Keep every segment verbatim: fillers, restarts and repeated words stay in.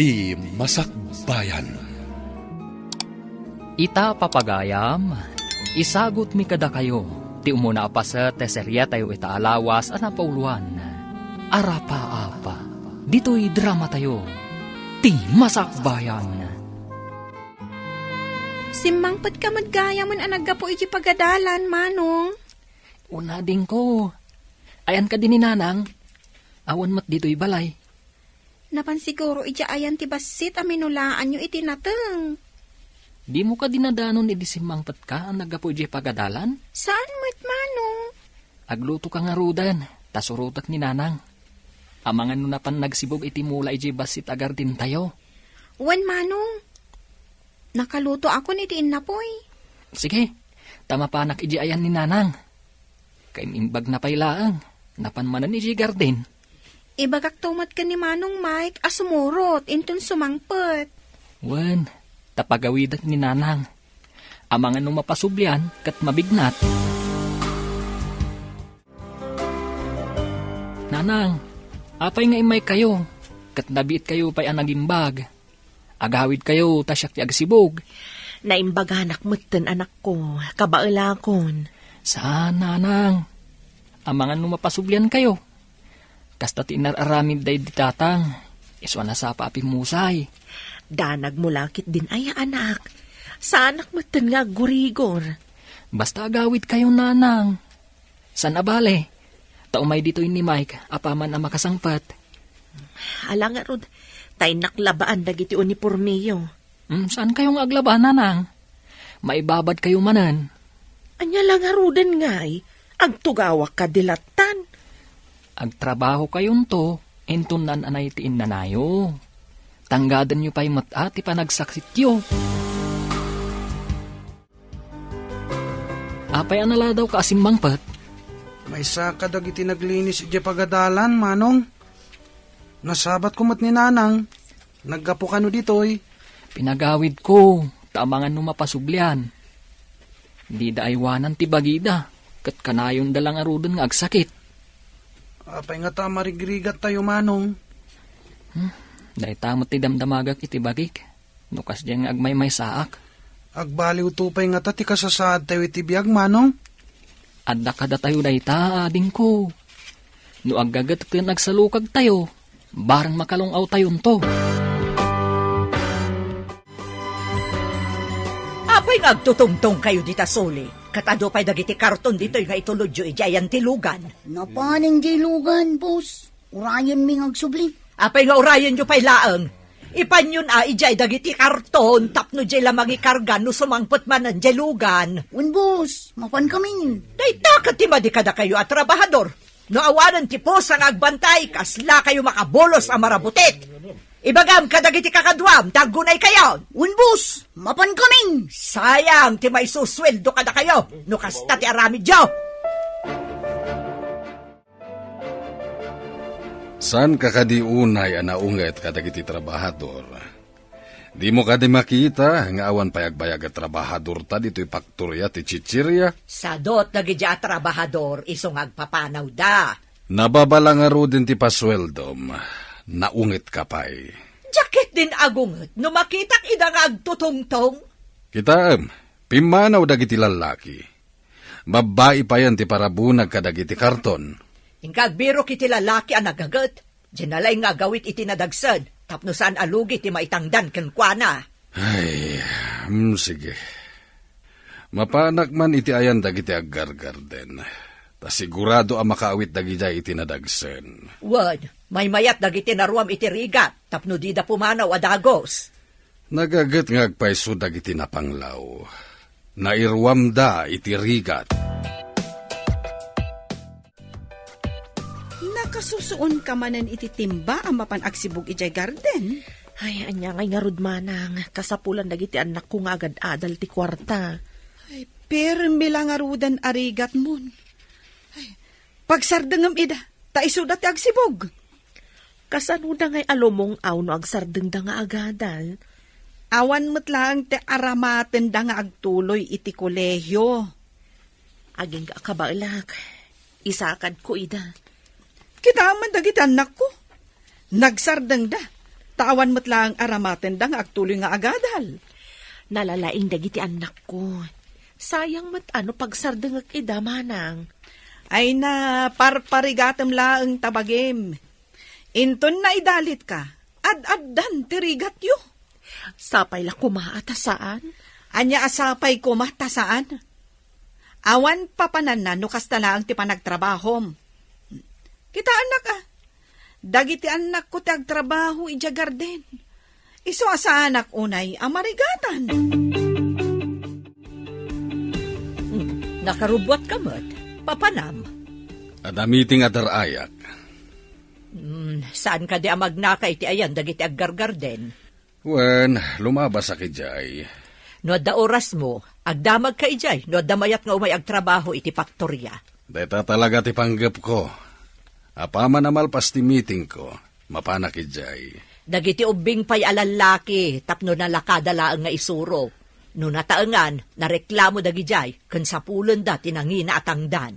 Ti Masakbayan. Ita, papagayam, isagutmi kadakayo ti umuna a paset ti seriatayo ita a lawas a napauloan, Arapaap. Ditoy dramatayo, Ti Masakbayan. Simmangpetka met gayam a naggapu iti pagadalan, Manong. Una, adingko. Ayan kadi ni Nanang? Awan met ditoy balay. Napan siguro idiay ayan ti bassit a minulaanyo iti nateng. Dimo kadi nadanon idi simmangpetka a naggapu idiay pagadalan? Saan met, Manong? Aglutoka ngaruden, ta surotek ni Nanang. Amangan no napan nagsibug iti mula idiay bassit a gardentayo. Wen, Manong. Nakalutoakon iti innapuy. Sige, ta mapanak idiay ayan ni Nanang. Kaim-imbagna pay laeng, napan manen idiay garden. Ibagakto met ken ni Manong Mike a sumurot inton sumangpet. Wen, ta pagawidek ni Nanang. Amangan no mapasublian ket mabignat. Nanang, apay nga immaykayo, ket nabiitkayo pay a nagimbag? Agawidkayo ta siak ti agsibug. Naimbaganak metten, anakko, kabaelakon. Saan, Nanang. Amangan no mapasubliankayo. Kasta ti inar-aramid daydi tatang, isu a nasapa a pimmusay. Danagmo la ketdin aya, anak. Saanak metten nga aggurigor. Basta agawidkayo, Nanang. Saan a bale, ta umay ditoy ni Mike apaman a makasangpet. Ala ngarud, ta innak labaan dagiti unipormeyo. Hmm, saankayo nga aglaba, Nanang? Maibabadkayo manen. Ania la ngaruden ngay, agtugawak kadi lattan? Agtrabahokayonto, inton naan-anay ti innanayo. Tanggadenyo pay met a ti panagsaksityo. Apay a naladawka a simmangpet? Maysa kadagiti naglinis idiay pagadalan, Manong. Nasabatko met ni Nanang. Naggapu kano ditoy? Pinagawidko, ta amangan no mapasublian. Dida aywanan ti bagida, ket kanayonda la ngaruden nga agsakit. Apay ngata a marigrigattayo, Manong? Hmm, dayta met ti damdamagak iti bagik. No kasdiay nga agmaymaysaak. Agbaliwto pay ngata ti kasasaadtayo iti biag, Manong? Adda kadatayo dayta, adingko. No aggaget ken agsalukagtayo, bareng makalung-awtayonto. Apay nga agtutungtongkayo dita suli? Ket adu pay dagiti karton ditoy nga itulodyo idiay ayan ti lugan. Napanen diay lugan, boss. Urayenmi nga agsubli. Apay nga urayenyo pay laeng? Ipanyon a idiay dagiti karton tapno diay la mangikarga no sumangpet manen diay lugan. Wen, boss, mapankamin. Dayta ket ti madi kadakayo a trabahador. No awanen ti pusa nga agbantay, kaslakayo makabulos a marabutit. Ibagam kadagiti kakaduam, ta aggunaykayon. Wen, boss, mapankamin. Sayang ti maisusueldo kadakayo no kasta ti aramidyo. Saanka kadi unay a naunget kadagiti trabahador? Dimo kadi makita nga awan pay agbayag a trabahadorta ditoy paktoria ti chichiria? Sadot dagiti a trabahador isu nga agpapanawda. Nababala ngaruden ti pasueldom, naungetka pay. Diak ketdin agunget no makitak ida nga agtutungtong. Kitaem, pimmanaw dagiti lallaki. Babbai payen ti parabunag kadagiti karton. Inka agbirok iti lalaki a nagaget. Diay nalaing nga agawid iti nadagsen tapno saan a lugi ti maitangdan kenkuana. Ay, mm, sige. Mapanak man iti ayan dagiti aggargarden. Ta sigurado a makaawit dagidiay iti nadagsen. Wen, maymayat dagiti naruam iti rigat tapno dida pumanaw a dagus. Nagaget nga agpayso dagiti napanglaw. Nairuamda iti rigat. Nakasusuonka manen iti timba a mapan agsibug idiay garden? Ay, ania ngay ngarud, manang, kasapulan dagiti annakko nga agad-adal ti kuarta. Ay, permi la ngaruden a rigatmon. Ay, pagsardengem ida, ta isuda ti agsibug. Kasanoda ngay a lumung-aw no agsardengda nga agadal? Awan met laeng ti aramatenda nga agtuloy iti kolehio. Agingga a kabaelak, isakadko ida. Kitaem man dagiti annakko. Nagsardengda. ta awan met laeng aramatenda nga agtuloy nga agadal. Nalalaing dagiti annakko. Sayang met a no pagsardengek ida, manang. Ay na, parparigatem laeng ta bagim. Inton naidalitka, ad-addan ti rigatyo. Sapay la koma a ta saan? Ania a sapay koma ta saan? Awan papananna no kasta laeng ti panagtrabahom. Kitaennak a, dagiti annakko ti agtrabaho idiay garden. Isu a saanak unay a marigatan. Hmm, nakarubbuatka met, papanam. Adda meeting a dar-ayak. Hmm, saan kadi a magnaka iti ayan dagiti aggargarden? Wen, lumabasak idiay. No adda orasmo, agdamagka idiay no adda mayat nga umay agtrabaho iti faktoria. Dayta talaga ti panggepko. Apaman a malpas ti meetingko, mapanak idiay. Dagiti ubbing pay a lallaki tapno nalakada laeng nga isuro. No nataengan, nareklamo dagidiay ken sapulenda ti nangina a tangdan.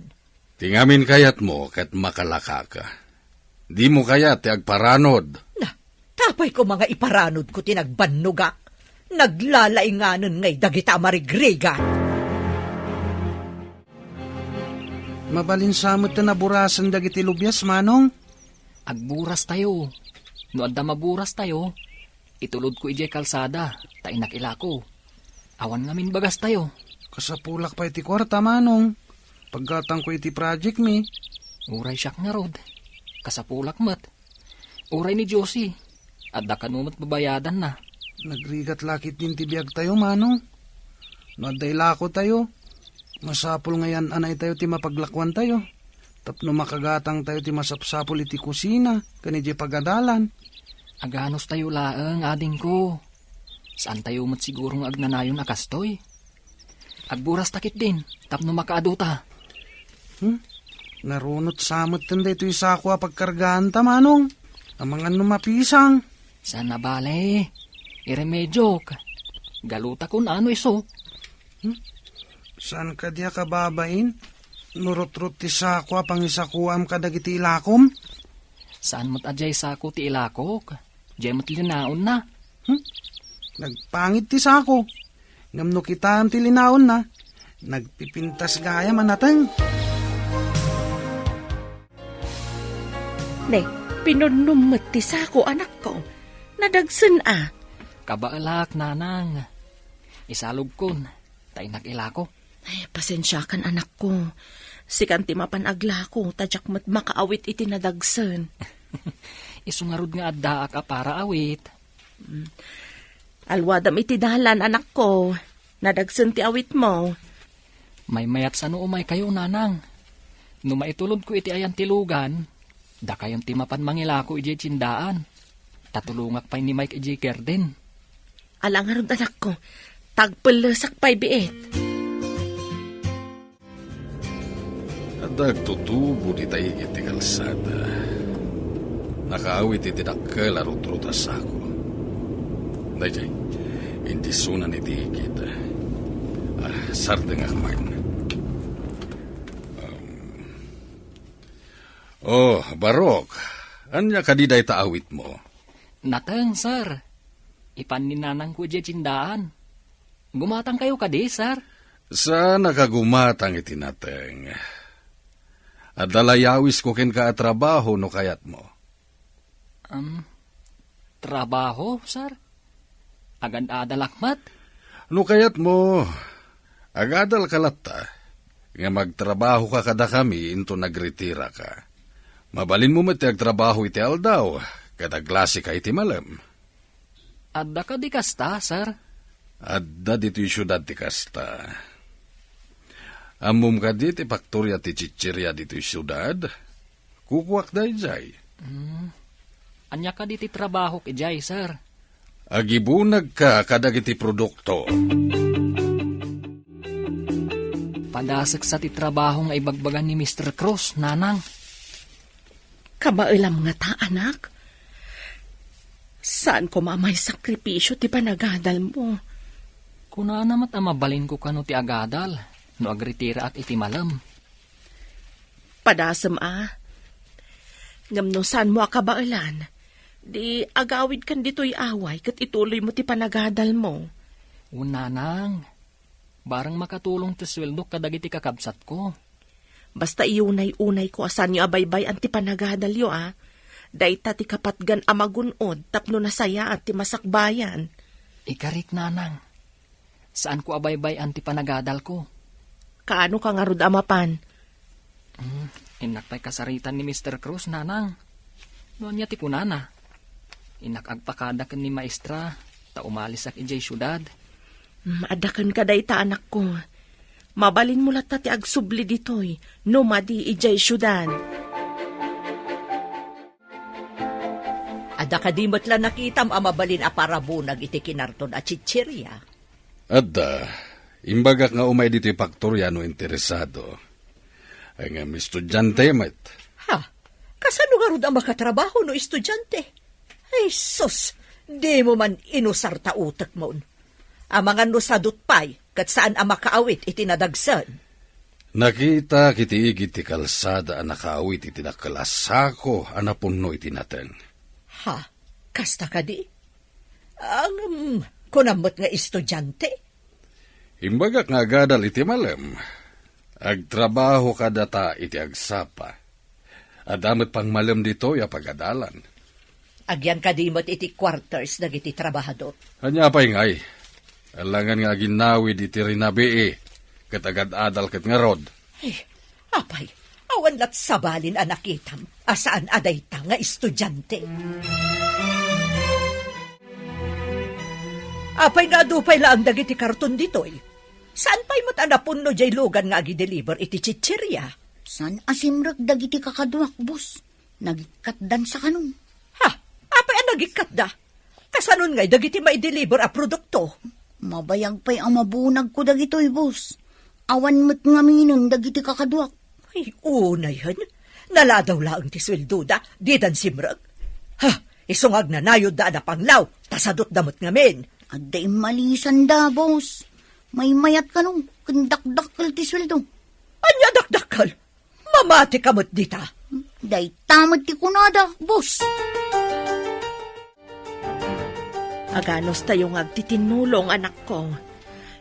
Ti ngamin kayatmo ket makalakaka. Dimo kayat ti agparanod. Na, tapay koma nga iparanodko ti nagbannogak. Naglalainganen ngay dagita a marigrigat. Mabalin sa met ti naburasen dagiti lubias, Manong? Agburas tayo. No adda maburas tayo, itulodko idiay kalsada, ta innak ilako. Awan ngamin bagas tayo. Kasapulak pay ti kuarta, Manong. Paggatangko iti project mi. Uray siak ngarud. Kasapulak met. Uray ni Josie. Adda kano met babayadanna. Nagrigat lakit din ti biag tayo, Manong. No adda ilako tayo, masapul nga yan-anay tayo ti mapaglakuan tayo. Tapno makagatang tayo ti masapsapul iti kusina, ken iti pagadalan. Aganos tayo laeng, adingko. Saan tayo met siguro nga agnanayon a kastoy? Agburas ta ketdin, tapno makaadu ta. Hmm? Narunot sa met ten daytoy sako a pagkargaan ta, Manong. Amangan no mapisang. Saan a bale? Iremediok. Galuta kun ano iso. Hmm? Saan kadi a kababain? No rutrot ti sako a pangisakuam kadagiti ilakom? Saan met a diay sako ti ilakok? Diay met linaonna. Hmm? Nagpangit ti sako. Ngem no kitaem ti linaonna, nagpipintas gayam a nateng. Ne, pinunnom met ti sako, anakko. Nadagsen a. Kabaelak, nanang. Isalogkon, ta innak ilako. Ay, pasensiakan, anakko. Sikan ti mapan aglako, ta diak met makaawit iti nadagsen. Isu ngarud nga addaak a para awit. Mm. Alwadam iti dalan, anakko. Nadagsen ti awitmo. Maymayat sano umaykayo, nanang. No maitulodko iti ayan ti lugan, dakayon ti mapan mangilako idiay tiendaan. Ta tulongak pay ni Mike idiay garden. Ala ngarud, anakko. Tagpellesak pay biit. Adda agtutubo dita igid ti kalsada. Nakaawit iti dakkel a rutrot a sako. Daytoy, indisunan iti igid. Ah, sardengak man. Um, oh, Barok, ania kadi dayta awitmo? Nateng, sir. Ipan ni nanangko idiay tiendaan. Gumatangkayo kadi, sir? Saannak a gumatang iti nateng. Adda layawisko kenka a trabaho no kayatmo. Um, trabaho, sir? Agad-adalak met? No kayatmo, agadalka latta, nga magtrabahoka kadakami inton nagretiraka. Mabalinmo met ti agtrabaho iti aldaw, ket aglasika iti malem. Adda kadi kasta, sir? Adda ditoy siudad ti kasta. Ammom kadi ti faktoria ti chicheria ditoy siudad? Kukuak daydiay. Hmm. Ania kadi ti trabahok idiay, sir? Agibunagka kadagiti produkto. Padasek sa ti trabaho nga ibagbaga ni Mister Cruz, nanang. Kabaelam ngata, anak? Saan koma a maisakripisio ti panagadalmo? Kunana met a mabalinko kano ti agadal no agretiraak iti malem. Padasem a. Ngem no saanmo a kabaelan, Di agawidkan ditoy away ket ituloymo ti panagadalmo. Wen, nanang, bareng makatulong ti sueldok kadagiti kakabsatko. Basta iunay-unayko a saanyo a baybay-an ti panagadalyo, a. Dayta ti kapatgan a magun-od tapno nasayaat ti masakbayan. Ikarik, nanang. Saanko a baybay-an ti panagadalko. Kaano ka ngarud a mapan? Hmm, innak pay kasaritan ni Mister Cruz, nanang. No ania ti kunana? Innak agpakada ken ni maestra, ta umalisak idiay siudad. Hmm, adda kenka dayta, anakko. Mabalinmo latta ti agsubli ditoy, no madi idiay siudad. Adda kadi met la nakitam a mabalin a parabunag iti kinarton a chicheria? Adda. Imbagak nga umay ditoy faktoria no interesado. Ay nga, estudiante met. Ha? Kasano ngarud a makatrabaho no estudiante? Ay, sus! Dimo man inusar ta utekmon. Amangan no sadut pay, ket saan a makaawit iti nadagsen. Nakitak iti igid ti kalsada a nakaawit iti dakkel a sako a napunno iti nateng. Ha? Kasta kadi? Ngem, kunam met nga estudiante? Imbagak nga agadal iti malem. Agtrabaho kadata iti agsapa. Adda met pangmalem ditoy a pagadalan. Agyan kadi met iti quarters dagiti trabahador? Ania pay ngay? Alangan nga aginnawid iti rinabii, ket agad-adal ket ngarud. Ay, apay, awan lat sabalin a nakitam a saan a dayta nga estudiante. Apay nga adu pay laeng dagiti karton ditoy? Saan pay met a napunno diay lugan nga agideliver iti chicheria? Saan a simrek dagiti kakaduak, boss. Nagikkatdan sa kanon. Ha? Apay a nagikkatda? Kasanon ngay dagiti maideliver a produkto? Mabayag pay a mabunagko dagitoy, boss. Awan met ngaminen dagiti kakaduak. Ay, unay hen. Naladaw laeng ti sueldoda, didan simrek. Ha, isu nga agnanayodda a napanglaw, ta sadutda met ngamin. Adda immalisanda, boss. Maymayat kano, ken dakdakkel ti sueldo. Ania dakdakkel? Mamati ka met dita. Dayta met ti kunada, boss. Aganos tayo nga agtitinnulong, anakko.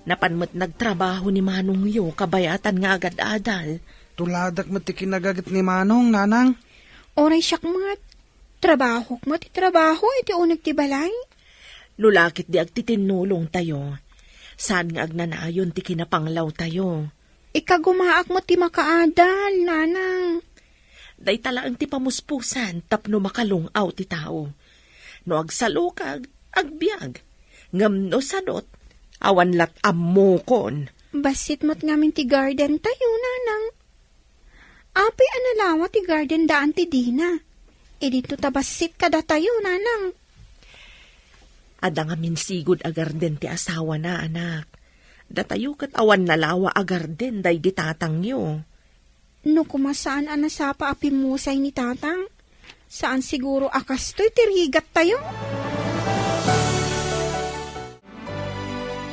Napan met nagtrabaho ni manongyo kabayatan nga agad-adal. Tuladak met ti kinagaget ni Manong, nanang. Uray siak met. Trabahok met ti trabaho iti uneg ti balay. No lakit di agtitinnulong tayo, saan nga agnanayon ti kinapanglaw tayo. Ikagumaak met ti makaadal, nanang. Dayta laeng ti pamuspusan tapno makalung-aw ti tao. No agsalukag, agbiag. Ngem no sadot, awan lat ammokon. Bassit met ngamin ti garden tayo, nanang. Apay a nalawa ti garden daan ti dina? Idinto ta bassit kadatayo, nanang. Adda ngamin sigud a garden ti asawana, anak. Datayo ket awan nalawa a garden daydi tatangyo. No koma saan a nasapa a pimmusay ni tatang, saan siguro a kastoy ti rigattayo.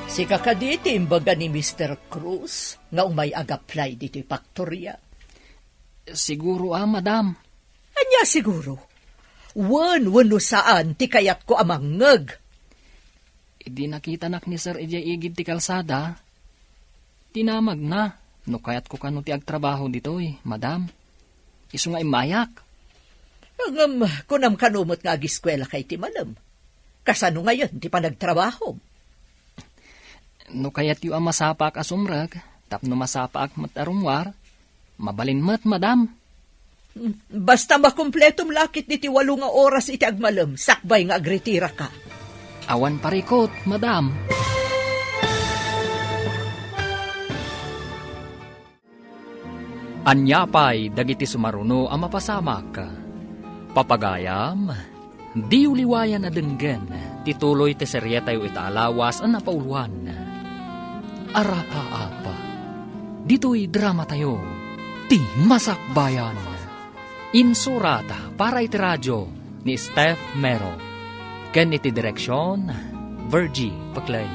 Sika kadi ti imbaga ni Mister Cruz nga umay ag-apply ditoy faktoria? Siguro a, madam. Ania siguro? Wen, wenno saan ti kayatko a mangngeg? Idi nakitanak ni Sir idiay igid ti kalsada, tinamagna no kayatko kano ti agtrabaho ditoy, madam. Isu nga immayak. Ngem, kunam kano met nga agiskuelaka iti malem. Kasano ngayen ti panagtrabahom? No kayatyo a masapaak a sumrek tapno masapaak met a rummuar, mabalin met, madam. Basta makumpletom lakit diti walo nga oras iti agmalem sakbay nga agritiraka. Awan parikut, madam. Ania pay dagiti sumaruno a mapasamak? Papagayam, diyo liwayan a denggen ti tuloy ti serietayo ita a lawas a napauloan, Arapaap. Ditoy dramatayo, Ti Masakbayan. Insurat para iti radio ni Steph Mero, ken iti direksion, Virgie Paclay.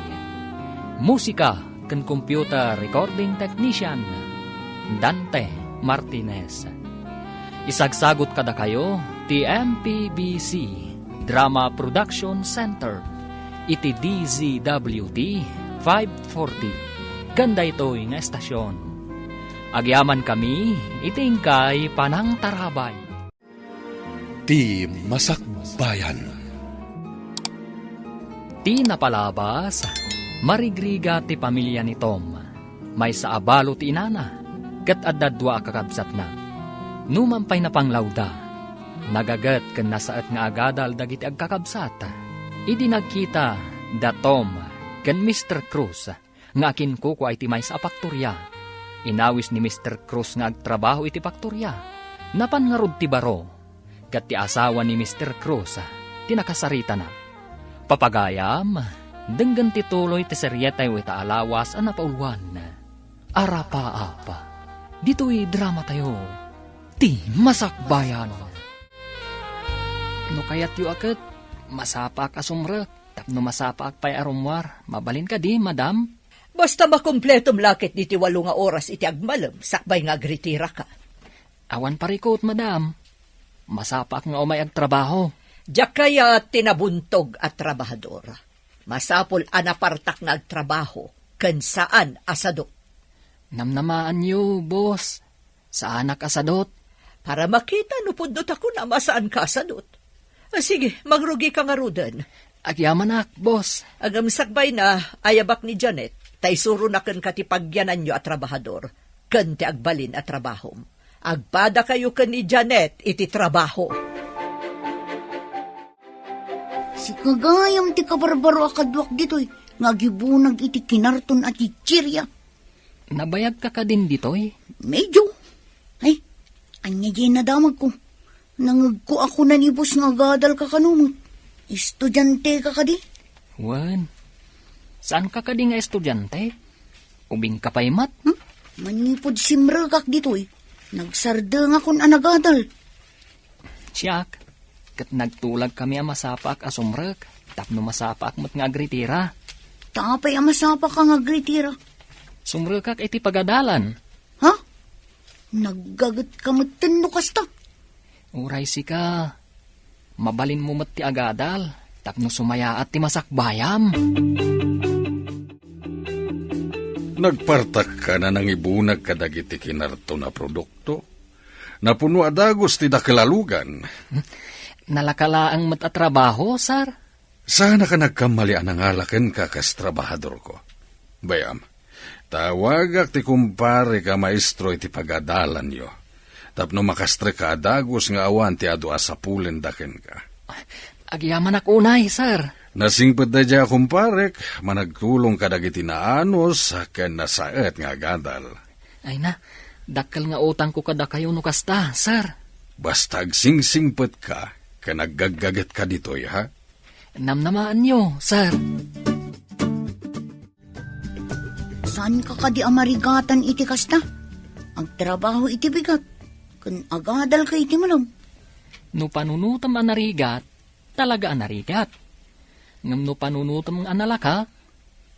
Musika ken computer recording technician, Dante Martinez. Isagsagut kadakayo ti M P B C Drama Production Center iti D Z W T five forty ken daytoy nga estasion. Agyamankami iti inkay panangtarabay. Ti Masakbayan. Ti napalabas, marigrigat ti pamilia ni Tom. Maysa a balo ti inana, ket adda dua a kakabsatna. Numan pay napanglawda, nagaget ken nasaet nga agadal dagiti agkakabsat. Idi nagkita da Tom ken Mister Cruz nga akinkukua iti maysa a paktoria, inawis ni Mister Cruz nga agtrabaho iti paktoria. Napan ngarud ti baro, ket ti asawa ni Mister Cruz ti nakasaritana. Papagayam, denggen ti tuloy ti serietayo ita a lawas a napauluan. Arapaap. Ditoy dramatayo, Ti Masakbayan. No kayatyo a ket, masapaak a sumrek, tapno masapaak pay a rummuar. Mabalin kadi, madam? Basta makumpletom la ket diti walo nga oras iti agmalem, sakbay nga agritiraka. Awan parikut, madam. Masapaak nga umay agtrabaho. Diak kayat ti nabuntog a trabahador. Masapul a napartak nga agtrabaho ken saan a sadut. Namnamaanyo, boss. Saanak a sadut. Para makita no pudno ta kunam a saanka a sadut. Ah, sige, mangrugika ngaruden. Agyamanak, boss. Ngem sakbayna, ayabak ni Janet, ta isuronak kenka ti pagyananyo a trabahador, ken ti agbalin a trabahom. Agpadakayo ken ni Janet iti trabaho. Sika gayam ti kabarbaro a kaduak ditoy nga agibunag iti kinarton a chichiria. Nabayagka kadin ditoy? Medyo. Ay, ania diay nadamagko? Nangegko a kuna ni boss nga agadalka kano met. Estudianteka kadi? Wen, saanka kadi nga estudiante? Ubingka pay met? Hmm? Manipud simrekak ditoy, nagsardengakon a nagadal. Siak, ket nagtulagkami a masapaak a sumrek, tapno masapaak met nga agritira. Ta apay a masapaak nga agritira? Sumrekak iti pagadalan. Ha? Naggagetka metten no kasta? Uray sika, mabalinmo met ti agadal, tapno sumayaat ti masakbayam. Nagpartakkan a nangibunag kadagiti kinarton a produkto. Napuno a dagus ti dakkel a lugan. Nalaka laeng met a trabaho, sir? Saanak a nagkammali a nangala kenka kas trabahadorko. Bay-am, tawagak ti kumparek a maestro iti pagadalanyo, tapno makastrek a dagus nga awan ti adu a sapulenda kenka. Agyamanak unay, sir. Nasingpet daydiay a kumparek, managtulong kadagiti naanus ken nasaet nga agadal. Ay na, dakkel nga utangko kadakayo no kasta, sir. Basta agsingsingpetka ken aggaggagetka ditoy, ha? Namnamaanyo, sir. Saanka kadi a marigatan iti kasta? Agtrabaho iti bigat, ken agadalka iti malem. No panunotem a narigat, talaga a narigat. Ngem no panunotem a nalaka,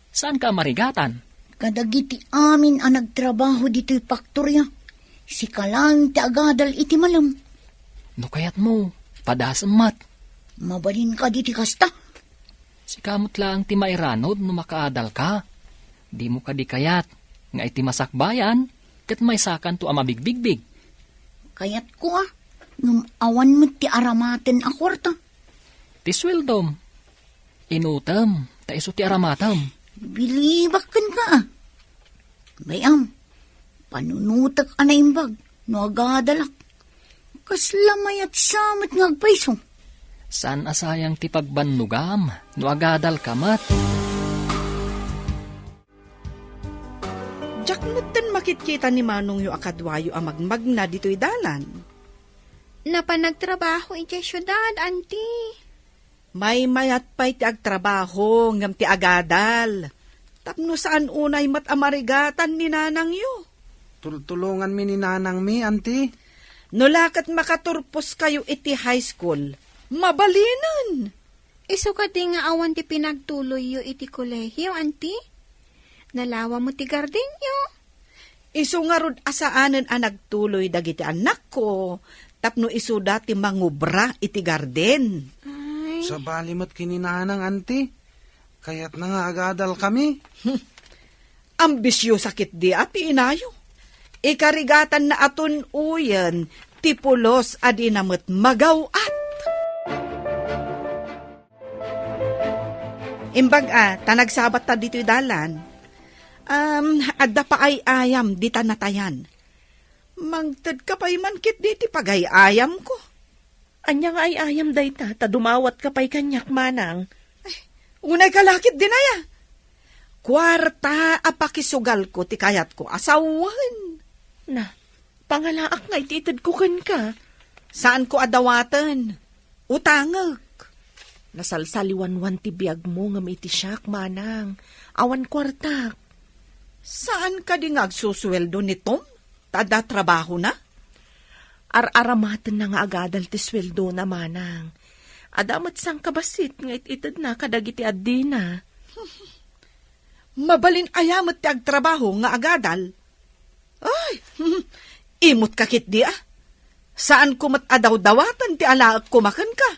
saanka a marigatan? Kadagiti amin a nagtrabaho ditoy paktoria, sika laeng ti agadal iti malem. No kayatmo, padasem met. Mabalin kadi ti kasta? Sika met laeng ti mairanod no makaadalka. Dimo kadi kayat nga iti masakbayan, ket maysakanto a mabigbigbig? Kayatko a, ngem awan met ti aramaten a kuarta. Ti sueldom, inutem, ta isu ti aramatem. Bilibak kenka a. Bay-am, panunotek a naimbag no agadalak. Kasla mayat sa met nga agpayso. Saan a sayang ti pagbannogam no agadalka met? Diak metten makitkita ni manongyo a kaduayo a magmagna ditoy dalan. Napan nagtrabaho idiay siudad, anti. Maymayat pay ti agtrabaho ngem ti agadal. Tapno saan unay met a marigatan ni nanangyo. Tultulonganmi ni nanangmi, anti. No la ket makaturposkayo iti high school, mabalinen. Isu kadi nga awan ti pinagtuloyyo iti kolehio, anti? Nalawa met ti gardenyo. Isu ngarud a saanen a nagtuloy dagiti annakko tapno isuda ti mangubra iti garden. Ay, Sabali met ken ni Nanang, Auntie. Kayatna nga agadalkami. Ambisiosa ketdi a ti inayo. Ikarigatanna a tun-oyen ti pulos a dina met magaw-at. Imbag a, ta nagsabatta ditoy dalan. Um, adda pa ay-ayam dita natayan. Mangtedka pay man ketdi ti pagay-ayamko. Ania nga ay-ayam dayta ta dumawatka pay kaniak, Manang? Ay, unayka la ketdin aya. Kuarta a pakisugalko ti kayatko a sawen. Na, pangalaak nga iti itedko kenka. Saanko a dawaten. Utangek. Nasalsaliwanwan ti biagmo ngem iti siak, Manang. Awan kuartak. Saan kadi nga agsusueldo ni Tom? Ta adda trabahona? Ar-aramatenna nga agadal ti sueldona, Manang. Adda met sangkabassit nga it-itedna kadagiti addina. Mabalin aya met ti agtrabaho nga agadal? Ay, imotka ketdi a. Saanko met a dawdawaten ti alaekko makenka.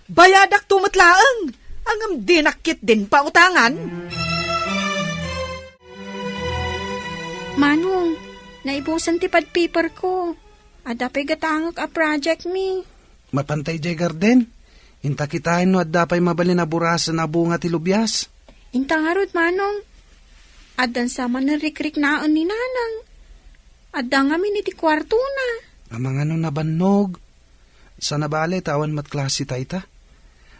Bayadakto met laeng, ngem dinak ketdin pautangan. Manong, naibusen ti pad paperko. Adda pay gatangek a project mi. Mapantay jay garden. Inta kitaen no adda pay mabalin a burasen a bunga ti lubias. Inta ngarud, Manong. Addan sa manen rikriknaen ni Nanang. Adda ngamin iti kuartona. Amangano nabannog. Sana bale ta awan met klase tayta.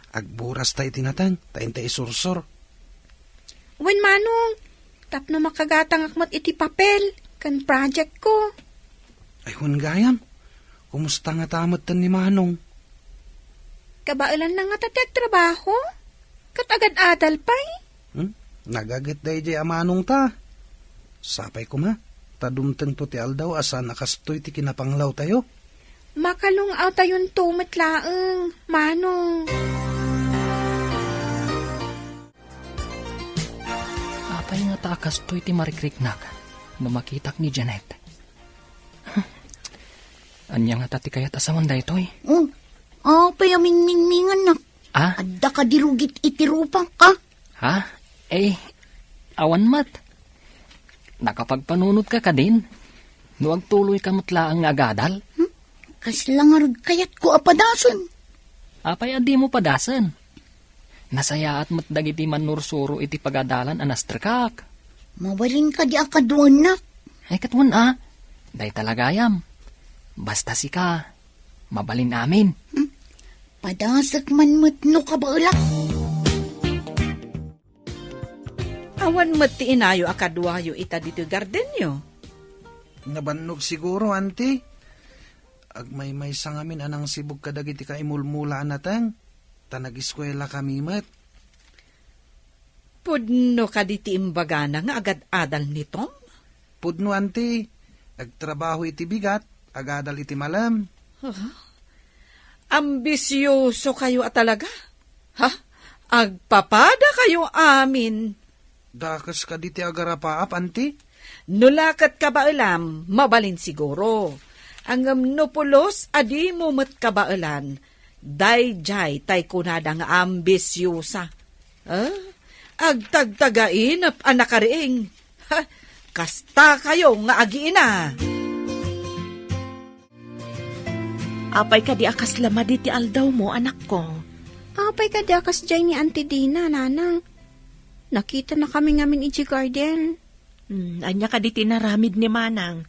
Agburas ta iti nateng, ta inta isursor. Wen, Manong, tapno makagatangak met iti papel ken project ko. Ay, wen gayam, kumusta ngata metten ni Manong? Kabaelanna ngata ti agtrabaho? Ket agad-adal pay? Hmm? Nagaget daydiay a Manong ta. Sapay koma, ta dumtengto ti aldaw a saan a kastoy ti kinapanglawtayo. Makalung-awtayonto met laeng, Manong. Apay ngata a kastoy ti marikriknak no makitak ni Janet? Ania ngata ti kayat a sawen daytoy? Oh, apay a mingmingmingannak? Ah? Adda kadi rugit iti rupak, ah? Ha? Eh, awan met. Nakapagpanunotka kadin? No agtuloyka met laeng nga agadal? Hmm? Kasla ngarud kayatko a padasen? Apay a dimo padasen? Nasayaat met dagiti mannursuro iti pagadalan a nastrekak. Mabalin kadi a kaduaennak? Ay, ket wen a. Dayta la gayam. Basta sika, mabalin amin. Hmm? Padasek man met no kabaelak. Awan met ti inayo a kaduayo ita ditoy gardenyo? Nabannog siguro, Auntie. Agmaymaysa ngamin a nangsibug kadagiti kaimulmula a nateng, ta nagiskuelakami met. Pudno kadi ti imbagana nga agad-adal ni Tom? Pudno, Auntie. Agtrabaho iti bigat, agadal iti malem. Ah, ambisiosokayo a talaga. Ha? Agpapadakayo amin. Dakes kadi ti agarapaap, Auntie? No la ket kabaelam, mabalin siguro. Ngem no pulos a dimo met kabaelan, daydiay tay kunada nga ambisiosa. Ah, agtagtagainep a nakariing. Ha, kastakayo nga agiina. Apay kadi a kasla madi ti aldawmo, anakko? Apay kadi a kasdiay ni Auntie Dina, Nanang? Nakitanakami ngamin idiay garden. Hmm, ania kadi ti inaramid ni Manang?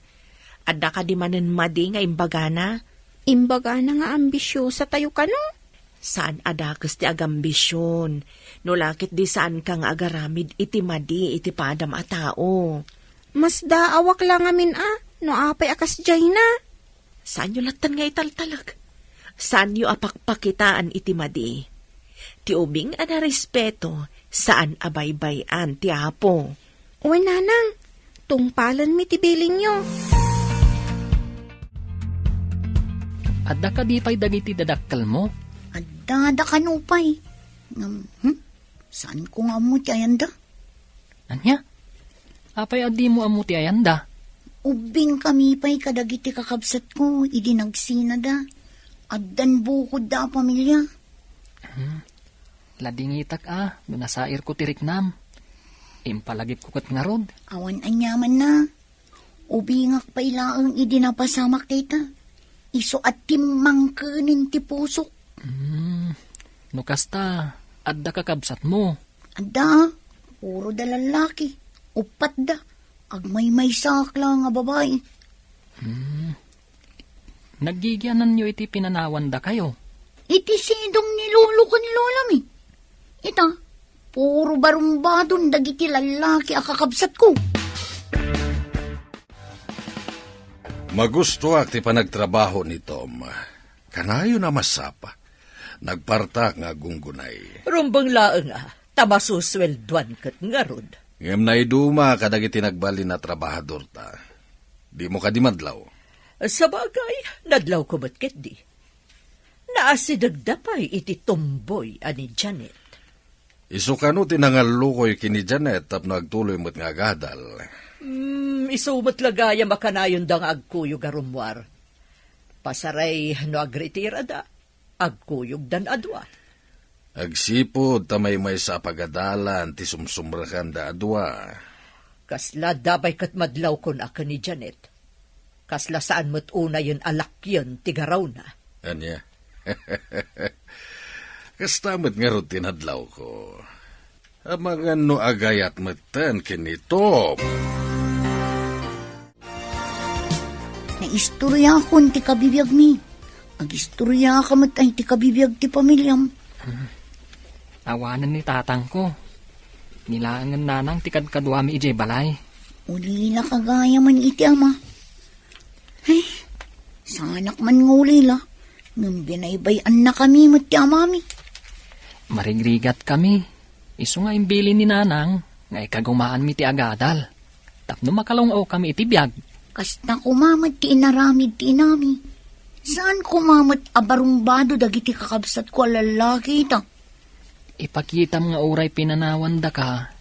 Adda kadi manen madi nga imbagana? Imbagana nga ambisiosatayo kano? Saan a dakes ti agambision, no la ketdi saanka nga agaramid iti madi iti padam a tao. Masdaawak la ngamin a, no apay a kasdiayna. Saanyo latten nga italtalek. Saanyo a pakpakitaan iti madi. Ti ubing a narespeto, saan a baybay-an ti Apo. Wen, Nanang, tungpalenmi ti bilinyo. Adda kadi pay dagiti dadakkelmo? Adda, adda kano pay. Ngem, hmm? Saanko nga ammo ti ayanda? Ania? Apay a dimo ammo ti ayanda? Ubbingkami pay kadagiti kakabsatko idi nagsinada. Addan bukodda a pamilia. Hmm. Ladingitak a, no nasairko ti riknam. Impalagipko ket ngarud. Awan aniamanna. Ubingak pay laeng idi napasamak dayta. Isu a timmangkenen ti pusok. Hmm. No kasta, adda kakabsatmo? Adda, puro da lallaki. Uppat da. Agmaymaysaak laeng a babai. Hmm. Naggigiananyo iti pinanawandakayo? Iti sidong ni lolo ken lolami. Ita, puro barumbadon dagiti lallaki a kakabsatko. Magustoak ti panagtrabaho ni Tom. Kanayon a masapa. Nagpartak nga aggunggunay. Rumbeng laeng a, ta masusueldoan ket ngarud. Ngem naiduma kadagiti nagbalin a trabahadorta. Dimo kadi madlaw? Sabagay, nadlawko met ketdi. Naasidegda pay iti tomboy a ni Janet. Isu kano ti nangallukoy ken ni Janet tapno agtuloy met nga agadal? Hmm, isu met la gayam a kanayonda nga agkuyog a rummuar. Pasaray no agretirada, agkuyogdan a dua. Agsipud ta maymaysa a pagadalan ti sumsumrekanda a dua. Kasla dabay ket madlawkon a ken ni Janet. Kasla saan met unayen a lakyen ti garawna. Ania? Kasta met ngarud ti nadlawko. Amangan no agayat metten ken ni Tom. Naistoriakon ti kabibiagmi. Agistoriaka met ay ti kabibiag ti pamiliam. Awanen ni tatangko. Nilaengen nanang ti kadkaduami idiay balay. Ulila ka gayam iti ama. Ay, saanak man nga ulila. Ngem binaybay-annakami met ti amami. Marigrigatkami. Isu nga imbilin ni nanang nga ikagumaanmi ti agadal tapno makalung-awkami iti biag. Kasta koma met ti inaramid ti inami. Saan koma met a barumbado dagiti kakabsatko a lallaki ita? Ipakitam nga uray pinanawandaka,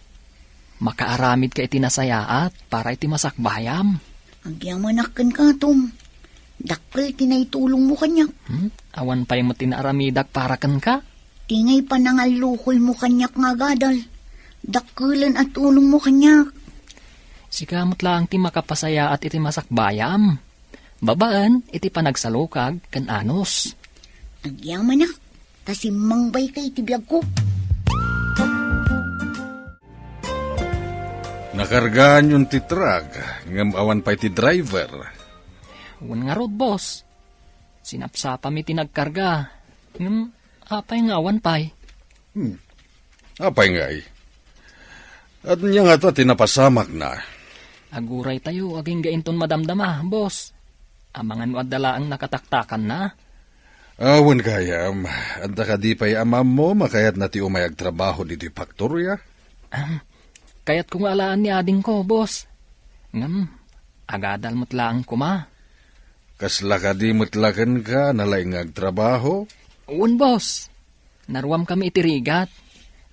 makaaramidka iti nasayaat para iti masakbayam. Agyamanak kenka, Tom. Dakkel ti naitulongmo kaniak. Hmm? Awan pay met ti naaramidak para kenka? Ti ngay panangallukoymo kaniak nga agadal. Dakkelen a tulongmo kaniak. Sika met laeng ti makapasayaat iti masakbayam. Babaen iti panagsalukag ken anus. Agyamanak, ta simmangbayka iti biagko. Nakargaanyon ti truck, ngem awan pay ti driver. Wen ngarud, boss. Sinapsapami ti nagkarga. Ngem apay nga awan pay? Hmm. Apay ngay? Ania ngata ti napasamakna? Aguraytayo agingga inton madamdama, boss. Amangan no adda laeng nakataktakanna. Awan gayam, adda kadi pay amammo makayatna ti umay agtrabaho ditoy faktoria? Ahem. Kayatko nga alaan ni adingko, boss. Ngem, agadal met laeng koma. Kasla kadi met la kenka nalaing nga agtrabaho? Wen, boss. Naruamkami iti rigat.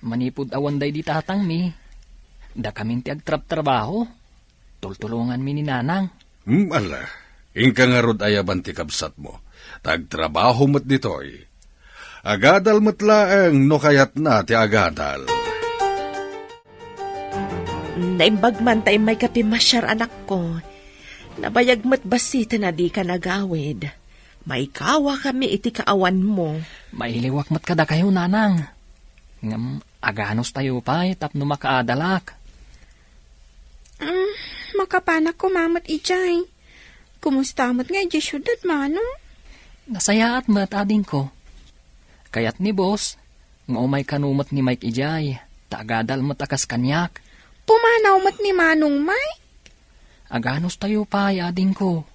Manipud awan daydi tatangmi, dakamin ti agtrabtrabaho. Tultulonganmi ni nanang. Hmm, ala. Inka ngarud ayaban ti kabsatmo. Ta agtrabaho met ditoy. Agadal met laeng no kayatna ti agadal. Naimbag man ta immayka pimasiar, anakko. Nabayag met bassit a dika nagawid. Maikawakami iti kaawanmo. Mailiwak met kadakayo, nanang. Ngem aganustayo pay tapno makaadalak. Mm, makapanak koma met idiay. Kumusta met nga idiay siudad, manong? Nasayaat met, adingko. Kayat ni boss nga umay kano met ni Mike idiay, ta agadal met a kas kaniak. Pumanaw met ni Manong Mike? Aganustayo pay, adingko.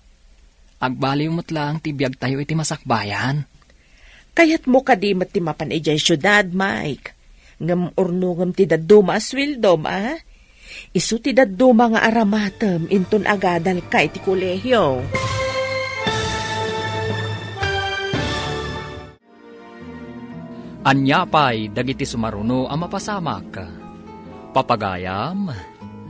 Agbaliw met laeng ti biagtayo iti masakbayan. Kayatmo kadi met ti mapan idiay siudad, Mike? Ngem urnongem ti dadduma a sueldom, a? Isu ti dadduma nga aramatem inton agadalka iti kolehio. Ania pay dagiti sumaruno a mapasamak? Papagayam,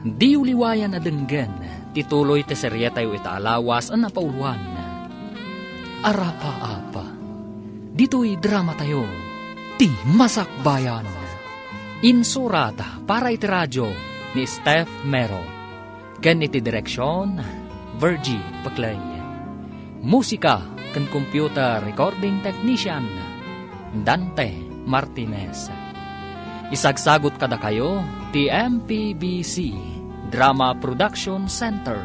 diyo liwayan a denggen ti tuloy ti serietayo ita a lawas a napauloan. Arapaap. Ditoy dramatayo, Ti Masakbayan. Insurat para iti radio ni Steph Mero. Ken iti direksion, Virgie Peclay. Musika ken computer recording technician, Dante Martinez. Isagsagut kadakayo ti M P B C Drama Production Center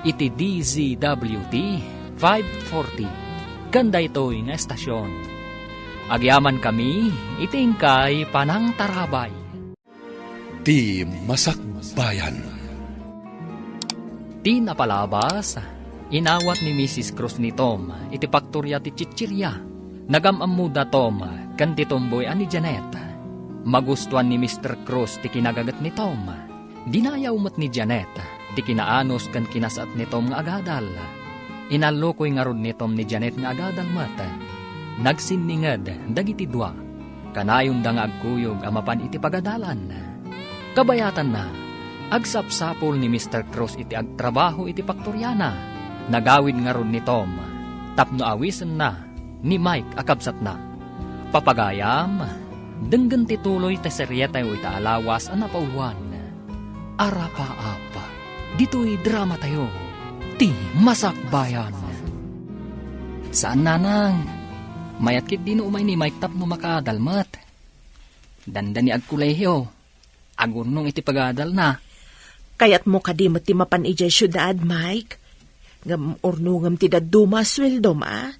iti D Z W T five forty ken daytoy nga estasion. Agyamankami iti inkay panangtarabay. Ti Masakbayan. Ti napalabas, inawat ni Missus Cruz ni Tom iti paktoria ti chichiria. Nagam-ammoda Tom ken ti tomboy a ni Janet. Magustuan ni Mister Cruz ti kinagaget ni Tom. Dinayaw met ni Janet ti kinaanus ken kinasaet ni Tom nga agadal. Inallukoy ngarud ni Tom ni Janet nga agadal met. Nagsinninged dagiti dua. Kanayonda nga agkuyog a mapan iti pagadalan. Kabayatanna, agsapsapul ni Mister Cruz iti agtrabaho iti paktoriana. Nagawid ngarud ni Tom tapno awisenna ni Mike a kabsatna. Papagayam, denggen ti tuloy ti serietayo ita a lawas a napawan. Arapaap. Ditoy dramatayo, Ti Masakbayan. Saan, nanang. Mayat ketdi no umay ni Mike tapno makaadal met. Dandani agkolehiyo. Agurnong iti pagadalna. Kayatmo kadi met ti mapan idiay siudad, Mike? Ngem urnongem ti dadduma a sueldom, a?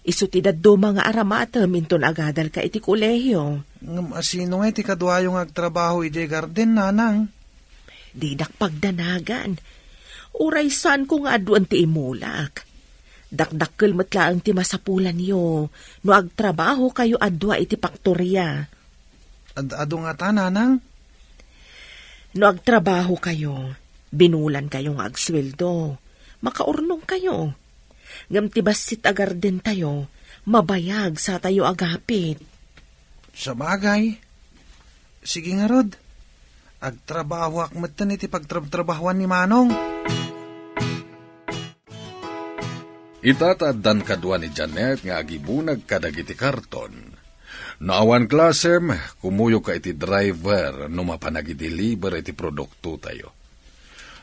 Isu ti dadduma nga aramatem inton agadalka iti kolehio. Ngem asino ngay ti kaduayo nga agtrabaho idiay garden, nanang? Didak pagdanagan. Uray saanko nga aduen ti imulak. Dakdakkel met laeng ti masapulanyo no agtrabahokayo a dua iti paktoria. Ad-, adu ngata, nanang? No agtrabahokayo, binulankayo nga agsueldo, makaurnongkayo. Ngem ti bassit a gardentayo, mabayag satayo agapit. Sabagay. Sige ngarud, agtrabahoak metten iti pagtrabtrabahoan ni Manong. Ita ta addan kadua ni Janet nga agibunag kadagiti karton. No awan klasem, kumuyogka iti driver no mapan agideliver iti produktotayo.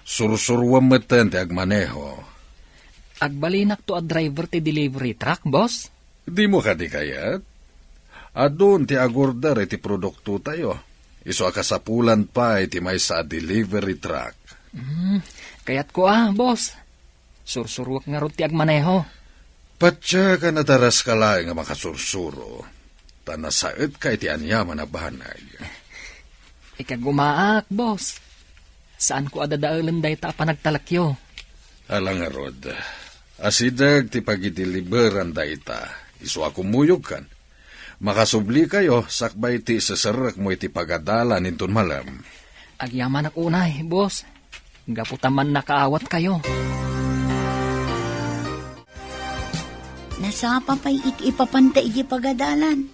Sursuruem metten ti agmaneho. Agbalinakto a driver ti delivery truck, boss? Dimo kadi kayat? Adun ti agorder iti produktotayo. Isu a kasapulan pay ti maysa a delivery truck. Hmm, kayatko a, boss. Sursuruek ngarud ti agmaneho. Patse ka nadaraska laeng a makasursuro, ta nasaetka iti aniaman a banag. Ikagumaak, boss. Saanko a dadaelen dayta a panagtalekyo. Ala ngarud, asideg ti pagideliveran dayta, isu a kumuyogkan. Makasublikayo sakbay ti iseserrekmo iti pagadalan inton malem. Agyamanak unay, boss. Gapu ta mannakaawatkayo. Nasapa pay iti ipapanta iti pagadalan.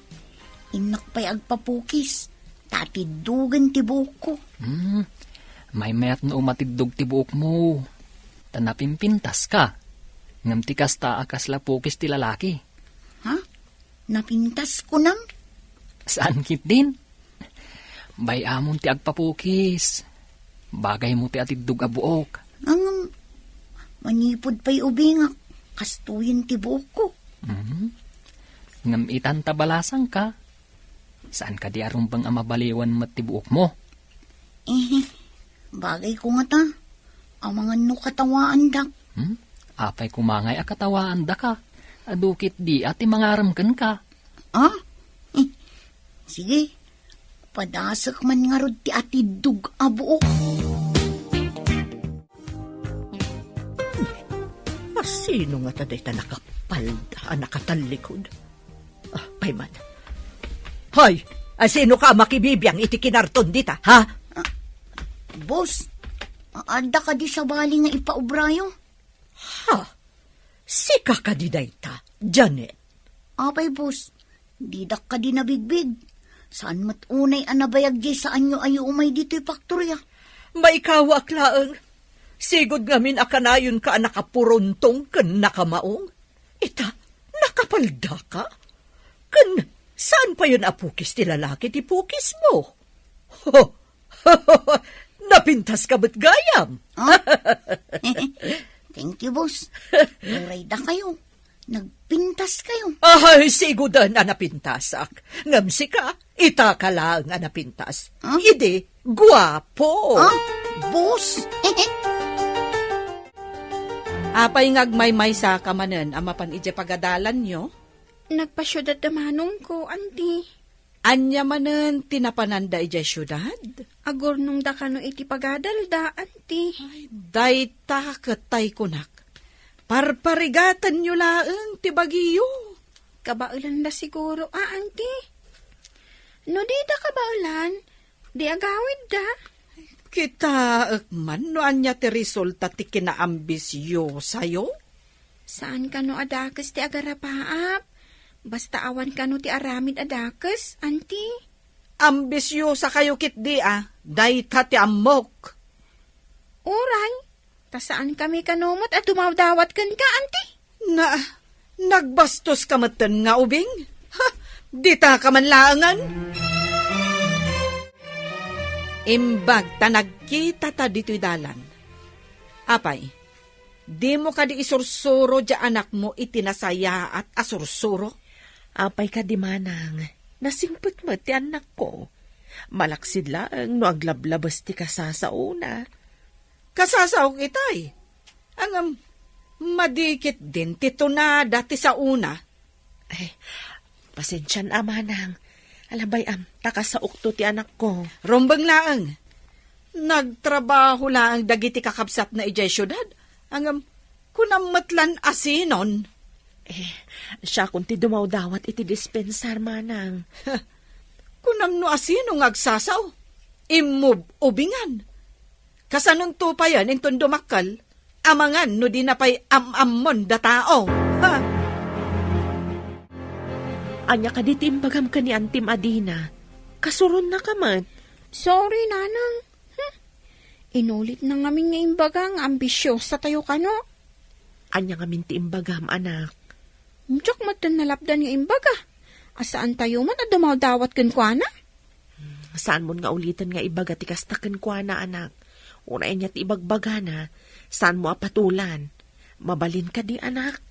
Innak pay agpapukis, ta atiddogen ti buokko. Hmm, maymayat no umatiddog ti buokmo. Ta napimpintaska. Ngem ti kasta a kasla pukis ti lalaki. Ha? Napintas kunam? Saan ketdin? Bay-amon ti agpapukis. Bagaymo ti atiddog a buok. Ngem, manipud pay ubingak, kastoyen ti buokko. Mhm. Ngem itan ta balasangka, saan kadi a rumbeng a mabaliwan met ti buokmo? Eh, bagayko ngata. Amangan no katawaandak. Hmm? Apay kumangay a katawaandaka? Adu ketdi a ti mangarem kenka. Ah? Eh, sige. Padasek man ngarud ti atiddog a buok. Asino ngata dayta nakapalda a nakatallikod? Ah, pay man. Hoy, asino ka a makibibiang iti kinarton dita, ha? Ah, boss, adda kadi sabali nga ipaubrayo? Ha? Sika kadi dayta, Janet? Apay, boss, didak kadi nabigbig. Saan met unay a nabayag diay saanyo a umay ditoy paktoria? Maikawaak laeng. Sigud ngamin a kanayonka a nakapuruntong ken nakamaong. Ita, nakapaldaka? Ken Saan payen a pukis ti lalaki ti pukismo? Napintaska met gayam. Ah? Thank you, boss. Uray dakayo. Nagpintaskayo. Ay, sigoden a napintasak. Ngem sika, itaka laeng a napintas. Ah? Idi, guapo. Ah? Boss? Apay nga agmaymaysaka manen a mapan idiay pagadalanyo? Nagpasiudad da manongko, anti. Ania manen ti napananda idiay siudad? Agurnongda kano iti pagadalda, anti. Ay, dayta ket tay kunak. Parparigatenyo laeng ti bagiyo. Kabaelanda siguro, a, anti. No dida kabaelan, di agawidda. Kitaek man no ania ti resulta ti kinaambisyosayo. Saan kano a dakes ti agarapaap. Basta awan kano ti aramid a dakes, anti. Ambisyosa kayo ketdi a, dayta ti ammok. Uray, ta saan kami kano met a dumawdawat kenka, anti? Na, nagbastos ka metten nga ubing? Ha, dita ka man laengen? Imbag ta nagkita ta ditoy dalan. Apay, dimo kadi isursuro diay anakmo iti nasayaat a sursuro? Apay kadi manang, nasingpet met ti annakko. Malaksid laeng no aglablabes ti kasasaona. Kasasaok itay. Ngem, madi ketdin ti tunada ti saona. Ay, pasensian a manang. Alabay am, ta kasaokto ti anakko. Rumbeng laeng. Nagtrabaho laeng dagiti kakabsatna idiay siudad. Ngem, kunam met lan a sinon. Eh, siakon ti dumawdawat iti dispensar, manang. Kunam no a sino nga agsasao. Immub-ubingan. Kasanonto payen inton dumakkel, amangan no dina pay am-ammon da tao. Ha? Ania kadi ti imbagam ken ni Antim a dina? Kasuronnaka met. Sorry, Nanang. Hmm. Inulitna ngamin nga imbaga nga ambisyosa tayo kano. Ania ngamin ti imbagam, anak? Diak metten nalapdan nga imbaga a saan tayo man a dumawdawat kenkuana. Saanmon nga uliten nga ibaga ti kasta kenkuana, anak. Uray ania ti ibagbagana, saanmo a patulan. Mabalin kadi, anak?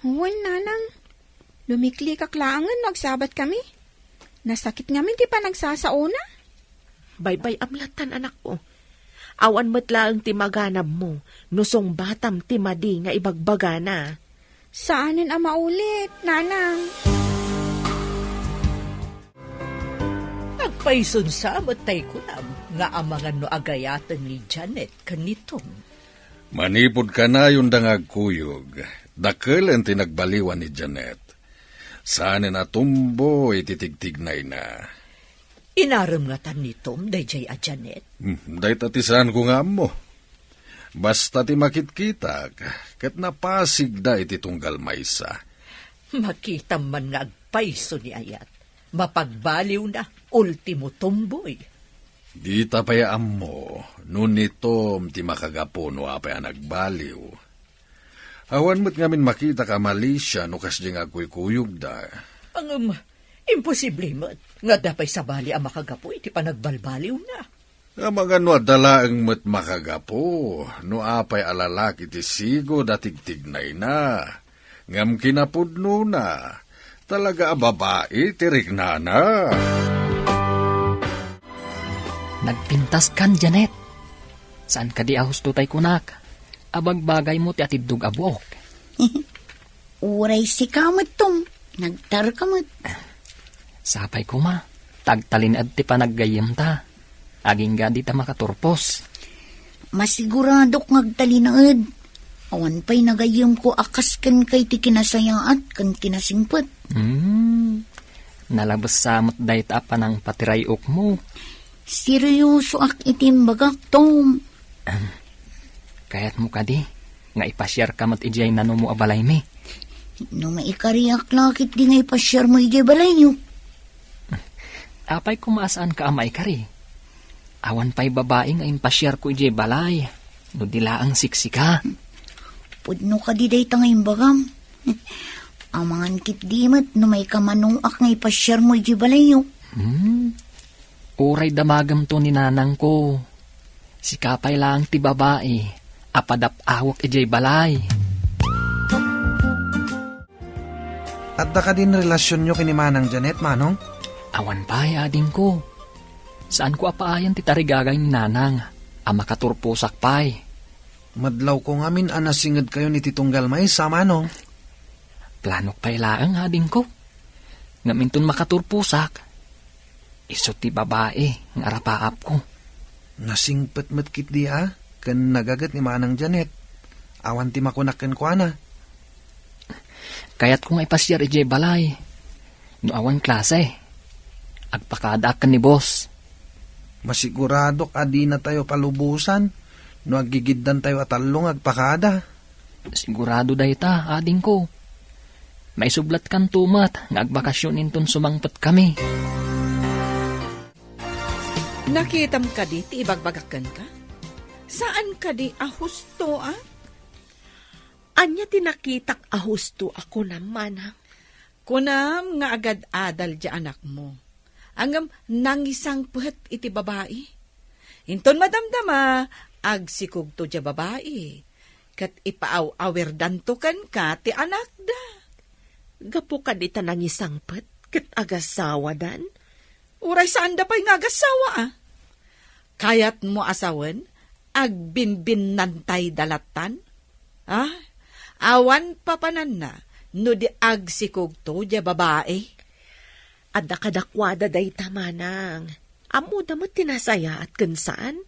Wen, Nanang. Lumiklikak laengen no agsabat kami. Nasakit ngamin ti panagsasaona. Baybay-am lattan, anakko. Awan met laeng ti maganabmo no sungbatam ti madi nga ibagbagana. Saanen a maulit, Nanang. Agpayson sa met tay kunam nga amangan no agayaten ni Janet ken ni Tom. Manipud kanayonda nga agkuyog, dakelen ti nagbaliwan ni Janet. Saanen a tumboy ti tigtignayna. Inarem ngatan ni Tom daydiay a Janet? Hmm, dayta ti saanko nga ammo. Basta ti makitkitak, ket napasigda iti tunggal maysa. Makitam man nga agpayso ni ayat. Mapagbaliwna, ultimo tumboy. Dita pay ammo no ni Tom ti makagapu no apay a nagbaliw. Awan met ngamin makitak a malisia no kasdiay nga agkuykuyogda. Ngem, imposible met nga adda pay sabali a makagapu iti panagbalbaliwna. Amangan no adda laeng met makagapu no apay a lalaki ti sigud a tigtignayna. Ngem kinapudnona, talaga a babai ti riknana. Nagpintaskan, Janet. Saan kadi a husto tay kunak? Abagbagaymo ti atiddog a buok. Uray sika met, Tom. Nagtarka met. Sapay koma, ta agtalinaed ti panaggayyemta. Agingga dita makaturpos. Masiguradok nga agtalinaed. Awan pay nagayyemko a kas kenka iti kinasayaat ken kinasingpet. Hmm. Nalabes sa met dayta a panangpatiray-okmo. Seryosoak iti imbagak, Tom. Ahem. Kayatmo kadi nga ipasiarka met idiay nanumo a balaymi? No maikariak la ketdi nga ipasiarmo idiay balayyo. Apay koma a saanka a maikari? Awan pay babai nga impasiarko idiay balay no di laeng siksika. Pudno kadi dayta nga imbagam? Amangan ketdi met no maikamanuak nga ipasiarmo idiay balayyo. Hmm? Uray damagemto ni nanangko. Sika pay laeng ti babai a padap-awek idiay balay. Adda kadin relasionyo ken ni Manang Janet, Manong? Awan pay, adingko. Saanko a paayen ti tarigagay ni Nanang a makaturposak pay. Madlawko ngamin a nasingedkayon iti tunggal maysa, Manong. Planok pay laeng, adingko. Ngem inton makaturposak, isu ti babai nga arapaapko. Nasingpet met ketdi a ken nagaget ni Manang Janet. Awan ti makunak kenkuana. Kayatko nga ipasiar idiay balay. No awan klase, agpakadaak ken ni boss. Masiguradok a dinatayo palubosan no aggigiddantayo a tallo nga agpakada. Sigurado dayta, adingko. Maisublatkanto met nga agbakasyon inton sumangpetkami. Nakitam kadi ti ibagbagak kenka? Saan kadi a husto, a? Ania ti nakitak a husto a kunam, Manang? Kunam nga agad-adal diay anakmo. Ngem nangisangpet iti babai. Inton madamdama, agsikogto diay babai, ket ipaaw-awirdanto kenka ti anakda. Gapu kadi ta nangisangpet ket agasawadan? Uray saanda pay nga agasawa, a? Kayatmo a sawen, agbinbinnantayda lattan? Ah, awan papananna no di agsikogto diay babai. Adda kadakuada dayta, Manang. Ammoda met ti nasayaat ken saan.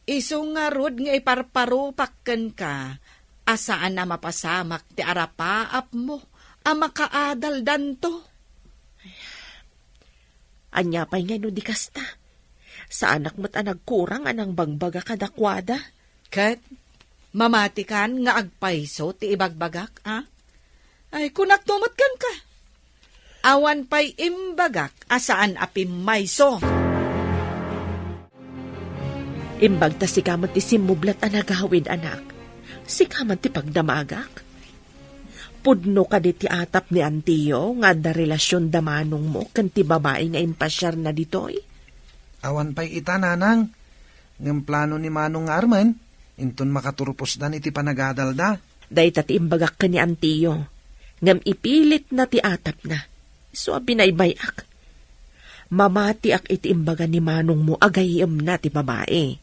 Isu ngarud nga iparparupak kenka a saan a mapasamak ti arapaapmo a makaadaldanto. Ania pay ngay no di kasta? Saanak met a nagkurang a nangbagbaga kadakuada. Ket mamatikan nga agpayso ti ibagbagak, a? Ay, kunakto met kenka. Awan pay imbagak a saan a pimmayso. Imbag ta sika met ti simmublat a nagawid, anak. Sika man ti pagdamagak. Pudno kadi ti atap ni Antiyo nga adda relasion da manongmo ken ti babai nga impasiarna ditoy? Awan pay ita, Nanang. Ngem plano ni Manong nga armen, inton makaturposdan iti panagadalda. Dayta ti imbagak ken ni Antiyo, ngem ipilitna ti atapna. Isu a binaybay-ak. Mamatiak iti imbaga ni manongmo a gayyemna ti babai.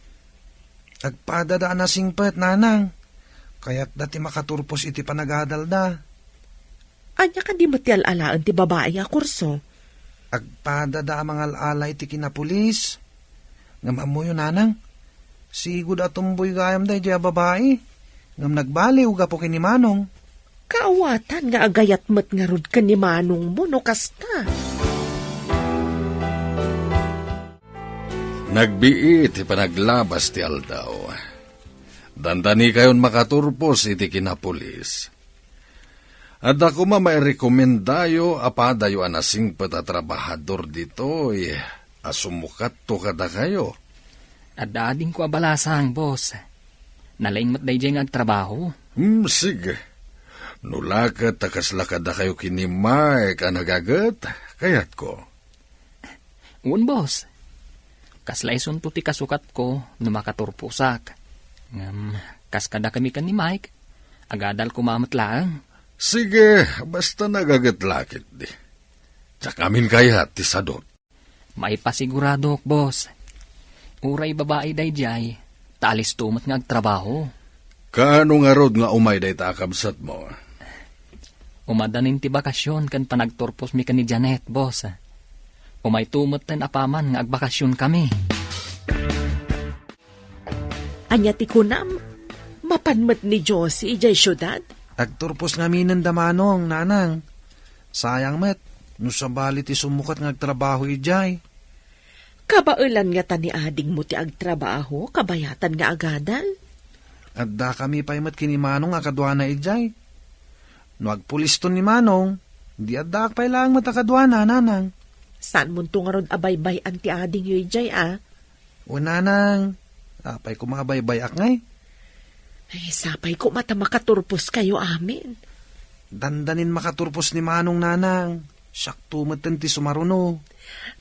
Agpadada a nasingpet, Nanang. Kayatda ti makaturpos iti panagadalda. Ania kadi met ti al-alaen ti babai a kurso? Agpadada a mangal-ala iti kinapulis. Ngem ammoyo, Nanang, sigud a tumboy gayam daydiay a babai. Ngem nagbaliw gapu ken ni Manong. Kaawatan nga agayat met ngarud ken ni manongmo no kasta. Nagbiit ti panaglabas ti aldaw. Dandanikayon makaturpos iti kinapulis. Adda koma mairekomendayo a padayo a nasingpet a trabahador ditoy a sumukatto kadakayo. Adda adingko a balasang, boss. Nalaing met daydiay nga agtrabaho. Hmm, sige. No la ket ta kasla kadakayo ken ni Mike a nagaget, kayatko. Wen, boss. Kasla isunto ti kasukatko no makaturposak. Ngem, kas kadakami ken ni Mike, agadal koma met laeng. Sige, basta nagaget la ketdi. Diak amin kayat ti sadot. Maipasiguradok, boss. Uray babai daydiay, ta alisto met nga agtrabaho. Kaano ngarud nga umay dayta a kabsatmo? Umadanin ti bakasion ken panagturposmi ken ni Janet, boss. Umayto metten apaman nga agbakasionkami. Ania ti kunam? Mapan met ni Josie idiay siudad? Agturpos ngaminen da manong, Nanang. Sayang met, no sabali ti sumukat nga agtrabaho idiay. Kabaelan ngata ni adingmo ti agtrabaho, kabayatan nga agadal? Addakami pay met ken ni Manong a kaduana idiay. No agpuliston ni Manong, di addaak pay laeng met a kaduana, Nanang. Saanmonto ngarud a baybay-an ti adingyo idiay, a? Wen, Nanang, apay koma a baybay-ak ngay? Ay, sapay koma ta makaturposkayo amin. Dandanin makaturpos ni Manong, Nanang. Siakto metten ti sumaruno.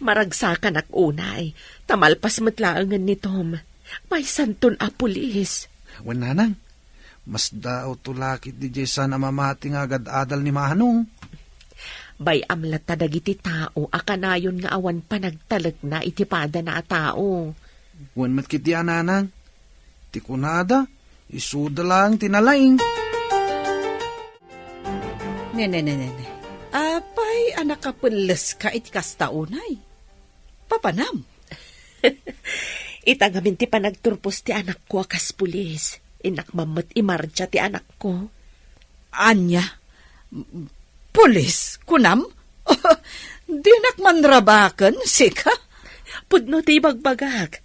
Maragsakanak unay, ta malpas met laengen ni Tom. Maysanton a pulis. Wen, Nanang, masdaawto la ketdi diay saan a mamati nga agad-adal ni Manong. Bay-am latta dagiti tao a kanayon nga awan panagtalekna iti padana a tao. Wen met ketdi a, Nanang. Ti kunada, isuda laeng ti nalaing. Ne, ne, ne, ne, ne. Apay a nakapelleska iti kasta unay? Papanam? Ita ngamin ti panagturpos ti anakko a kas pulis. Innak man met imartsia ti anakko. Ania? Pulis, kunam? Dinak man rabaken, sika? Pudno ti ibagbagak.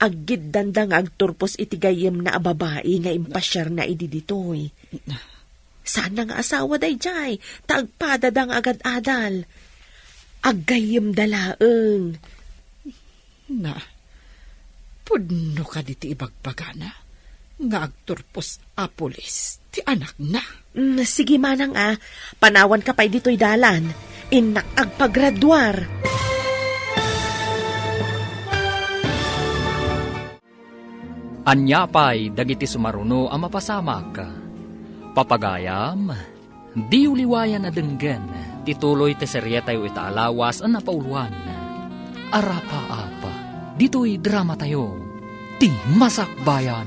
Aggiddanda nga agturpos iti gayyemna a babai nga impasiarna idi ditoy. Saanna nga asawa daydiay, ta agpadada nga agad-adal. Aggayyemda laeng. Na, pudno kadi ti ibagbagana nga agturpos a pulis ti anakna? Mm, sige manang a, panawanka pay ditoy dalan. Innak agpagraduar. Ania pay dagiti sumaruno a mapasamak? Papagayam, diyo liwayan a denggen ti tuloy ti serietayo ita a lawas a napauluan, Arapaap, ditoy dramatayo, Ti Masakbayan.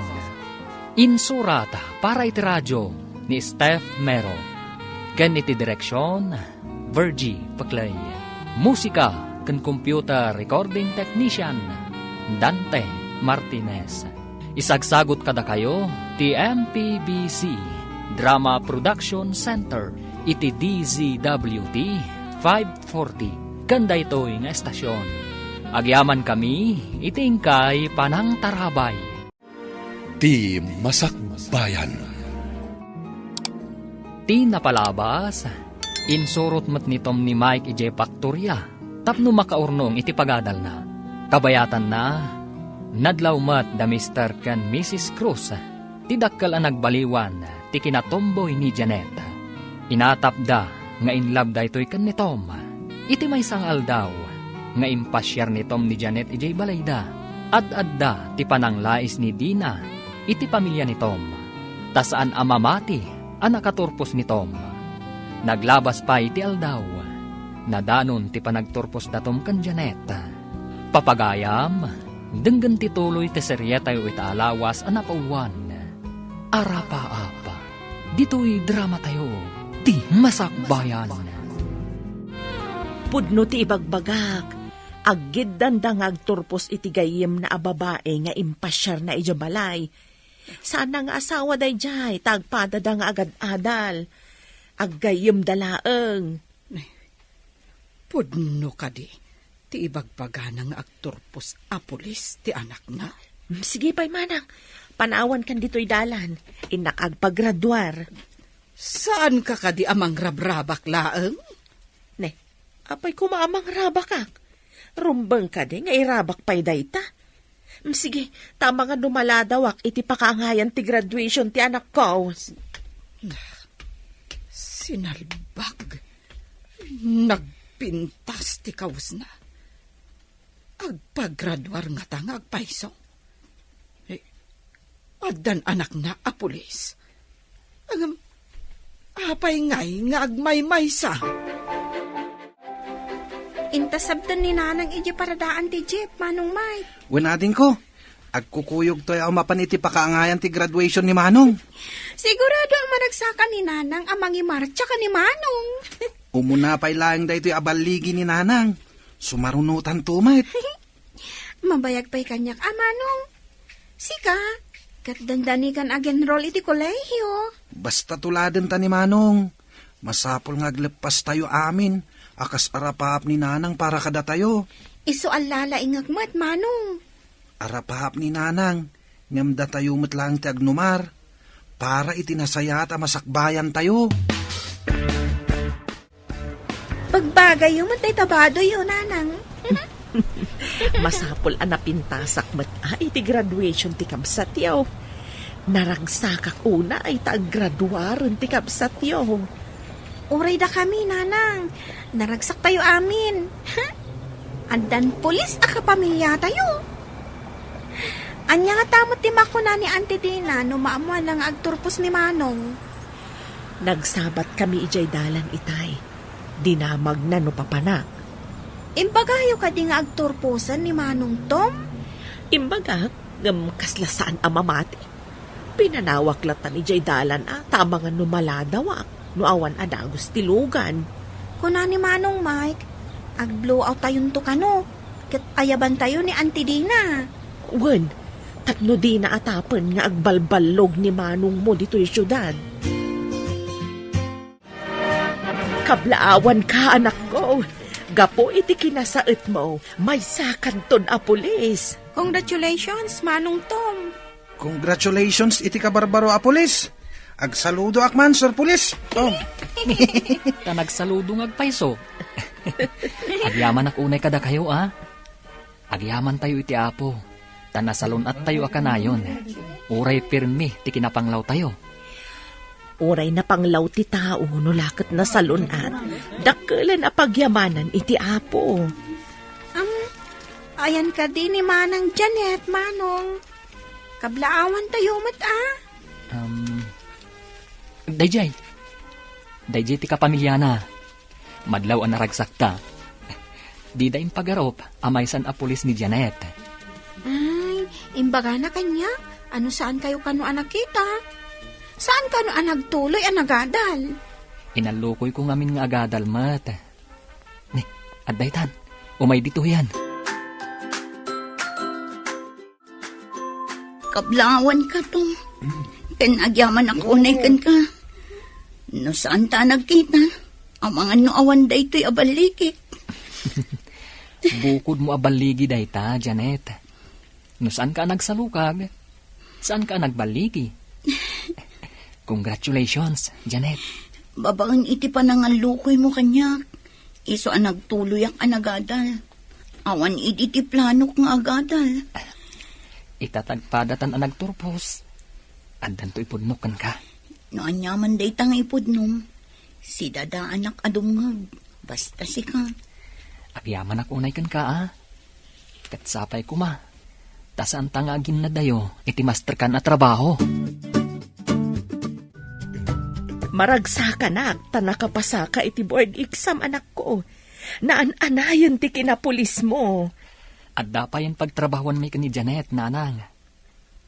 Insurat para iti radio ni Steph Mero, ken iti direksion, Virgie Peclay. Musika ken computer recording technician, Dante Martinez. Isagsagut kadakayo ti M P B C Drama Production Center iti D Z W T five forty ken daytoy nga estasion. Agyamankami iti inkay panangtarabay. Ti Masakbayan. Ti napalabas, insurot met ni Tom ni Mike idiay paktoria tapno makaurnong iti pagadalna. Kabayatanna, nadlaw met da Mister ken Missus Cruz, ti dakkel a nagbaliwan ti kinatumboy ni Janet. Inatapda nga in love daytoy ken ni Tom. Iti maysa nga aldaw nga impasiar ni Tom ni Janet idiay balayda, ad-adda ti pananglais ni Dina iti pamilya ni Tom, ta saan a mamati a nakaturpos ni Tom. Naglabas pay ti aldaw, nadanon ti panagturpos da Tom ken Janet. Papagayam, denggen ti tuloy ti serietayo ita a lawas a napauluan, Arapaap. Ditoy dramatayo, Ti Masakbayan. Pudno ti ibagbagak, aggiddanda nga agturpos iti gayyemna a babai nga impasiarna idiay balay. Saanna nga asawa daydiay, ta agpadada nga agad-adal. Aggayyemda laeng. Pudno kadi ti ibagbagana nga agturpos a pulis ti anakna? Mm, sige pay manang, panawankan ditoy dalan. Innak agpagraduar. Saanka kadi a mangrabrabak laeng? Ne, apay koma a mangrabakak? Rumbeng kadi nga irabak pay dayta? Mm, sige, ta amangan no maladawak iti pakaangayan ti graduation ti anakko. Sinalbag. Nagpintas ti kawesna. Agpagraduar ngata nga agpayso? Eh, addan anakna a pulis. Ngem, apay ngay nga agmaymaysa? Inta sabten ni Nanang idiay paradaan ti jeep, Manong Mike. Wen, adingko, agkukuyogtoy a mapan iti pakaangayan ti graduation ni Manong. Sigurado a maragsakan ni Nanang a mangimartsa ken ni Manong. Umuna pay laeng daytoy a balligi ni Nanang. Sumarunotanto met. Mabayag pay kaniak a, Manong. Sika, ket dandani kan ag-enroll iti kolehio. Basta tuladenta ni Manong. Masapul nga agleppastayo amin a kas arapaap ni Nanang para kadatayo. Isu a lalaingek met, Manong. Arapaap ni Nanang, ngem datayo met laeng ti agnumar para iti nasayaat a masakbayantayo. Pagbagayyo met dayta badoyyo, Nanang. Masapul a napintasak met a iti graduation ti kabsatyo. Naragsakak unay ta aggraduaren ti kabsatyo. Uray dakami, Nanang. Naragsaktayo amin. Addan pulis a kapamiliatayo. Ania ngata met ti makuna ni Auntie Dina no maammoanna nga agturpos ni Manong? Nagsabatkami idiay dalan, itay. Dinamagna no papanak. Imbagayo kadi nga agturposen ni Manong Tom? Imbagak, ngem kasla saan a mamati. Pinanawak latta idiay dalan a, ta amangan no maladawak, no awan a dagus ti lugan. Kuna ni Manong Mike, ag-blowout tayonto kano, ket ayabantayo ni Auntie Dina. Wen, tapno dina atapen nga agbalballog ni manongmo ditoy siudad. Kablaawanka, anakko. Gapu iti kinasaetmo, maysakanton a pulis. Congratulations, Manong Tom. Congratulations iti kabarbaro a pulis. Agsaludoak man, Sir Pulis. Oh. Ta nagsaludo nga agpayso. Agyamanak unay kadakayo, a. Agyamantayo iti Apo, ta nasalun-attayo a kanayon. Uray pirmi ti kinapanglawtayo. Uray napanglaw ti tao no la ket nasalun-at, dakkelen a pagyamanan iti Apo. Am, ayan kadi ni Manang Janet, Manong. Kablaawantayo met, a? Um, dayjay. Dayjay ti kapamiliana. Madlaw a naragsakta. Dida impagarup a maysan a pulis ni Janet. Ay, imbagana kaniak a no saankayo kano a nakita. Saan kano a nagtuloy a nagadal? Inallukoyko ngamin nga agadal met. Ni, adda itan. Umay ditoyan. Kablaawanka, Tom. Ken agyamanak unay kenka. No saanta a nagkita, amangan no awan daytoy a balligik. Bukodmo a balligi dayta, Janet. No saanka a nagsalukag, saanka a nagballigi. Congratulations, Janet. Babaen iti panangallukoymo kaniak, isu a nagtuloyak a nagadal. Awan idi ti planok nga agadal. Ita tagpadatan a nagturpos, addanto ipudnok kenka. No aniaman dayta nga ipudnom, sidadaanak a dumngeg, basta sika. Agyamanak unay kenka, a. Ket sapay koma, ta saanta nga aginnadayo iti masterkan a trabaho. Maragsakanak ta nakapasaka iti board exam, anakko. Naan-anayen ti kinapulismo. Adda payen pagtrabahuanmi ken ni Janet, nanang.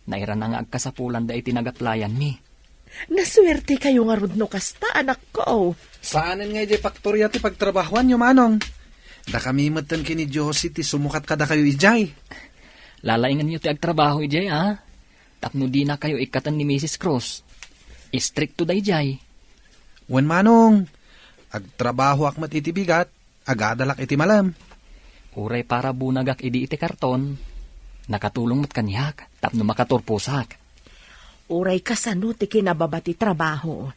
Nairana nga agkasapulanda iti nag-applyanmi. Nasuertekayo ngarud no kasta, anakko. Saanen nga idiay faktoria ti pagtrabahuanyo, manong. Dakami metten ken ni Josie ti sumukat kadakayo idiay. Lalaingenyo ti agtrabaho idiay, a? Tapno dinakayo ikkaten ni Misis Cruz. Istrikto daydiay. Wen, manong. Agtrabahoak met iti bigat. Agadalak iti malem. Uray para bunagak idi iti karton, nakatulong met kaniak tapno makaturposak. Uray kasano ti kinababa ti trabaho,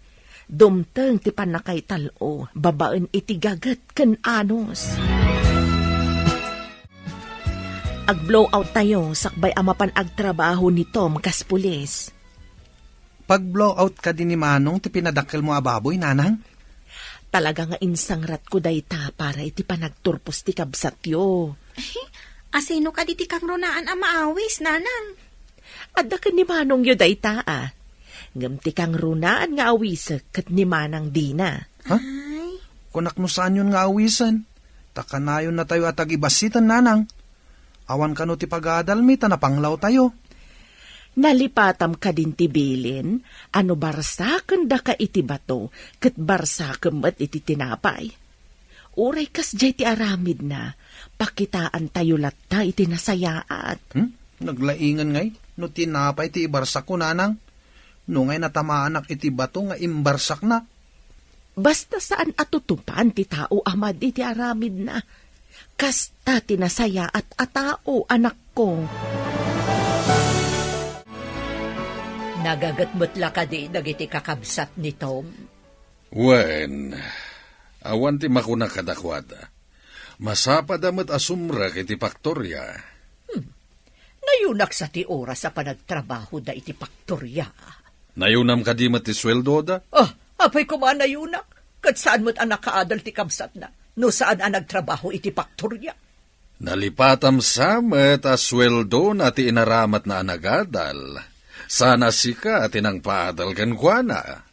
dumteng ti pannakaital-o babaen iti gaget ken anus. Ag-blowout tayo sakbay a mapan agtrabaho ni Tom kas pulis. Pag-blowout kadi ni Manong ti pinadakkelmo a baboy, nanang? Talaga nga insangratko dayta para iti panagturpos ti kabsatyo. Asino kadi ti kangrunaan a maawis, nanang? Adda ken ni Manongyo dayta, a. Ngem ti kangrunaan nga awisek ket ni Manang Dina. Ha? Ay. Kunak no saanyon nga awisen. Ta kanayonnatayo a tagibassiten, nanang. Awan kano ti pagadalmi ta napanglawtayo. Nalipatam kadin ti bilin a no barsakendaka iti bato ket barsakem met iti tinapay. Uray kasdiay ti aramidna, pakitaantayo latta iti nasayaat. Hmm? Naglaingen ngay no tinapay ti ibarsakko, nanang. No ngay natamaanak iti bato nga imbarsakna. Basta saan a tutupan ti tao a madi ti aramidna. Kasta ti nasayaat a tao, anakko. Nagaget met la kadi dagiti kakabsat ni Tom? Wen, awan ti makuna kadakuada. Masapada met a sumrek iti paktoria. Hmm. Nayunak sa ti oras a panagtrabahoda iti paktoria. Nayunam kadi met ti sueldoda? Ah, apay koma nayunak? ket saan met a nakaadal ti kabsatna no saan a nagtrabaho iti paktoria. Nalipatam sa met a sueldona ti inaramatna a nagadal. Saan a sika ti nangpaadal kenkuana.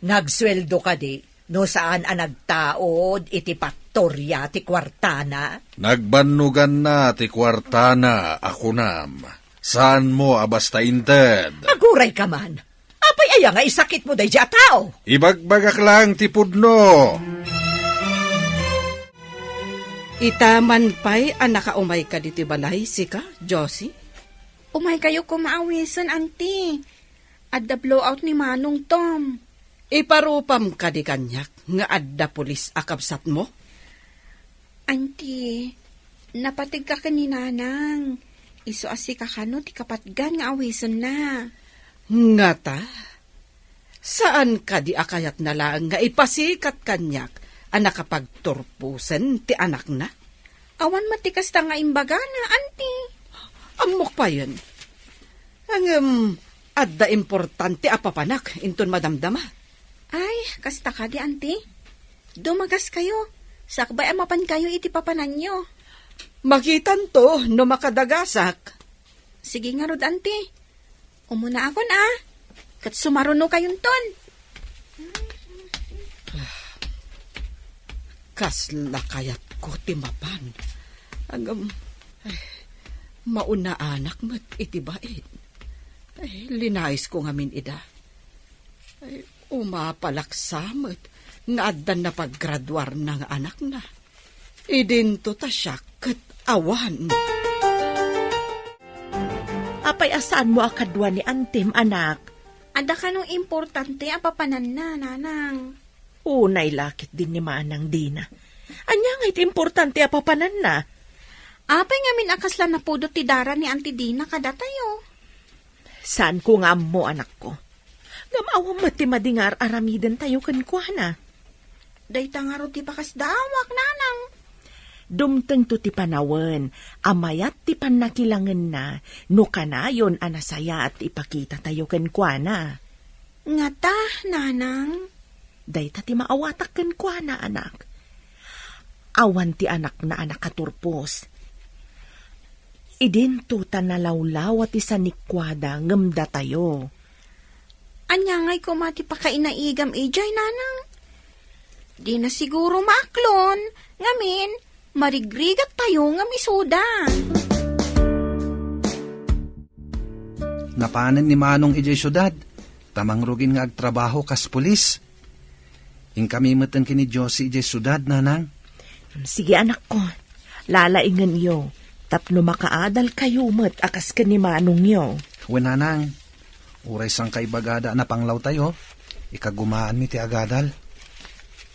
Nagsueldo kadi no saan a nagtaud iti paktoria ti kuartana? Nagbannoganna ti kuartana a kunam. Saanmo a basta inted. Aguray ka man. Apay aya nga isakitmo daydi a tao? Ibagbagak laeng ti pudno. Ita man pay a nakaumayka ditoy balay, sika, Josie? Umaykayo koma awisen, Auntie. Adda blowout ni Manong Tom. Iparupam kadi kaniak nga adda pulis a kabsatmo? Auntie, napategka ken ni Nanang. Isu a sika kano ti kapatgan nga awisenna. Ngata? Saan kadi a kayatna laeng nga ipasikat kaniak a nakapagturposen ti anakna? Awan met ti kasta nga imbagana, Auntie. Ammok payen. Ngem, adda importante a papanak inton madamdama. Ay, kasta kadi, Auntie? Dumagaskayo. Sakbay a mapankayo iti papananyo. Makitanto no makadagasak. Sige ngarud, Auntie. Umunaakon, a. Ket sumarunokayonton. Kasla kayatko ti mapan. Ngem, ay, maunaanak met iti bain. Ay, linayisko ngamin ida. Ay, umapalak sa met nga addan napaggraduarna nga anakna. Idinto ta siak ket awan. Apay a saanmo a kadua ni Antem, anak? Adda kano importante a papananna, Nanang? Unay la ketdin ni Manang Dina. Ania ngay ti importante a papananna? Apay ngamin a kasla napudot ti dara ni Auntie Dina kadatayo? Saanko nga ammo, anakko. Ngem awan met ti madi nga ar-aramidentayo kenkuana. Dayta ngarud ti pakasdaawak, Nanang. Dumtengto ti panawen a mayat ti pannakilangenna no kanayon a nasayaat ti ipakitatayo kenkuana. Ngata, Nanang? Dayta ti maawatak kenkuana, anak. Awan ti anakna a nakaturpos. Idinto ta nalawlawa ti sanikuada ngem datayo. Ania ngay koma ti pakainaigam idiay, Nanang? Dina siguro maaklon, ngamin, marigrigattayo ngem isuda. Napanen ni Manong idiay siudad, ta mangrugin nga agtrabaho kas pulis. Inkami metten ken ni Josie idiay siudad, Nanang. Sige, anakko. Lalaingenyo, tapno makaadalkayo met a kas ken ni manongyo. Wen, Nanang. Uray sangkaibagada a napanglawtayo, ikagumaanmi ti agadal.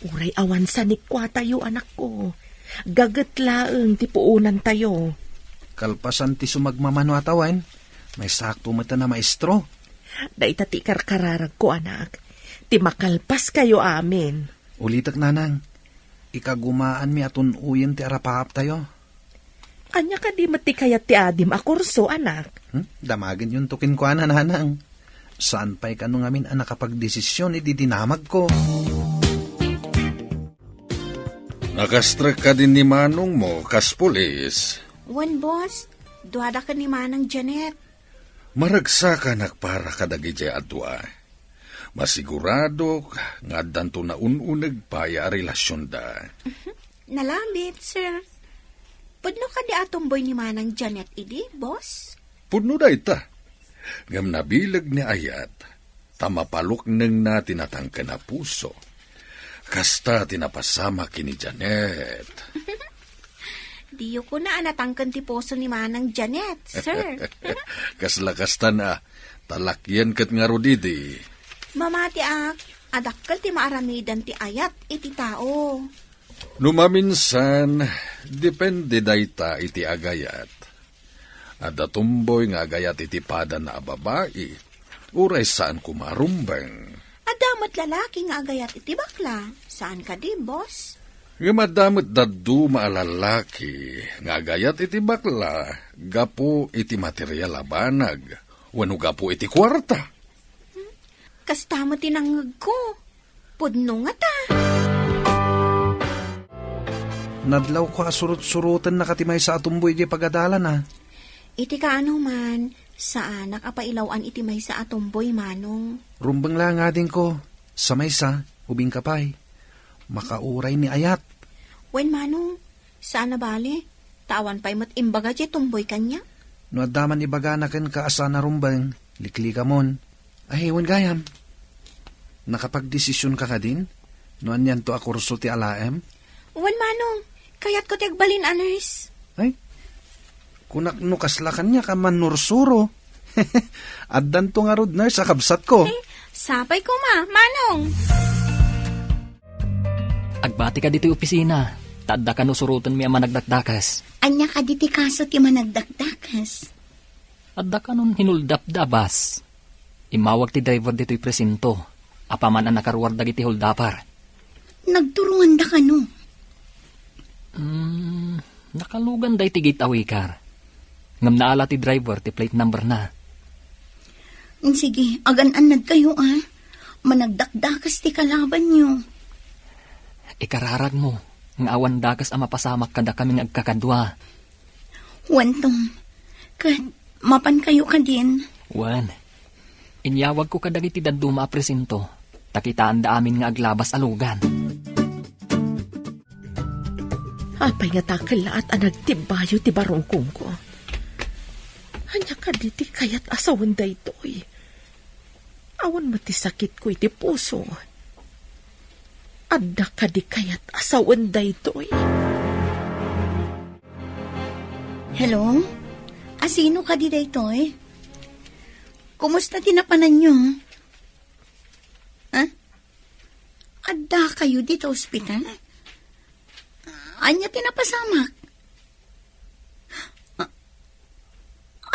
Uray awan sanikuatayo, anakko. Gaget laeng ti puonantayo. Kalpasan ti sumagmamano a tawen, maisakto metten a maestro. Dayta ti ikarkararagko, anak. Ti makalpaskayo amin. Ulitek, Nanang. Ikagumaanmi a tun-oyen ti arapaaptayo. Ania kadi met ti kayat ti adim a kurso, anak? Hmm? Damagenyonto kenkuana, Nanang. Saan pay kano ngamin a nakapagdesisyon idi dinamagko. Nakastrek kadi ni manongmo kas pulis? Wen, boss. Duada ken ni Manang Janet. Maragsakanak para kadagidiay a dua. Masiguradok nga addanto naun-uneg pay a relasionda. Nalabit, sir. Pudno kadi a tumboy ni Manang Janet idi, boss? Pudno dayta. Ngem nabileg ni Ayat, ta mapaluknengna ti natangken a puso. Kasta ti napasamak ken ni Janet. Diyo kuna a natangken ti puso ni Manang Janet, sir. Kasla kasta na, talakian ket ngarud idi. Mamatiak, a dakkel ti maaramidan ti Ayat iti tao. No maminsan, depende dayta iti agayat. Adda tumboy nga agayat iti padana a babai, uray saan koma a rumbeng. Adda met lalaki nga agayat iti bakla, saan kadi, boss? Ngem adda met dadduma a lalaki nga agayat iti bakla gapu iti material a banag wenno gapu iti kuarta. Kasta met ti nangngegko. Pudno ngata. Nadlawko a surot-surotenna ka ti maysa a tumboy idiay pagadalana. Iti kaano man, saanak a pailaw-an iti maysa a tumboy, Manong. Rumbeng la ngadinko, sa maysa, ubingka pay. Makauray ni ayat. Wen, Manong, saan a bale. Ta awan pay met imbaga diay tumboy kaniak. No adda man ibagana kenka a saan a rumbeng, liklikamon. Ay, wen gayam. Nakapagdesisionka kadin? No anianto a kurso ti alaem? Wen, Manong. Kayatko ti agbalin a nurse. Ay, kunak no kasla kaniak a mannursuro. Addanto ngarud nurse a kabsatko. Eh, sapay koma, Manong. Agbati ka ditoy opisina, ta adda kano surotenmi a managdakdakes. Ania kadi ti kaso ti managdakdakes? Adda kanon hinuldapda a bus. Immawag ti driver ditoy presinto, apaman a nakaruar dagiti huldapper. Nagturonganda kano? Hmm, nakalugan daytoy gate a wicker. Ngem naala ti driver ti plate number na. Sige, agan-annadkayo, a. Managdakdakes ti kalabanyo. Ikararagmo nga awan dakes a mapasamak kadakami nga agkakadua. Wen, Tom, ket mapankayo kadin? Wen, inyawagko kadagiti dadduma a presinto, ta kitaanda amin nga aglabas a lugan. Apay nga ta kellaat a nagtimbayo ti barukongko? Ania kadi ti kayat a sawen daytoy? Awan met ti sakitko iti puso. Adda kadi kayat a sawen daytoy? Hello? Asino kadi daytoy? Kumusta ti napananyo? Ha? Adda kayo dita ospital? Ania ti napasamak? A-,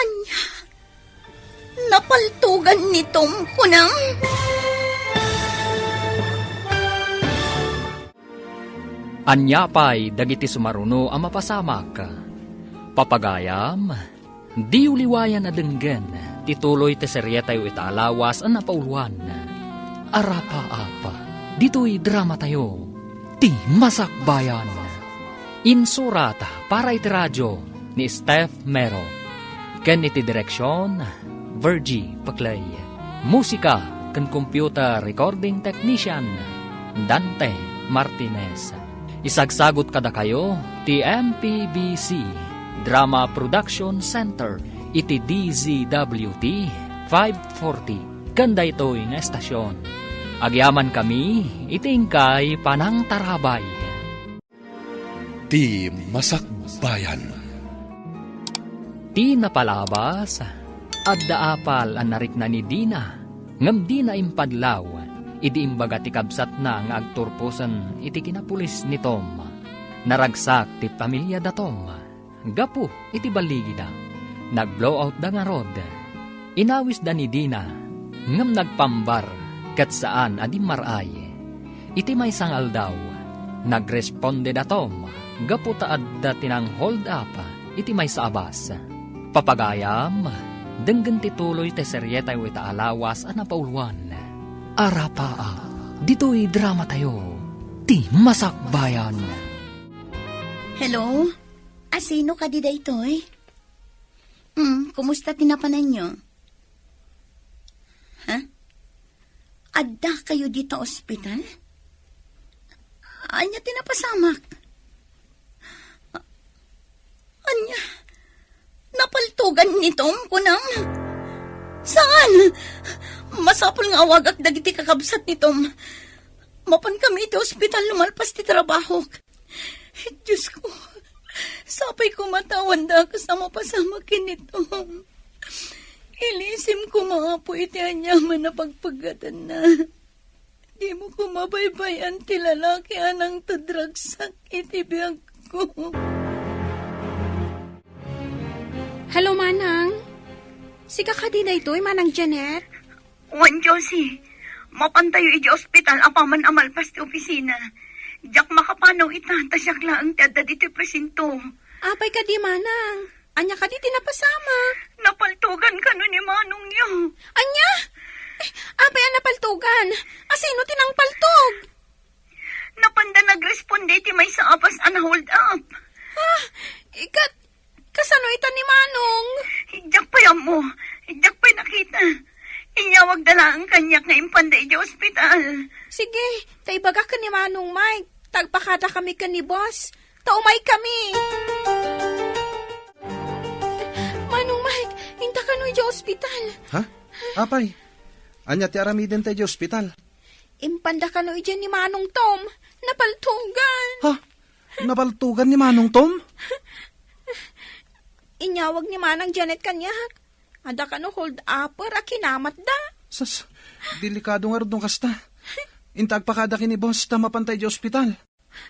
ania? Napaltogan ni Tom, kunam? Ania pay dagiti sumaruno a mapasamak? Papagayam, diyo liwayan a denggen ti tuloy ti serietayo ita a lawas a napauluan. Arapaap, ditoy dramatayo, Ti Masakbayan. Insurat para iti radio ni Steph Mero, ken iti direksion, Virgie Paclay. Musika ken computer recording technician, Dante Martinez. Isagsagut kadakayo ti M P B C Drama Production Center iti D Z W T five forty ken daytoy nga estasion. Agyamankami iti inkay panangtarabay. Ti Masakbayan. Ti napalabas, adda apal a narikna ni Dina, ngem dina impadlaw idi imbaga ti kabsatna nga agturposen iti kinapulis ni Tom. Naragsak ti pamiliada Tom gapu iti balligida. Nag-blowoutda ngarud. Inawisda ni Dina, ngem nagpambar ket saan a dimmar-ay. Iti maysa nga aldaw, nagresponde da Tom gapu ta adda ti nang-hold up iti maysa a bus. Papagayam, denggen ti tuloy ti serietayo ita a lawas a napauluan. Arapaap, ditoy dramatayo, Ti Masakbayan. Hello? Asino kadi daytoy? Hmm, kumusta ti napananyo? Ha? Adda kayo dita ospital? Ania ti napasamak? A-, ania? Napaltogan ni Tom, kunam? Saan? Masapul nga awagak dagiti kakabsat ni Tom. Mapan kami iti ospital no malpas ti trabahok. Diosko, sapay koma ta awan dakes a mapasamak ken ni Tom. Ilisim koma, Apo, iti aniaman a pagpeggetanna. Dimo koma baybay-an ti lalaki a nangtedragsak iti biagko. Hello, Manang. Sika kadi daytoy, Manang Janet? Wen, Josie, mapantayo idiay ospital apaman a malpas ti opisina. Diak makapanaw ita, ta siak laeng ti adda ditoy presinto. Apay kadi, Manang? Ania kadi ti napasamak? Napaltogan kano ni manongyo. Ania? Eh, apay a napaltogan? Asino ti nangpaltog? Napanda nagresponde iti maysa a bus a na-hold up. Oh, diak pay nakita. Inyawagda laeng kaniak nga impanda idiay ospital. Sige, ta ibagak ken ni Manong Mike, ta agpakadakami ken ni Boss, ta umaykami. Manong Mike, inta kano idiay ospital? Ha? Apay, ania ti aramidenta idiay ospital? Impanda kano idiay ni Manong Tom. Napaltugan. Ha? Napaltugan ni Manong Tom? Inyawag ni Manang Janet kaniak. Adda kano hold-upper a kinamatda. Sus, delikado ngarud no kasta. Inta agpakada ken ni Boss ta mapanta idiay ospital.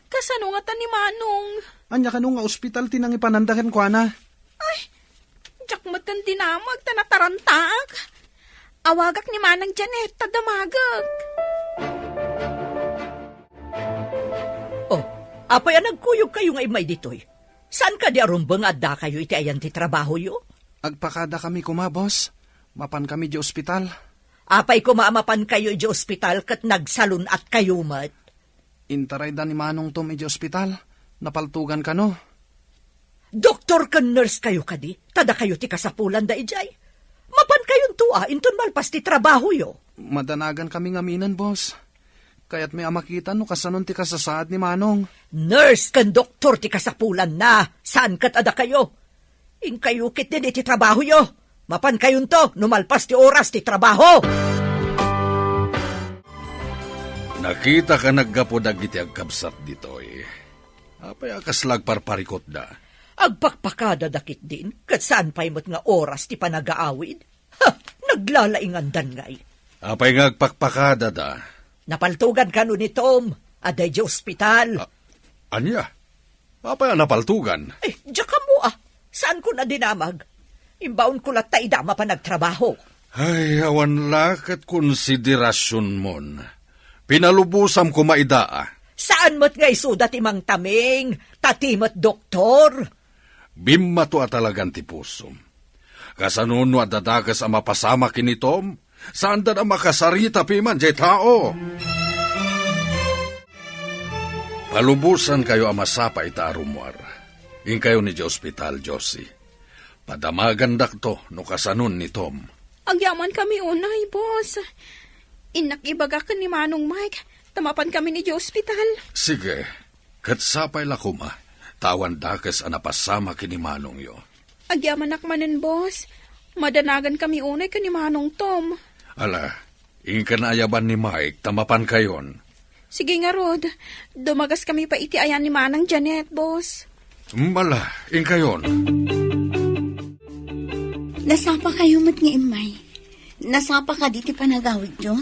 Kasano ngata ni Manong? Ania kano nga ospital ti nangipananda kenkuana? Ay, diak met ken dinamag ta natarantaak. Awagak ni Manang Janet ta damagek. Oh, apay a nagkuyogkayo nga immay ditoy? Saan kadi a rumbeng nga addakayo iti ayan ti trabahoyo? Agpakadakami koma, boss. Mapankami idiay ospital. Apay koma a mapankayo idiay ospital ket nagsalun-atkayo met? Intarayda ni Manong Tom idiay ospital. Napaltugan kano. Doktor ken nurse kayo kadi? Ta dakayo ti kasapulanda idiay. Mapankayonto a inton malpas ti trabahoyo. Madanagankami ngaminen, boss. Kayatmi a makita no kasanon ti kasasaad ni Manong. Nurse ken doktor ti kasapulanna, saan ket a dakayo. Inkayo ketdin iti trabahoyo. Mapankayonto no malpas ti oras ti trabaho. Nakita ka naggapu dagiti agkabsat ditoy. Apay a kasla agparparikutda? Agpakpakadada ketdin, ket saan pay met nga oras ti panagaawid? Ha! Naglalaingandan ngay. Apay nga agpakpakadada? Napaltugan kano ni Tom, adda idiay ospital. A-, ania? Apay a napaltugan? Eh, diak ammo a. Saanko a dinamag? Imbaonko latta ida mapan agtrabaho. Ay, awan la ket konsiderasionmon. Pinalubosam koma ida a. Saan met nga isuda ti mangtaming, ta ti met doktor? Bimmato a talagan ti pusom. Kasano no adda dakes a mapasamak ken ni Tom? Saanda a makasarita piman diay tao. Palubosankayo a masapa ita a rummuar. Inkayon idiay ospital, Josie. Padamagandakto no kasanon ni Tom. Agyamankami unay, boss. Innak ibaga ken ni Manong Mike, ta mapankami idiay ospital. Sige, ket sapay la koma, ta awan dakes a napasamak ken ni manongyo. Agyamanak manen, boss. Madanagankami unay ken ni Manong Tom. Ala, inka naayaban ni Mike ta mapankayon. Sige ngarud, dumagaskami pay iti ayan ni Manang Janet, boss. Ala, inkayon. Nasapakayo met nga immay. Nasapa kadi ti panagawidyo?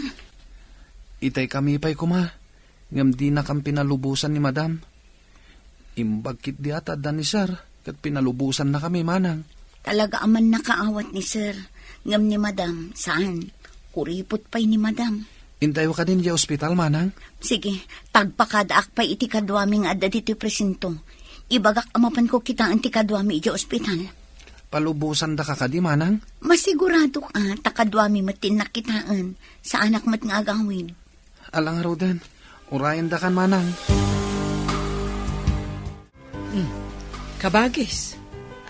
Itaykami pay koma, ngem dinakam pinalubosan ni Madam. Imbag ketdi a ta adda ni Sir, ket pinalubosannakami, Manang. Talaga a mannakaawat ni Sir, ngem ni Madam, saan. Kuripot pay ni Madam. Intayo kadin idiay ospital, Manang? Sige, ta agpakadaak pay iti kaduami nga adda ditoy presinto. Ibagak a mapanko kitaen ti kaduami idiay ospital. Palubosandaka kadi, Manang? Masiguradok a ta kaduami met ti innak kitaen. Saanak met nga agawid. Ala ngaruden, urayendakan, Manang. Hmm. Kabagis,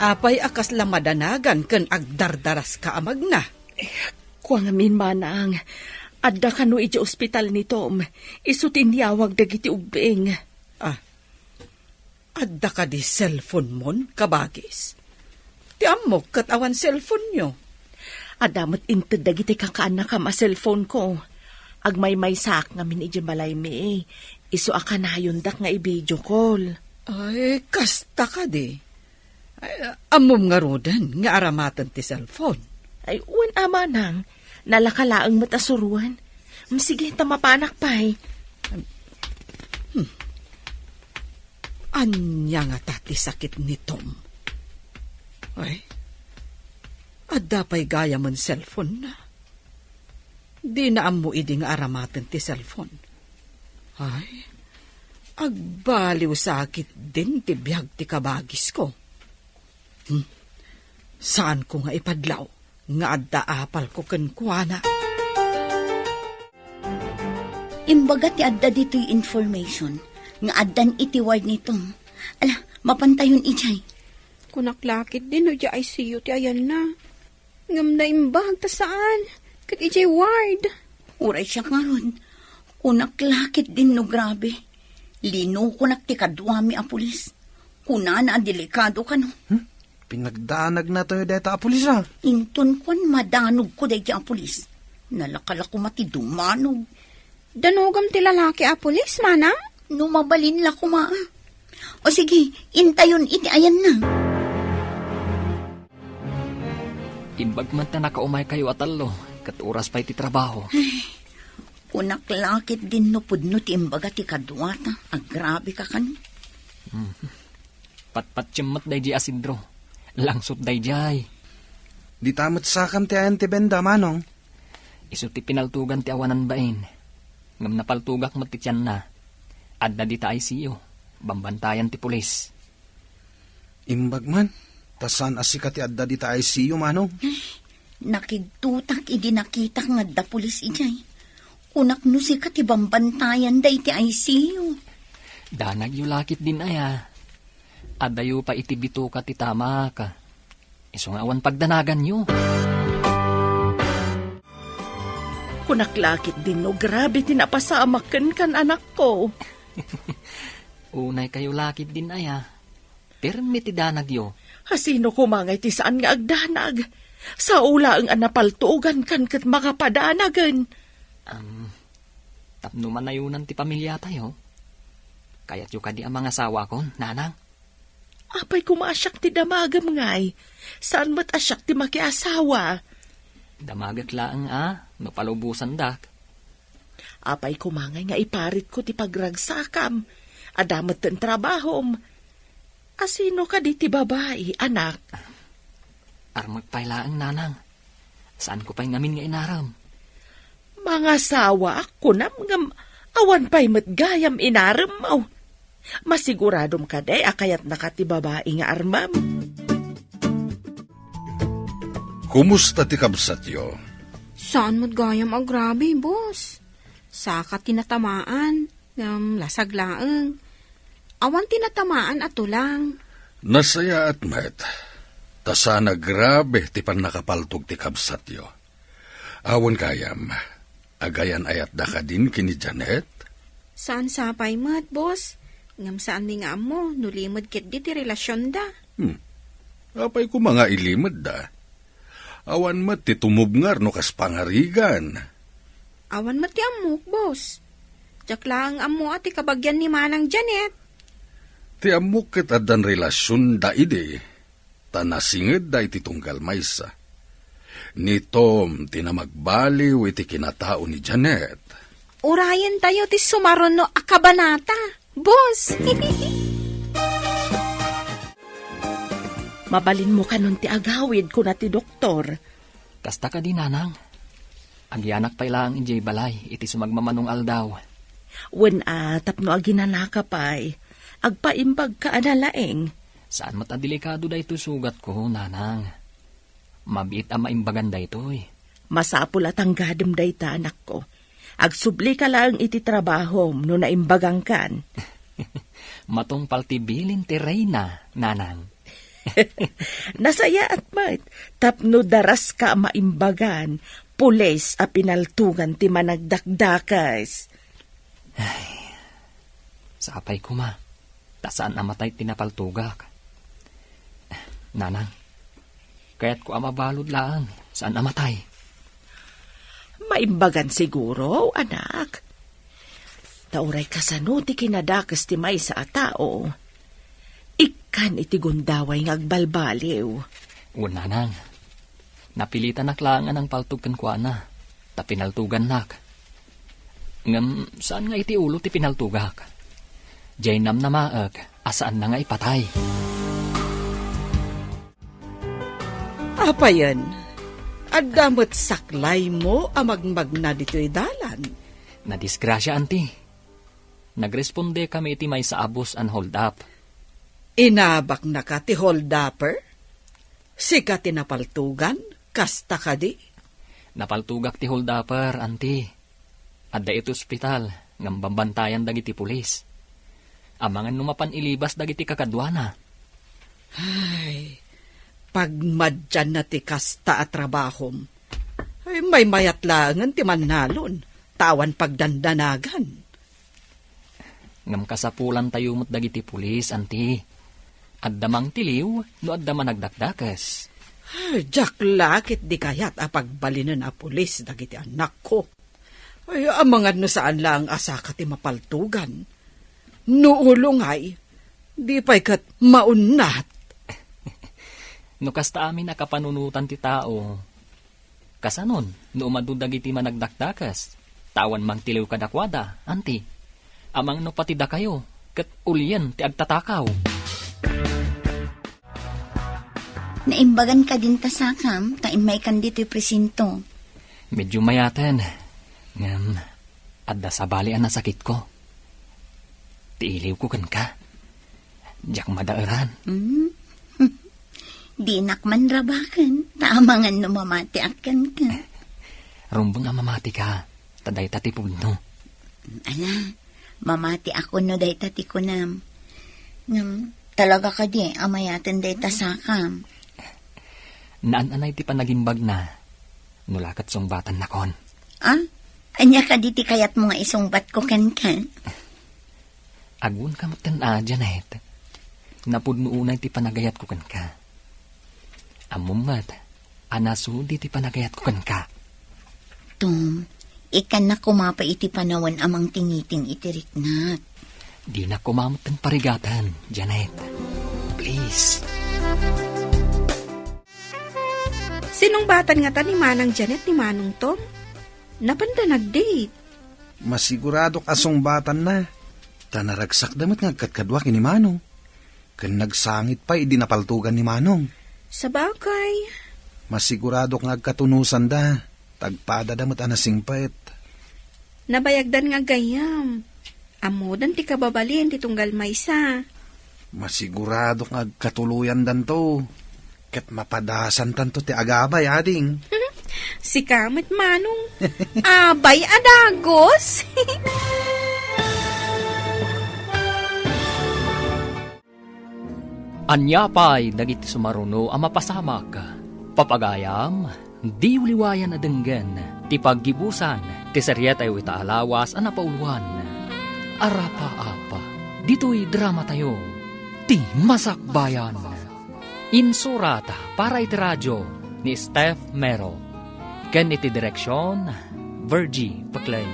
apay a kasla madanagan ken agdardaraska a magna? Eh, kua ngamin, Manang, adda kano idiay ospital ni Tom. Isu ti inyawag dagiti ubbing. Ah, adda kadi cellphone-mon, kabagis? Ti ammok ket awan cellphone-yo. Adda met inted dagiti kakaannakam a cellphone-ko. Agmaymaysaak ngamin idiay balaymi. Isu a kanayondak nga i-video call. Ay, kasta kadi. Ay, ammom ngaruden nga aramaten ti cellphone? Ay, wen a, Manang. Nalaka laeng met a suroen. Mm, sige, ta mapanak pay. Hmm. Ania ngata ti sakit ni Tom? Ay, adda pay gayamen cellphone-na. Dina ammo idi nga aramaten ti cellphone. Ay, agbaliw sa ketdin ti biag ti kabagisko. Hmm. Saanko nga ipadlaw nga adda apalko kenkuana. Imbaga ti adda ditoy information nga addan iti ward ni Tom. Ala, mapantayon idiay. Kunak la ketdin no idiay I C U ti ayanna. Ngem naimbag ta saan. Ket idiay ward. Uray siak ngarud, kunak la ketdin no grabe. Linukonak ti kaduami a pulis. Kunana a delikado kano. Hmm? Pinagdanagna tayo dayta a pulis, a. Inton kuan, madanogko daydi a pulis. Nalaka la koma ti dumanog. Danogam ti lalaki a pulis, manang? No mabalin la koma, a. O sige, intayon iti ayanna. Imbag man ta nakaumaykayo a tallo, ket oras pay ti trabaho. Ay, kunak la ketdin no pudno ti imbaga ti kaduata, agrabe ka kan. Hmm. Patpatiem met daydi a sidro. Langsot daydiay. Dita met sakam ti ayan ti benda, manong. Isu ti pinaltugan ti awanan bain. Ngem napaltugak met ti tianna. Adda dita I C U. Bambantayan ti pulis. Imbag man, ta saan a sika ti adda dita I C U, manong? Nakigtotak idi nakitak nga adda pulis idiay. Kunak no sika ti bambantayan daydi I C U. Danagyo la ketdin aya. Addayo pay iti bitoka ti tamak. Isu nga awan pagdanaganyo. Kunak la ketdin no grabe ti napasamak kenka, anakko. Unaykayo la ketdin aya. Pirmi ti danagyo. Asino koma ngay ti saan nga agdanag? Sao laeng a napaltugankan ket makapadanagen. Am, tapno manayonan ti pamiliatayo. Kayatyo kadi a mangasawakon, nanang? Apay koma a siak ti damagem ngay? Saan met a siak ti makiasawa? Damagek laeng a, no palubosandak. Apay koma ngay nga iparitko ti pagragsakam? Adda metten trabahom. Asino kadi ti babai, anak? Armek pay laeng, nanang. Saanko pay ngamin nga inarem. Mangasawaak, kunam, ngem awan pay met gayam inaremmo. Masiguradom kadi a kayatnaka ti babai nga armem? Kumusta ti kabsatyo? Saan met gayam agrabe, boss. Saka ti natamaan, ngem lasag laeng. Awan ti natamaan a tulang. Nasayaat met, ta saan a grabe ti pannakapaltog ti kabsatyo. Awan gayam, agayan-ayatda kadin ken ni Janet? Saan sapay met, boss. Ngem saanmi nga ammo no limed ketdi ti relasionda. Hmm. Apay koma nga ilimedda? Awan met ti tumubngar no kas pangarigan. Awan met ti ammok, boss. Diak laeng ammo a ti kabagian ni Manang Janet. Ti ammok ket addan relasionda idi, ta nasingedda iti tunggal maysa. Ni Tom ti namagbaliw iti kinatao ni Janet. Urayentayo ti sumaruno a kabanata, boss. Mabalinmo kanon ti agawid, kuna ti doktor. Kasta kadi, nanang? Agyanak pay laeng idiay balay iti sumagmamanong aldaw. Wen a, tapno aginanaka pay, agpaimbagka a nalaing. Saan met a delikado daytoy sugatko, nanang. Mabiit a maimbagan daytoy. Masapul a tanggadem dayta, anakko. Agsublika laeng iti trabahom no naimbagangkan. Matungpal ti bilin ti reyna, nanang. Nasayaat met, tapno daraska a maimbagan, pulis a pinaltugan ti managdakdakes. Ay, sapay koma, ta saan a matay ti napaltugak. Nanang, kayatko a mabalud laeng, saan a matay. Maimbagan siguro, anak. Ta uray kasano ti kinadakes ti maysa a tao, ikkan iti gundaway nga agbalbaliw. Wen, nanang, napilitanak laeng a nangpaltog kenkuana, ta pinaltugannak. Ngem saan nga iti ulo ti pinaltugak. Diay namnamaek a saanna nga ipatay. Apayen, adda met saklaymo a magmagna ditoy dalan. Nadisgrasia, anti. Nagrespondekami iti maysa a bus a na-hold up. Inabaknaka ti hold upper? Sika ti napaltugan, kasta kadi? Napaltugak ti hold upper, anti. Adda iti ospital, ngem bambantayan dagiti pulis. Amangan no mapan ilibas dagiti kakaduana. Ay, Pagmadianna ti kasta a trabahom. Ay, maymayat laengen ti mannalon, ta awan pagdandanagan. Ngem kasapulantayo met dagiti pulis, anti. Adda mangtiliw no adda managdakdakes. Ay, diak la ket di kayat a pagbalinen a pulis dagiti anakko. Ay, amangan no saan laeng a saka ti mapaltugan. No ulongay, di pay ket maunnat. No kasta amin a kapanunotan ti tao, kasanon no umadu dagiti managdakdakes, ta awan mangtiliw kadakuada, anti? Amangan no pati dakayo, ket ulien ti agtatakaw. Naimbagan kadin ta sakam, ta immaykan ditoy presinto. Medyo mayaten, ngem adda sabali a nasakitko. Ti iliwko kenka. Diak madaeran. Hmm? Dinak man rabaken, ta amangan no mamatiak kenka. Rumbeng a mamatika, ta dayta ti pudno. Ala, mamatiak no dayta ti kunam. Ngem, talaga kadi a mayaten dayta sakam? Naan-anay ti panagimbagna, no la ket sungbatan nakon. Ah? Ania kadi ti kayatmo nga isungbatko kenka? Agunka metten a, Janet. Napudno unay ti panagayatko kenka. Ammom met a nasudi ti panagayatko kenka. Tom, ikkannak koma pay iti panawen a mangtingiting iti riknak. Dinak koma metten parigaten, Janet. Please. Sinungbatan ngata ni Manang Janet ni Manong Tom? Napanda nag-date? Masiguradok a sungbatanna. Ta naragsakda met nga agkadkadua ken ni Manong. Ken nagsangit pay idi napaltugan ni Manong. Sabagay. Masiguradok nga agkatunusanda. Ta agpadada met a nasingpet. Nabayagdan nga aggayam. Ammodan ti kababalin ti tunggal maysa. Masiguradok nga agkatuloyandanto. Ket mapadasantanto ti agabay, ading. Sika met, Manong. Abay a dagus. Ania pay dagiti sumaruno a mapasamak? Papagayam, diyo liwayan a denggen ti paggibusan ti serietayo ita a lawas a napauluan. Arapaap, ditoy dramatayo, Ti Masakbayan. Insurat para iti radio ni Steph Mero. Ken iti direksion, Virgie Peclay.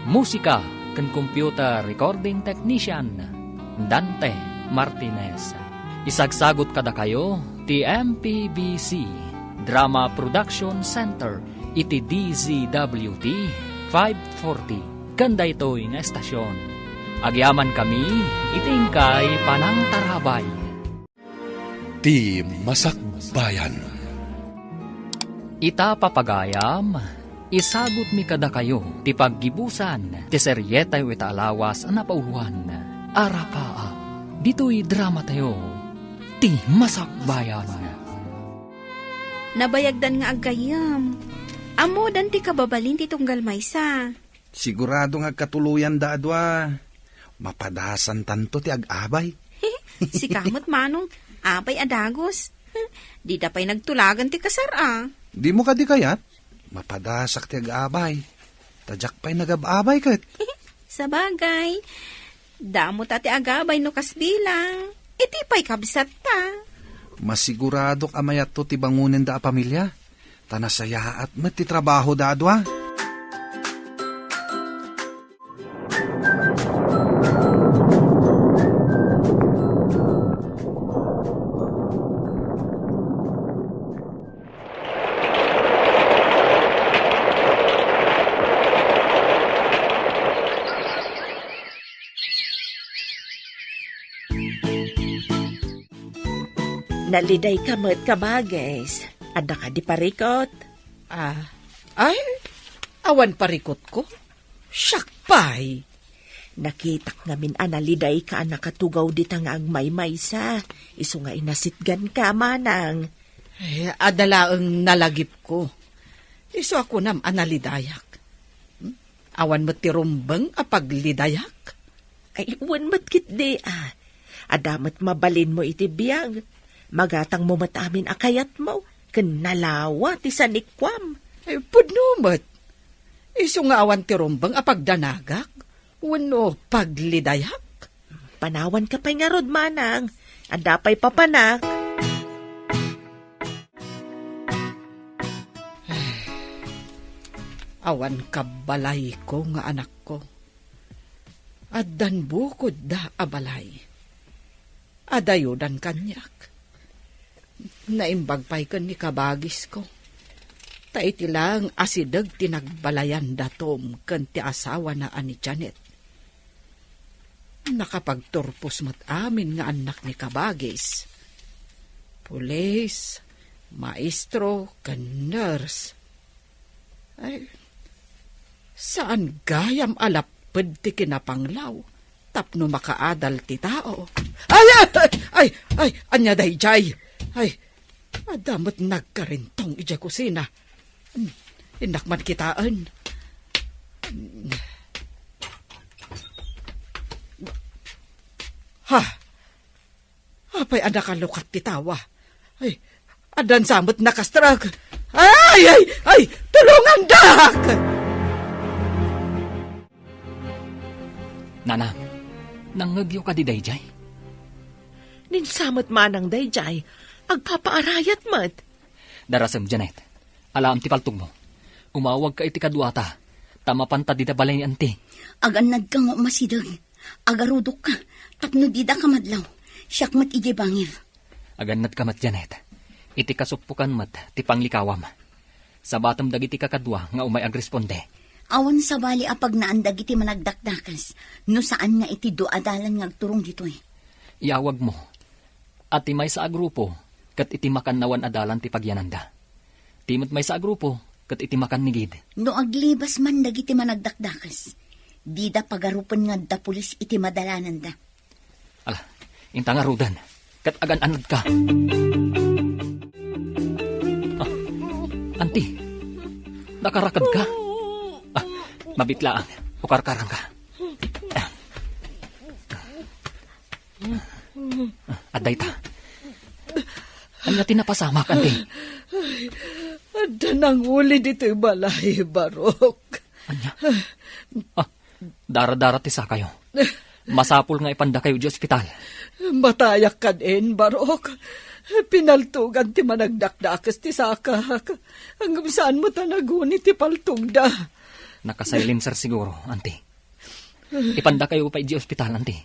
Musika ken computer recording technician, Dante Martinez. Isagsagut kadakayo ti M P B C Drama Production Center iti D Z W T five forty ken daytoy nga estasion. Agyamankami iti inkay panangtarabay. Ti Masakbayan. Ita, papagayam, isagutmi kadakayo ti paggibusan ti serietayo ita a lawas a napauluan. Arapaap, ditoy dramatayo, Ti Masakbayan. Nabayagdan nga aggayam. Ammodan ti kababalin ti tunggal maysa. Sigurado nga agkatuloyanda a dua. Mapadasantanto ti ag-abay. Sika met, Manong, abay a dagus. Dida pay nagtulagan ti kasar a. Dimo kadi kayat? Mapadasak ti ag-abay. Ta diak pay nagab-abay ket. Sabagay. Damo ta ti agabay no kas bilang. Iti pay kabsatta. Masiguradok a mayatto ti bangonenda a pamilia. Ta nasayaat met ti trabahoda a dua. Nalidayka met, kabagis. Adda kadi parikut? Ah, ay, awan parikutko. Siak pay. Nakitak ngamin a nalidayka a nakatugaw dita nga agmaymaysa, isu nga inasitganka, manang. Eh, adda laeng nalagipko. Isu a kunam a nalidayak. Hmm? Awan met ti rumbeng a paglidayak? Ay, wen met ketdi, a. Adda met mabalinmo iti biag. Magatangmo met amin a kayatmo, ken nalawa ti sanikuam. Ay, pudno met. Isu nga awan ti rumbeng a pagdanagak, wenno paglidayak. Panawanka pay ngarud, manang. Adda pay papanak. Awan kabbalayko nga anakko. Addan bukodda a balay. Adayodan kaniak. Naimbag pay ken ni kabagisko. Ta iti laeng asideg ti nagbalayan da Tom ken ti asawana a ni Janet. Nakapagturpos met amin nga annak ni kabagis. Pulis, maestro, ken nurse. Ay, saan gayam a lapped ti kinapanglaw tapno makaadal ti tao. Ay, ay, ay, ay, ay, ania daydiay? Ay, adda met nagkarintong idiay kusina. Hmm, innak man kitaen. Ha? Apay a nakalukat ti tawa? Ay, addan sa met nakastrek. Ay, ay, ay, tulongandak! Nanang, nangngegyo kadi daydiay? Ninsa met manang daydiay, agpapaarayat met. Darasem, Janet. Alaem ti paltogmo. Umawagka iti kaduata, ta mapanta dida balay ni Anti. Agannadka nga umasideg. Agarudokka, tapno didaka madlaw. Siak met idiay bangir. Agannadka met, Janet. Iti kasuppokan met ti panglikawam. Sabatem dagiti kakadua nga umay agresponde. Awan sabali a pagnaan dagiti managdakdakes, no saan nga iti dua a dalan nga agturong ditoy. Iyawagmo a ti maysa a grupo ket iti makannawan a dalan ti pagyananda. Ti met maysa a grupo ket iti makannigid. No aglibas man dagiti managdakdakes, dida pagarupen nga adda pulis iti madalananda. Ala, inta ngaruden, ket agan-anadka. Ah, Anti, nakarakedka? Ah, mabitlaang, ukarkarangka. Adda ita. Ania ti napasamak, Anti? Ay, adda nanguli ditoy balay, Barok. Ania? Ah, daradara ti sakayo. Masapul nga ipandakayo idiay ospital. Matayak kadin, Barok. Pinaltugan ti managdakdakes ti sakak. Ngem saan met a naguni ti paltogda. Nakasilenser siguro, Anti. Ipandakayo pay idiay ospital, Anti.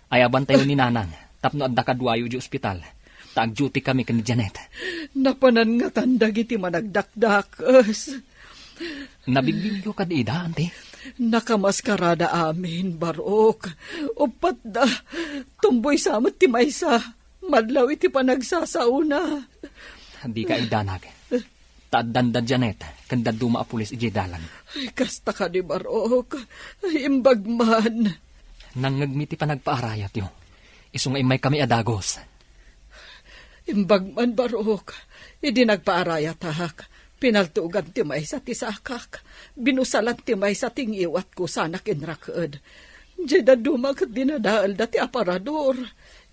Ayabantayo ni Nanang tapno adda kaduayo idiay ospital, ta agdutikami ken ni Janet. Napanan ngatan dagiti managdakdakes. Nabigbigyo kadi ida, Anti? Nakamaskarada amin, Barok. Uppat da. Tumboy sa met ti maysa. Madlaw iti panagsasaona. Dika idanag. Ta addanda Janet ken dadduma a pulis idiay dalan. Ay, kasta kadi, Barok. Ay, imbag man. Nangngegmi ti panagpaarayatyo. Isu nga immaykami a dagus. Imbag man, Barok. Idi nagpaarayatak, pinaltugan ti maysa ti sakak. Binusalan ti maysa ti ngiwatko sanak inraked. Diay dadduma ket dinadaelda ti aparador.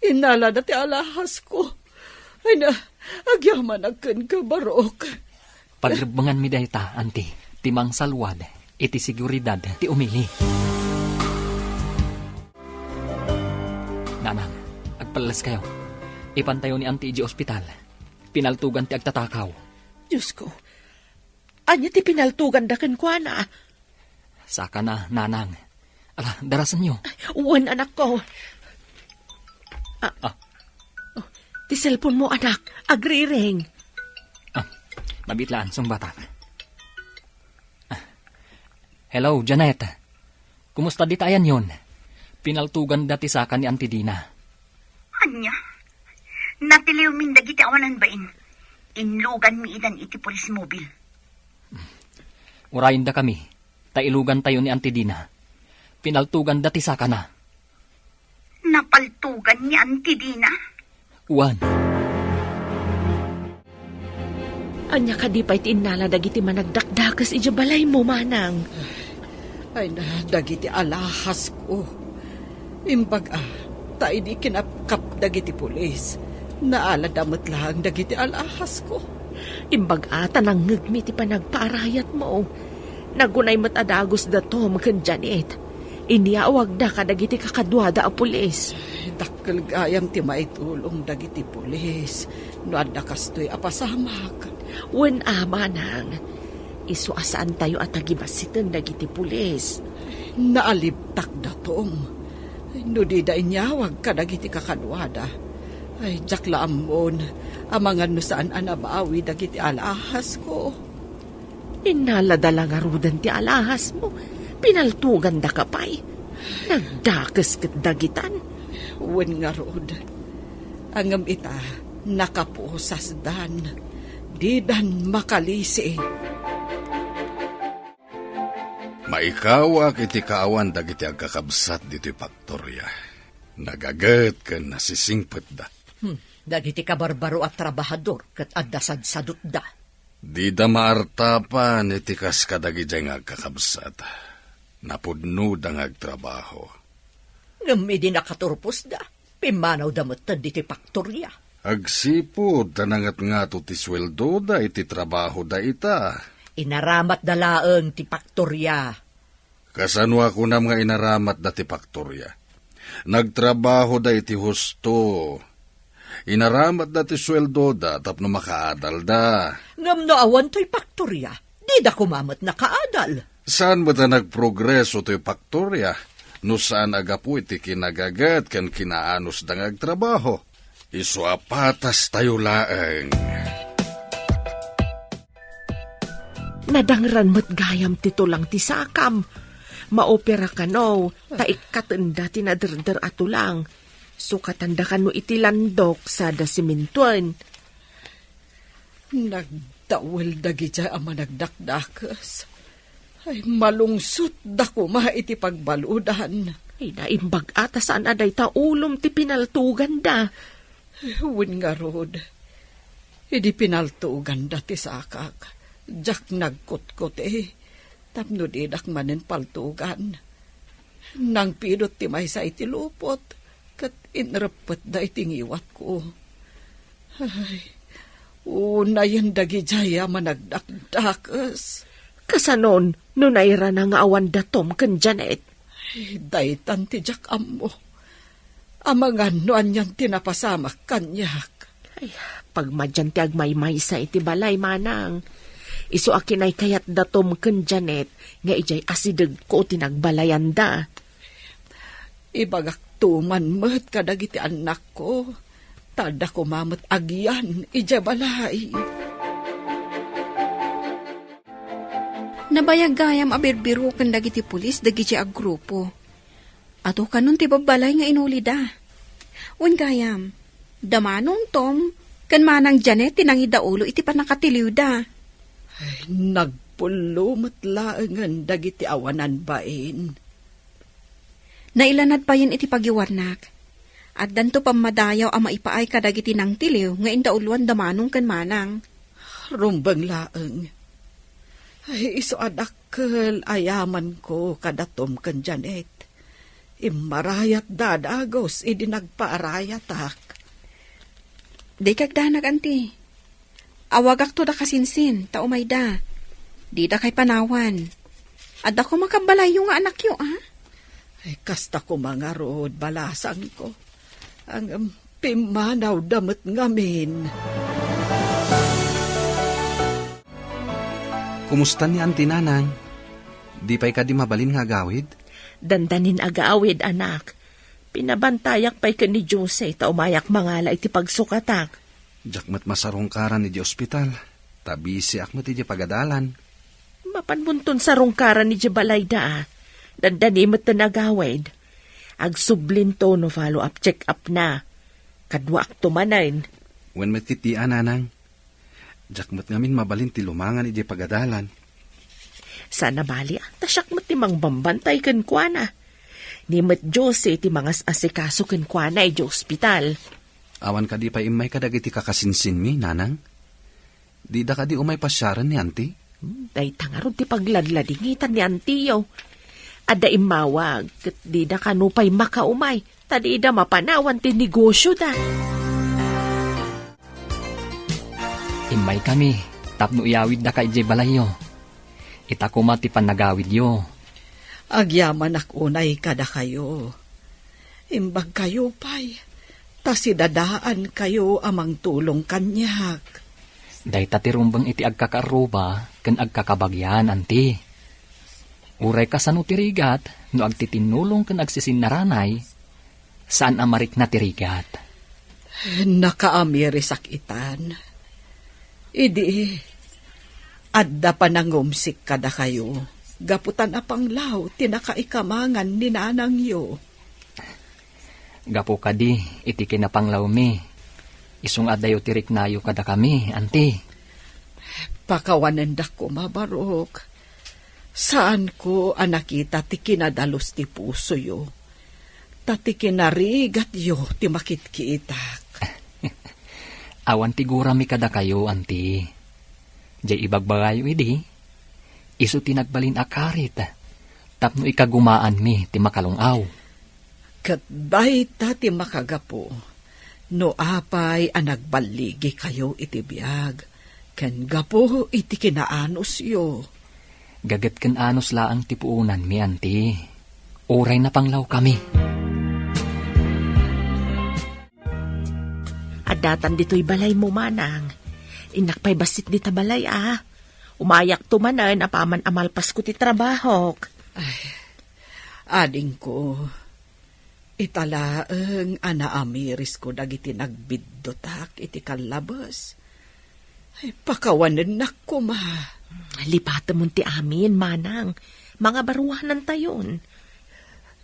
Innalada ti alhasko. Ay na, agyamanak kenka, Barok. Pagrebbenganmi dayta, Anti, ti mangsalwad iti seguridad ti umili. Nanang, agpelleskayo. Ipantayo ni Anti idiay ospital. Pinaltugan ti agtatakaw. Diosko, ania ti pinaltuganda kenkuana? Sakana, Nanang. Ala, darasenyo. Wen, anakko. Ah, Ah. Oh, ti cellphone mo, anak. Agriring. Ah, mabitlaan, sungbatak. Ah. Hello, Janet. Kumusta dita ayanyon? Pinaltuganda ti saka ni Auntie Dina. Ania? Natiliwmin dagiti awanan bain. Inluganmi idan iti police mobile. Urayendakami, ta ilugantayo ni Auntie Dina. Pinaltuganda ti sakana. Napaltugan ni Auntie Dina? Wen. Ania kadi pay ti innala dagiti managdakdakes idiay balaymo, manang? Ay na, dagiti alhasko. Imbag a, ta idi kinapkap dagiti pulis, Naalada met laeng dagiti al'ahasko. Imbag-a ta nangngegmi ti panagpaarayatmo. Nagunay met a dagusda Tom ken Janet. Inyawagda kadagiti kakaduada a pulis. Dakkel gayam ti maitulong dagiti pulis no adda kastoy a pasamak. Wen a, manang. Isu a saantayo a tagibassiten dagiti pulis. Naalibtakda, Tom. No dida inyawag kadagiti kakaduada, ay, diak la ammon amangan no saan a nabawi dagiti al'ahasko. Innalada la ngaruden ti al'ahasmo. Pinaltogandaka pay. Nagdakes ket dagitan. Wen ngarud. Ngem ita, nakapusasdan. Didan makalisi. Maikawak iti kaawan dagiti agkakabsat ditoy faktoria. Nagaget ken nasisingpetda. Hmm, dagiti kabarbaro a trabahador ket adda sadsadutda. Dida maartapan iti kas kadagidiay nga agkakabsat. Napudnoda nga agtrabaho. Ngem idi nakaturposda, pimmanawda metten ditoy faktoria. Agsipud ta nangatngato ti sueldoda iti trabahoda ita. Inaramatda laeng ti faktoria. Kasano a kunam nga inaramatda ti faktoria? Nagtrabahoda iti husto. Inaramatda ti sueldoda tapno makaadalda. Ngem no awan toy faktoria, dida koma met nakaadal. Saan met a nagprogreso toy faktoria no saan a gapu iti kinagaget ken kinaanusda nga agtrabaho? Isu a patastayo laeng. Nadangran met gayam ti tulang ti sakam. Maopera kano, ta ikkatenda ti naderder a tulang. Sukatanda kano iti landok sada simintoen. Nagdawel dagidiay a managdakdakes. Ay, malungsotda koma iti pagbaludan. Ay, naimbag-a ta saan a dayta ulom ti pinaltoganda. Wen ngarud, idi pinaltoganda ti sakak, diak nagkutkuti, tapno didak manen paltogan. Nangpidot ti maysa iti lupot, ket inreppetda iti ngiwatko. Ay, unayen dagidiay a managdakdakes. Kasanon no nairana nga awan da Tom ken Janet? Ay, daytan ti diak ammo. Amangan no anian ti napasamak kaniak. Ay, pagmadian ti agmaymaysa iti balay, manang. Isu a kinaykayat da Tom ken Janet nga idiay asidegko ti nagbalayanda. Ibagakto man met kadagiti annakko, ta adda koma met agian idiay balay. Nabayag gayam a birbiroken dagiti pulis dagiti a grupo. Adu kanon ti babbalay nga inulida. Wen gayam, da Manong Tom ken Manang Janet ti nangidaulo iti pannakatiliwda. Ay, nagpullo met laengen dagiti awanan bain. Nailanad payen iti pagiwarnak. Addanto pammadayaw a maipaay kadagiti nangtiliw nga indauloan da Manong ken Manang. Rumbeng laeng. Ay, isu a dakkel a yamanko kada Tom ken Janet. Immarayatda a dagus idi nagpaarayatak. Dikay agdanag, anti. Awagakto da kasinsin, ta umayda. Didakay panawan. Adda koma kabbalayyo nga anakyo, a? Ay, kasta koma ngarud, balasangko. Ngem pimmanawda met ngamin. Kumusta ni Auntie, Nanang? Di pay kadi mabalin nga agawid? Dandanin agawid, anak. Pinabantayak pay ken ni Jose ta umayak mangala iti pagsukatak. Diak met masarungkaran idiay ospital, ta bisiak met idiay pagadalan. Mapanmonton sarungkaran idiay balayda, a. Dandani metten agawid. Agsublinto no follow-up check-up na. Kaduaakto manen. Wen met iti a, Nanang. Diak met ngamin mabalin ti lumangan idiay pagadalan. Saan a bali, a, ta siak met ti mangbambantay kenkuana. Ni met Jose ti mangas-asikaso kenkuana idiay ospital. Awan kadi pay immay kadagiti kakasinsinmi, Nanang? Dida kadi umay pasiaren ni Auntie? Hmm, dayta ngarud ti pagladladingitan ni Auntie-yo. Adda immawag, ket dida kano pay makaumay, ta dida mapanawan ti negosioda. Immaykami tapno iyawiddaka idiay balayyo. Ita koma ti pannagawidyo. Agyamanak unay kadakayo. Imbagkayo pay, ta sidadaankayo a mangtulong kaniak. Dayta ti rumbeng iti agkakaarruba ken agkakabagian, anti. Uray kasano ti rigat no agtitinnulong ken agsisinnaranay, saan a marikna ti rigat. Nakaamirisak itan. Idi, adda panangumsik kadakayo, gapu ta napanglaw ti nakaikamangan ni nanangyo. Gapu kadi iti kinapanglawmi, isu nga addayo ti riknayo kadakami, anti. Pakawanendak koma, Barok. Saanko a nakita ti kinadalus ti pusoyo, ta ti kinarigatyo ti makitkitak. Awan ti gurami kadakayo, anti. Jay ibagbagayo idi, isu ti nagbalin a karit tapno ikagumaanmi ti makalung-aw. Ket dayta ti makagapu no apay a nagballigikayo iti biag ken gapu iti kinaanusyo. Gaget ken anus laeng ti puonanmi, anti. Uray napanglawkami. Addatan ditoy balaymo, manang. Innak pay bassit dita balay, a. Umayakto manen apaman a malpasko ti trabahok. Ay, adingko, ita laeng a naamirisko dagiti nagbiddutak iti kallabes. Ay, pakawanennak koma. Lipatemon ti amin, manang. Mangabaruanantayon.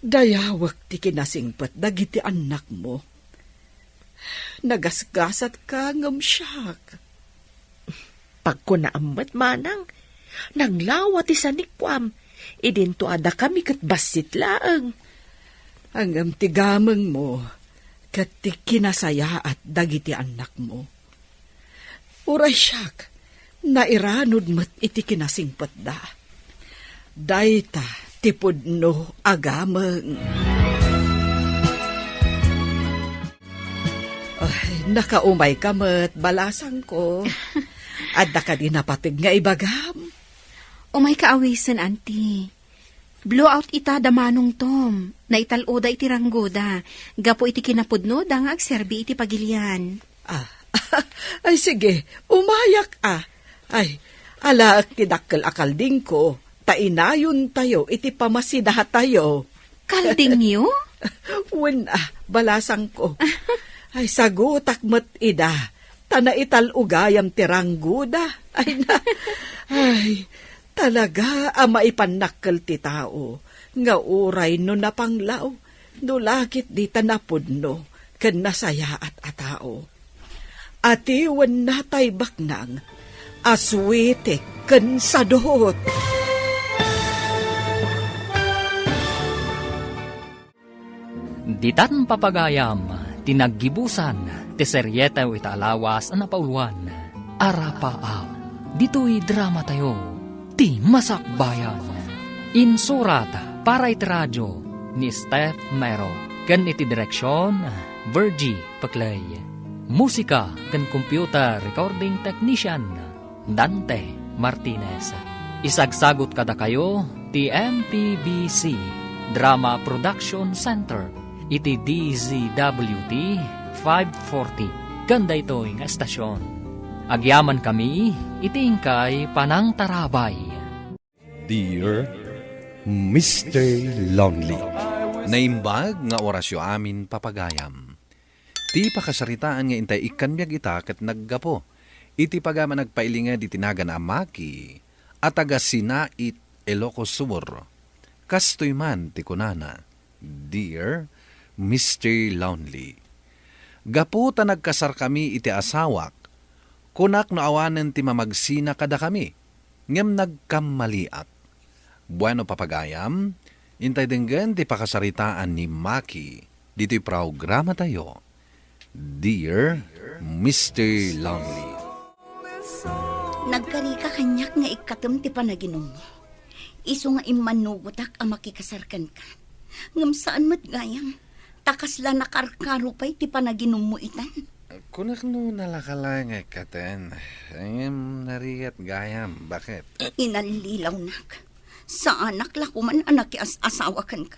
Dayawek ti kinasingpet dagiti annakmo. Nagasgasatka ngem siak. Pagkunaam met, manang, naglawa ti sanikuam. Idinto a dakami ket bassit laeng. Ngem ti gamengmo ket ti kinasayaat dagiti annakmo. Uray siak, nairanod met iti kinasingpetda. Dayta ti pudno a gameng. Ay, nakaumayka met, balasangko. Adda kadi napateg nga ibagam? Umayka awisen, Auntie. Blowout ita da Manong Tom. Naital-oda iti ranggoda. Gapu iti kinapudnoda nga agserbi iti pagilian. Ah, ay sige, umayak a. Ay, alaek ti dakkel a kaldingko, ta inayontayo iti pamasidatayo. Kaldingyo? Wen a, balasangko. Ay, sagutak met ida, ta naital-ugayam ti ranggoda. Ay na, ay, talaga a maipannakkel ti tao, nga uray no napanglaw, no la ketdi ta napudno ken nasayaat a tao. Atiwenna tay baknang a suitik ken sadot. Ditan papagayam ti naggibusan ti serietew ita a lawas a napauloan, Arapaap. Ditoy dramatayo, Ti Masakbayan. Insurat para iti radio ni Steph Mero ken iti direksion, Virgie Peclay. Musika ken computer recording technician, Dante Martinez. Isagsagut kadakayo ti M P B C Drama Production Center iti D Z W T five forty ken daytoy nga estasion. Agyamankami iti inkay panangtarabay. Dear Mister Lonely. Naimbag nga orasyo amin, papagayam. Ti pakasaritaan nga intay ikkan biag ita ket naggapu iti pagayam a nagpailinged iti nagan a Maki a taga Sinait, Ilocos Sur. Kastoy man ti kunana, Dear Mister Lonely, gapu ta nagkasarkami iti asawak, kunak no awanen ti mamagsina kadakami, ngem nagkammaliak. Bueno, papagayam, intay denggen ti pakasaritaan ni Maki ditoy programatayo, Dear Mister Lonely. Nagkarika kaniak nga ikkatem ti panaginummo. Isu nga immannugotak a makikasar kenka. Ngem saan met gayam, ta kasla nakarkaro pay ti panaginummo itan. Kunak no nalaka laeng nga ikkaten, ngem narigat gayam. Baket? Inallilawnak. Saanak la koman a nakias-asawa kenka.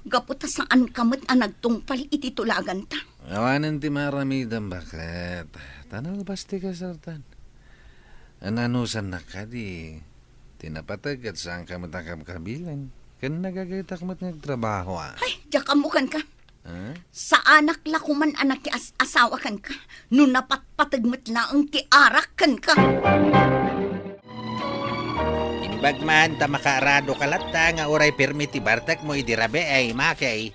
Gapu ta saanka met a nagtungpal iti tulaganta. Awanen ti maaramidem, baket? Ta nalabas ti kasartan. Ananusannak kadi ti napateg ket saanka met a kabkabilen. Ken nagagaytak met nga agtrabaho, a. Ay, diak ammo kenka. Ha? Saanak la koman a nakias-asawa kenka no napatpateg met laeng ti arak kenka. Imbag man ta makaarado ka latta nga uray permi ti bartekmo idi rabii, Makey.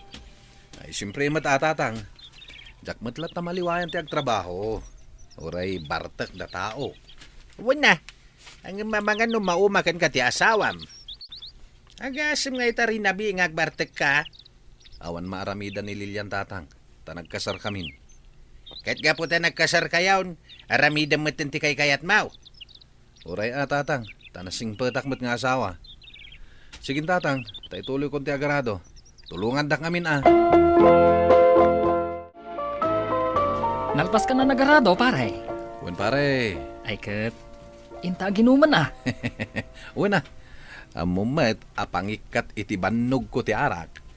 Ay, siempre met a, Tatang. Diak met latta maliwayan ti agtrabaho. Uray bartek da tao. Wen a, ngem amangan no mauma kenka ti asawam. Agasem nga ita rinabii nga agbartekka. Awan maaramidan ni Lilian, Tatang, ta nagkasarkamin. Ket gapu ta nagkasarkayon, aramidem metten ti kaykayatmo. Uray a, Tatang, ta nasingpetak met nga asawa. Sige, Tatang, ta ituloykon ti agarado. Tulongandak ngamin a. Nalpas ka na nagarado, pare? Wen, pare. Ay, ket, inta aginuman a. Wen a. Ammom met a pangikkat iti bannogko ti arak.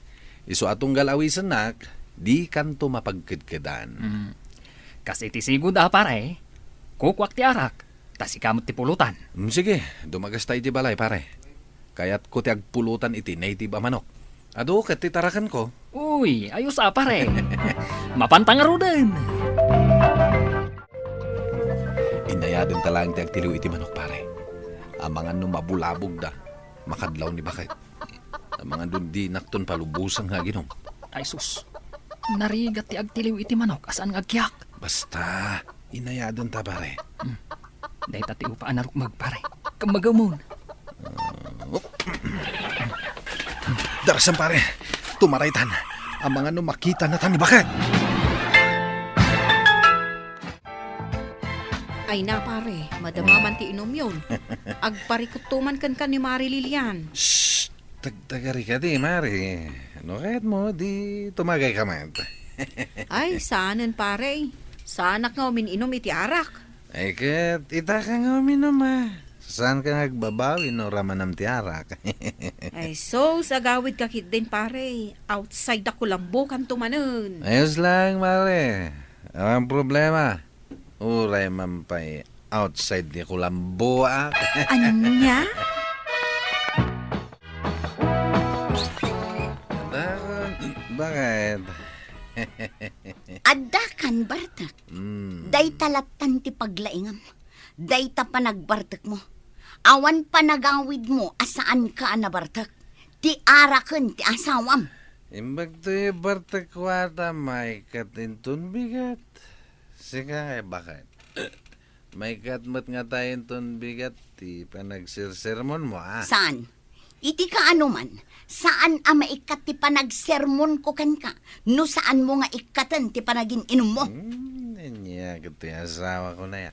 Isu a tunggal awisennak, dikanto mapagkedkedan. Mm. Kas iti sigud a, pare, kukuak ti arak, ta sika met ti pulutan. Mm, sige, dumagasta iti balay, pare. Kayatko ti agpulutan iti native a manok. Adu ket ti tarakenko. Uy, ayos a, pare. Mapanta ngaruden. Inayadenta laeng ti agtiliw iti manok, pare. Amangan no mabulabogda, makadlaw ni baket. Amangan no dinakton palubosan nga aginom. Ay sus, narigat ti agtiliw iti manok a saan nga agkiak. Basta, inayadenta, pare. Hmm. Dayta ti upa a narukmeg, pare. Kammagamon. Darasan, pare. Tumaraytan. Amangan no makitanata ni baket. Ay na, pare, madama man ti inumyon. Agparikutto man kenka ni Mari Lilian. Shh! Tagtagari kadi, Mari. No kayatmo, di tumagayka met. Ay, saanen, pare. Saanak nga umin-inum iti arak. Ay ket, itaka nga uminum a. Saanka nga agbabawi no ramanam ti arak. Ay sus, agawidka ketdin, pare. Outside a kulambokanto manen. Ayos laeng, Mari. Awan problema. Uray man pay outside ti kulamboak. Ania? Adda, baket? Adda kan bartek. Mm. Dayta lattan ti paglaingam. Dayta panagbartekmo. Awan panagawidmo a saanka a nabartek. Ti araken ti asawam. Imbag toy bartek kuata, maikkat inton bigat. Sika nga baket? Maikkat met ngata inton bigat ti panagsersermonmo, a? Saan? Iti kaano man, saan a maikkat ti panagsermonko kenka no saanmo nga ikkaten ti panagin-inummo. Hmm, ania ket ti asawako na ya.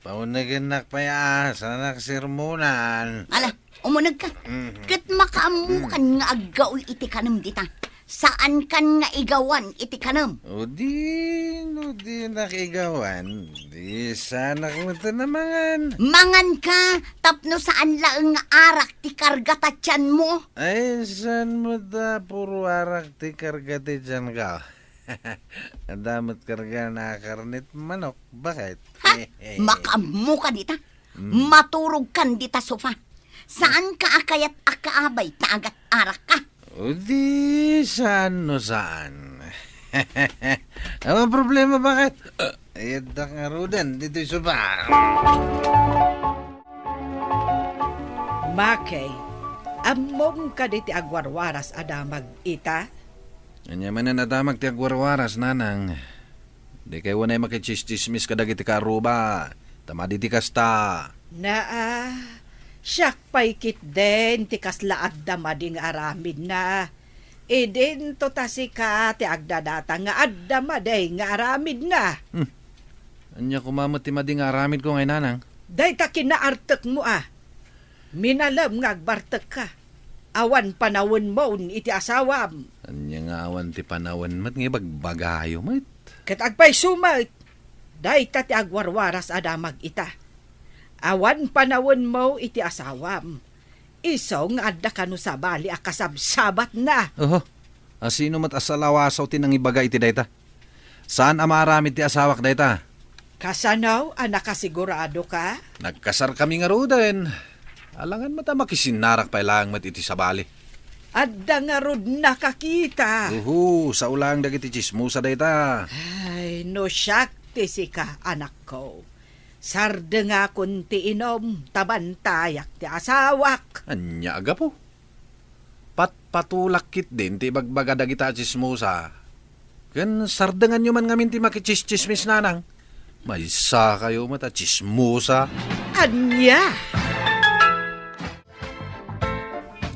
Paunegennak pay a, saanak sermonan. Ala, umunegka. Mhm. Ket makaammokan nga aggaoy iti kanem dita. Saankan nga igawan iti kanem. O di, no dinak igawan, di saanak met a mangan. Manganka tapno saan laeng nga arak ti karga ta tianmo. Ay, saan met a puro arak ti karga ti tianko? Adda met karga a karnit manok, baket? Ha? Makaammoka dita? Mm. Maturogkan dita sofa. Saanka a kayat a kaabay ta agat-arakka? O di, saan no saan. Awan problema, baket? Ay, adda ngaruden ditoy sofa. Makey, ammom kadi ti agwarwaras a damag ita? Ania manen a damag ti agwarwaras, nanang? Dikay unay makitsismis kadagiti kaarruba, ta madi ti kasta. Naa, siak pay ketdin ti kasla adda madi nga aramidna. Idinto ta sika ti agdadata nga adda madi nga aramidna. Hmm. Ania koma met ti madi nga aramidko ngay, nanang? Dayta kinaartekmo a. Minalem nga agbartekka. Awan panawenmon iti asawam. Ania nga awan ti panawen met nga ibagbagayo met? Ket agpayso met, Dayta ti agwarwaras a damag ita. Awan panawenmo iti asawam. Isu nga adda kano sabali a kasabsabatna. Oho. A sino met a salawasaw ti nangibaga iti dayta? Saan a maaramid ti asawak dayta? Kasano a nakasigurado ka? Nagkasarkami ngaruden. Alangan met a makisinnarak pay laeng met iti sabali. Adda ngarud nakakita. Uhu, sao laeng dagiti tsismosa dayta. Ay, no siak ti sika, anakko. Sardengakon ti inum, ta bantayak ti asawak. Ania a gapu? Patpatulak ketdin ti ibagbaga dagita a tsismosa. Ken sardenganyo man ngamin ti makitsistsismis, nanang. Maysakayo met a tsismosa. Ania?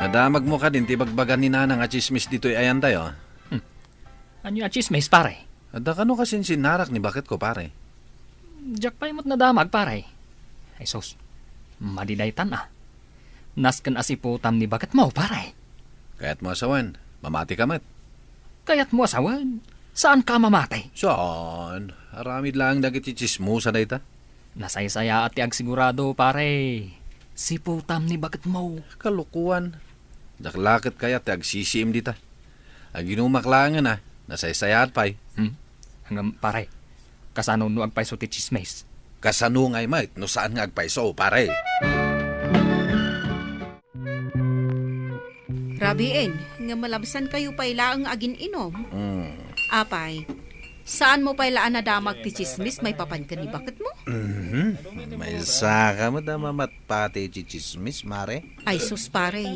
Nadamagmo kadin ti ibagbaga ni nanang a tsismis ditoy ayantayo? Hmm. Ania a tsismis, pare? Adda kano kasinsinnarak ni baketko, pare? Diak pay met nadamag, pare. Ay sus, madi daytan a. Nasken a siputam ni baketmo, pare. Kayatmo a sawen, mamati ka met. Kayatmo a sawen, saanka a mamati? Saan? Aramid laeng dagiti tsismosa dayta. Nasaysayaat ti agsigurado, pare. Siputam ni baketmo. Kalokoan. Diak la ket kayat ti agsisiim dita. Aginumak laengen a, nasaysayaat pay. Hmm. Ngem, pare, kasano no agpayso ti tsismis? Kasano ngay met no saan nga agpayso, pare? Rabiin, ngem malabsankayo pay laeng nga agin-inum? Hmm. Apay, saanmo pay la a nadamag ti tsismis maipapan ken ni baketmo? Mhm. Maysaka met a mamatpati ti tsismis, mare. Ay sus, pare.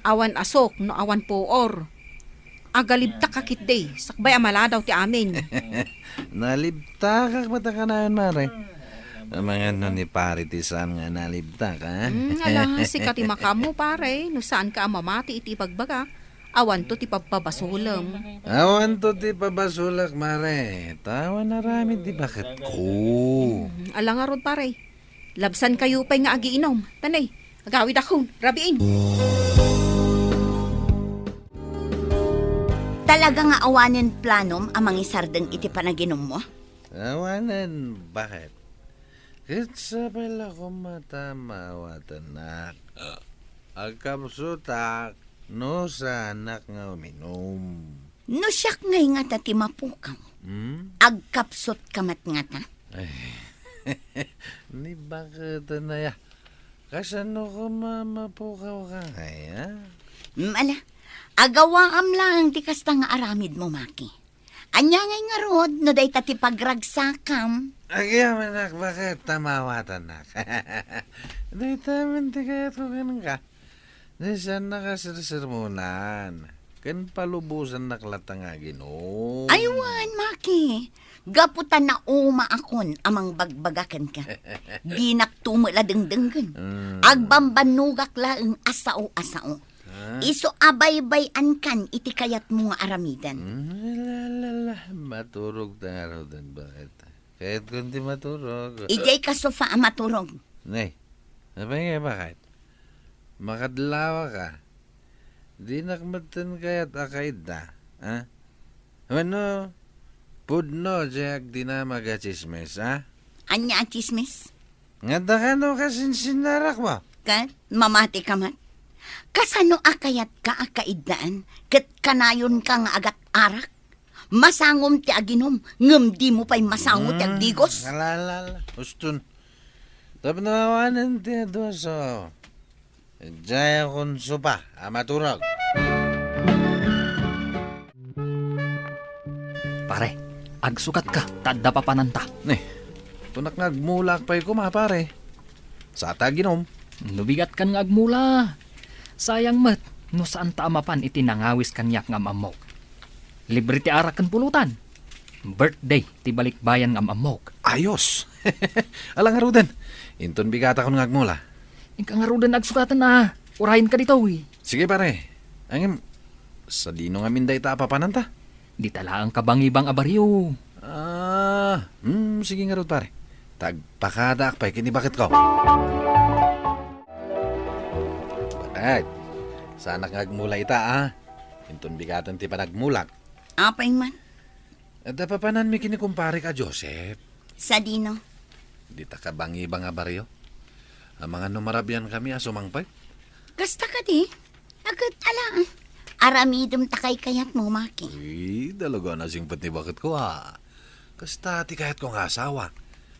Awan asuk no awan puor. Agalibtak a ketdi, sakbay a maladaw ti amin. Nalibtakak met a kanayon, mare. Amangan no ni pare ti saan nga nalibtak, a? Hmm, ala, sika ti makaammo, pare, no saanka a mamati iti ibagbagak. Awanto ti pabpabasolem. Awanto ti pabasolak, mare. Ta awan aramid ti baketko. Hmm, ala ngarud, pare. Labsankayo pay nga agiinum. Tanay, agawidakon, rabiin. Talaga nga awanen planom a mangisardeng iti panaginummo? Awanen, baket? Ket sapay la koma ta maawatennak. Agkapsutak no saanak nga uminum. No siak ngay ngata ti mapukaw, hmm? Agkapsutka met ngata? Ay, ni baketen aya? Kasano koma mapukawka ngay, a? Mm, ala, agawaam laeng ti kasta nga aramidmo, Maki. Ania ngay ngarud no dayta ti pagragsakam? Agyamanak, baket ta maawatennak. Dayta met ti kayatko kenka. Ni saannak a sersermonan, ken palubosannak latta nga aginum. Ay, wen, Maki. Gapu ta naumaakon a mangbagbaga kenka. Dinak tumo la dengdenggen. Mm. Agbambannogak laeng a sao a sao. Ha? Isu a baybay-ankan iti kayatmo nga aramiden. Mm, la, la, la. Maturogta ngaruden, baket? Kayatkon ti maturog. Idiay ka sofa a maturog. Nay, apay ngay, baket? Makadlawaka. Dinak metten kayat a kaidda, a? Wenno, pudno diay agdinamag a tsismis, a? Ania a tsismis? Ngata kano kasinsinnarakmo? Ket mamatika met. Kasano a kayatka a kaiddaan ket kanayonka nga agat-arak? Masangom ti aginum, ngem dimo pay masango ti agdigos. Hmm, ala, ala, ala. Uston. Tapno awanen ti adu a sao. Idiayakon sofa a maturog. Pare, agsukatka ta adda papananta. Ni, kunak nga agmulaak pay koma, pare. Sa ta aginum? No bigatkan nga agmula. Sayang met no saanta a mapan iti nangawis kaniak nga am-ammok. Libre ti arak ken pulutan. Birthday ti balikbayan nga am-ammok. Ayos! Ala ngaruden, inton bigatakon nga agmula. Inka ngaruden agsukaten a, urayenka ditoy. Sige, pare. Ngem, sadino ngamin dayta a papananta? Dita laeng kabangibang a barrio. Ah, hmm, sige ngarud, pare. Ta agpakadaak pay ken ni baketko. Baket, saanak nga agmula ita, a? Inton bigaten ti panagmulak. Apay man? Adda papananmi ken ni kumparek a Joseph. Sadino? Dita kabangibang a barrio. Amangan no marabian kami a sumangpet? Kasta kadi? Aket ala, aramidem ta kaykayatmo, Maki. Uy, talaga a nasingpet ni baketko, a. Kasta ti kayatko nga asawa.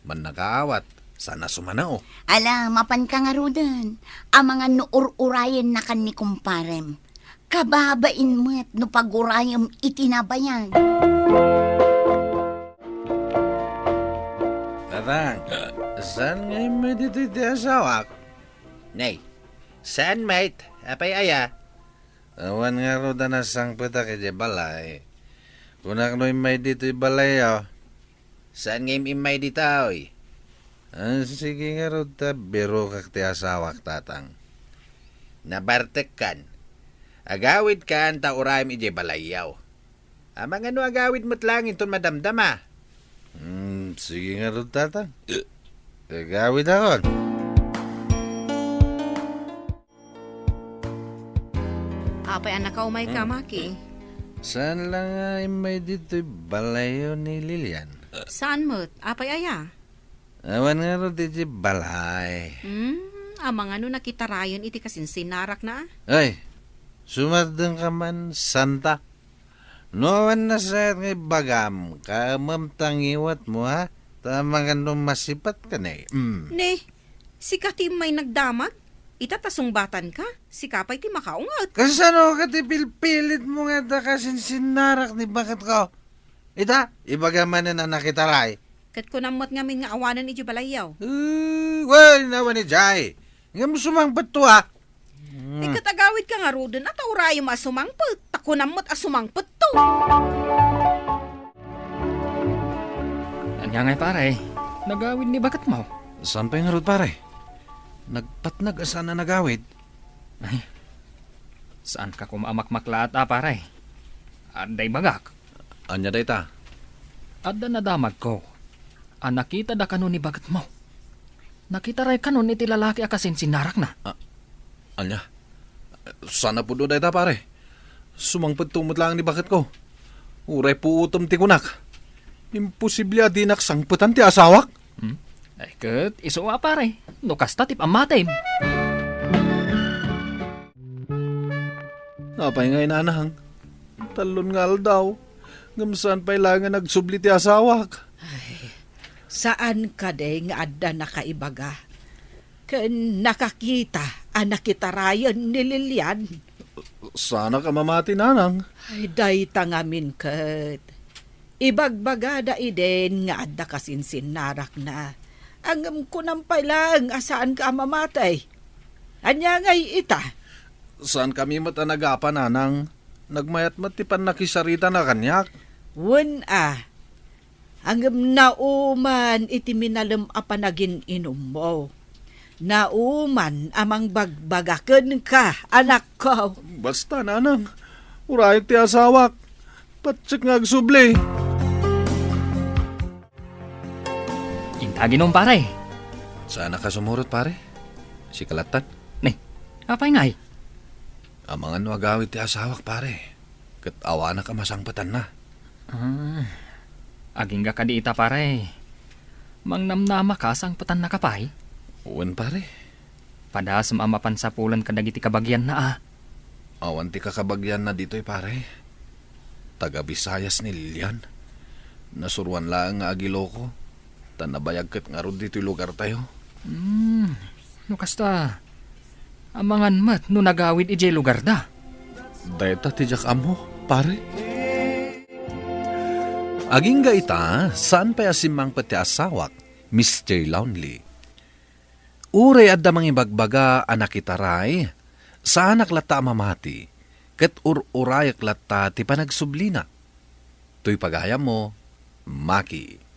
Mannakaawat, sana sumanao. Ala, mapanka ngaruden. Amangan no ur-urayennakan ni kumparem. Kababain met no pagurayem iti nabayag. Tatang, saan nga immay ditoy ti asawak? Nay, saan met? Apay aya? Awan ngarud a nasangpetak idiay balay. Kunak no immay ditoy balayyo. Saan nga im-immay ditoy? Ah, sige ngarud ta birokak ti asawak, tatang. Nabartekkan. Agawidkan ta urayem idiay balayyo. Amangan no agawid met laeng inton madamdama. Hmm, sige ngarud, tatang. Agawidakon. Apay a nakaumayka, Hmm. Maki? Saan la nga immay ditoy balayyo ni Lilian? Saan met? Apay aya? Awan ngarud iti balay. Hmm, amangan no nakitarayen iti kasinsinnarakna? Ay, sumardengka man, santa. No awan nasayaat nga ibagam, kaemem ta ngiwatmo, ha? Ta amangan no masipatka, ne. Mm. Ne, sika ti immay nagdamag? Ita ta sungbatanka, sika pay ti makaunget. Kasano ket ipilpilitmo nga adda kasinsinnarak ni baketko? Ita, ibaga manen a nakitaray. Ket kunam met ngamin nga awanen idiay balayyo. Eh, wen, awan idiay. Ngem sumangpetto, a. Hmm. Eh, ket agawidka ngaruden, a ta urayem a sumangpet. Ta kunam met a sumangpetto. Ania ngay, pare? Nagawid ni baketmo? Saan pay ngarud, pare? Nagpatnag a saan a nagawid. Ay, saanka koma a makmaklaat, a, pare? Adda ibagak. Ania dayta? Adda nadamagko a nakitada kano ni baketmo. Nakitaray kanon iti lalaki a kasinsinnarakna. A-, ania? Saan a pudno dayta, pare? Sumangpetto met laeng ni baketko. Uray puotem ti kunak. Imposible a dinak sangpetan ti asawak. Hmm? Ay, ket isu a, pare. No kasta ti pammatim. Apay ngay, nanang? Tallon nga aldaw, ngem saan pay laeng nga nagsubli ti asawak. Ay, saan kadi nga adda nakaibaga ken nakakita a nakitarayen ni Lilian? Saanak a mamati, nanang. Ay, dayta ngamin ket. Ibagbagada idin nga adda kasinsinnarakna. Ngem kunam pay laeng a saanka a mamati. Ania ngay ita? Saankami met a nagapa, nanang. Nagmayat met ti pannakisaritana kaniak. Wen a, ngem nauman iti minalem a panagin-inummo. Nauman a mangbagbaga kenka, anakko. Basta, nanang. Urayen ti asawak. Patiek nga agsubli. Inta aginom, pare. Saannak a sumurot, pare. Sika lattan. Ni, apay ngay? Amangan no agawid ti asawak, pare. Ket awanak a masangpetanna. Ah, agingga kadi ita, pare. Mangnamnamaka a sangpetannaka pay? Wen, pare. Padasem a mapan sapulen kadagiti kabagianna a. Awan ti kakabagianna ditoy, pare. Taga-Bisayas ni Lilian. Nasuroan laeng nga agiloko. Ta nabayag ket ngarud ditoy lugartayo. Hmm, no kasta, amangan met no nagawid idiay lugarda. Dayta ti diak ammo, pare. Agingga ita, saan pay a simmangpet ti asawak, Mister Lonely. Uray adda mangibagbaga a nakitaray, saanak latta a mamati, ket ur-urayek latta ti panagsublina. Toy pagayammo, Maki.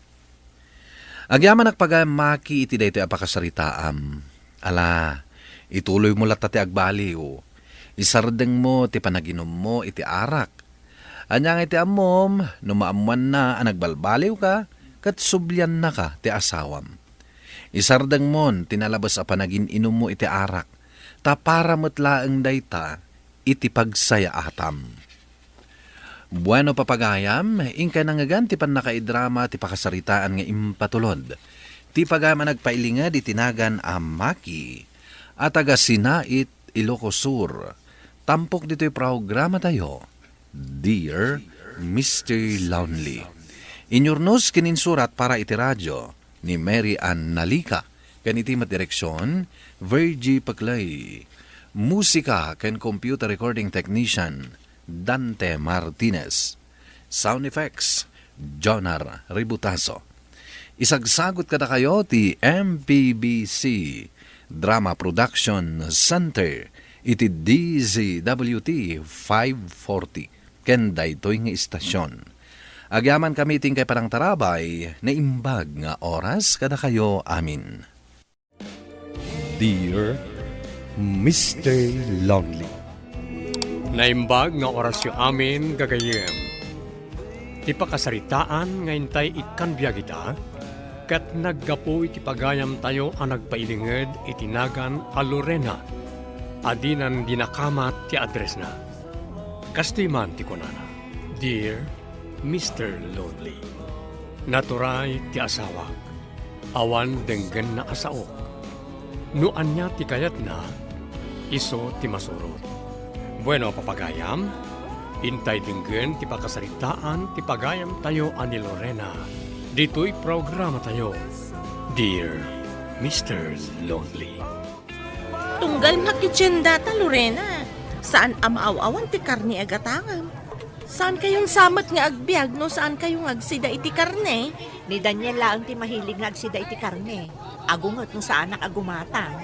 Agyamanak pagayam, Maki, iti daytoy a pakasaritaam. Ala, ituloymo latta ti agbaliw. Isardengmo ti panaginummo iti arak. Ania nga iti ammom, no maammoanna a nagbalbaliwka, ket subliannaka ti asawam. Isardengmon ti nalabes a panagin-inummo iti arak, ta para met laeng dayta iti pagsayaatam. Bueno, papagayam, inkay nangngegan ti pannakaidrama ti pakasaritaan nga impatulod ti pagayam a nagpailinged iti nagan a Maki a taga Sinait, Ilocos Sur. Tampok ditoy programatayo, Dear Mister Lonely. Inyurnos ken insurat para iti radio ni Mary Ann Nalica, ken iti met direksion, Virgie Paclay. Musika ken computer recording technician, Dante Martinez. Sound effects, Jonar Ributaso. Isagsagot kadakayo ti M P B C Drama Production Center iti D Z W T five forty ken daytoy nga istasion. Agyamankami ti inkay panangtarabay, naimbag nga oras kadakayo amin. Dear Mister Lonely. Naimbag nga orasyo amin, gagayyem. Ti pakasaritaan nga intay ikkan biag ita, ket naggapu iti pagayamtayo a nagpailinged iti nagan a Lorena, a dinan dinakamat ti addressna. Kastoy man ti kunana, Dear Mister Lonely, naturay ti asawak. Awan denggenna a saok. No ania ti kayatna, isu ti masurot. Bueno, papagayam, intay denggen ti pakasaritaan ti pagayamtayo a ni Lorena ditoy programatayo, Dear Mister Lonely. Tunggal makitchen data, Lorena. Saan a maaw-awan ti karne a gatangam. Saan kayon sa met nga agbiag no saan kayo nga agsida iti karne? Ni Daniel laeng ti mahilig nga agsida iti karne. Agunget no saanak a gumatang.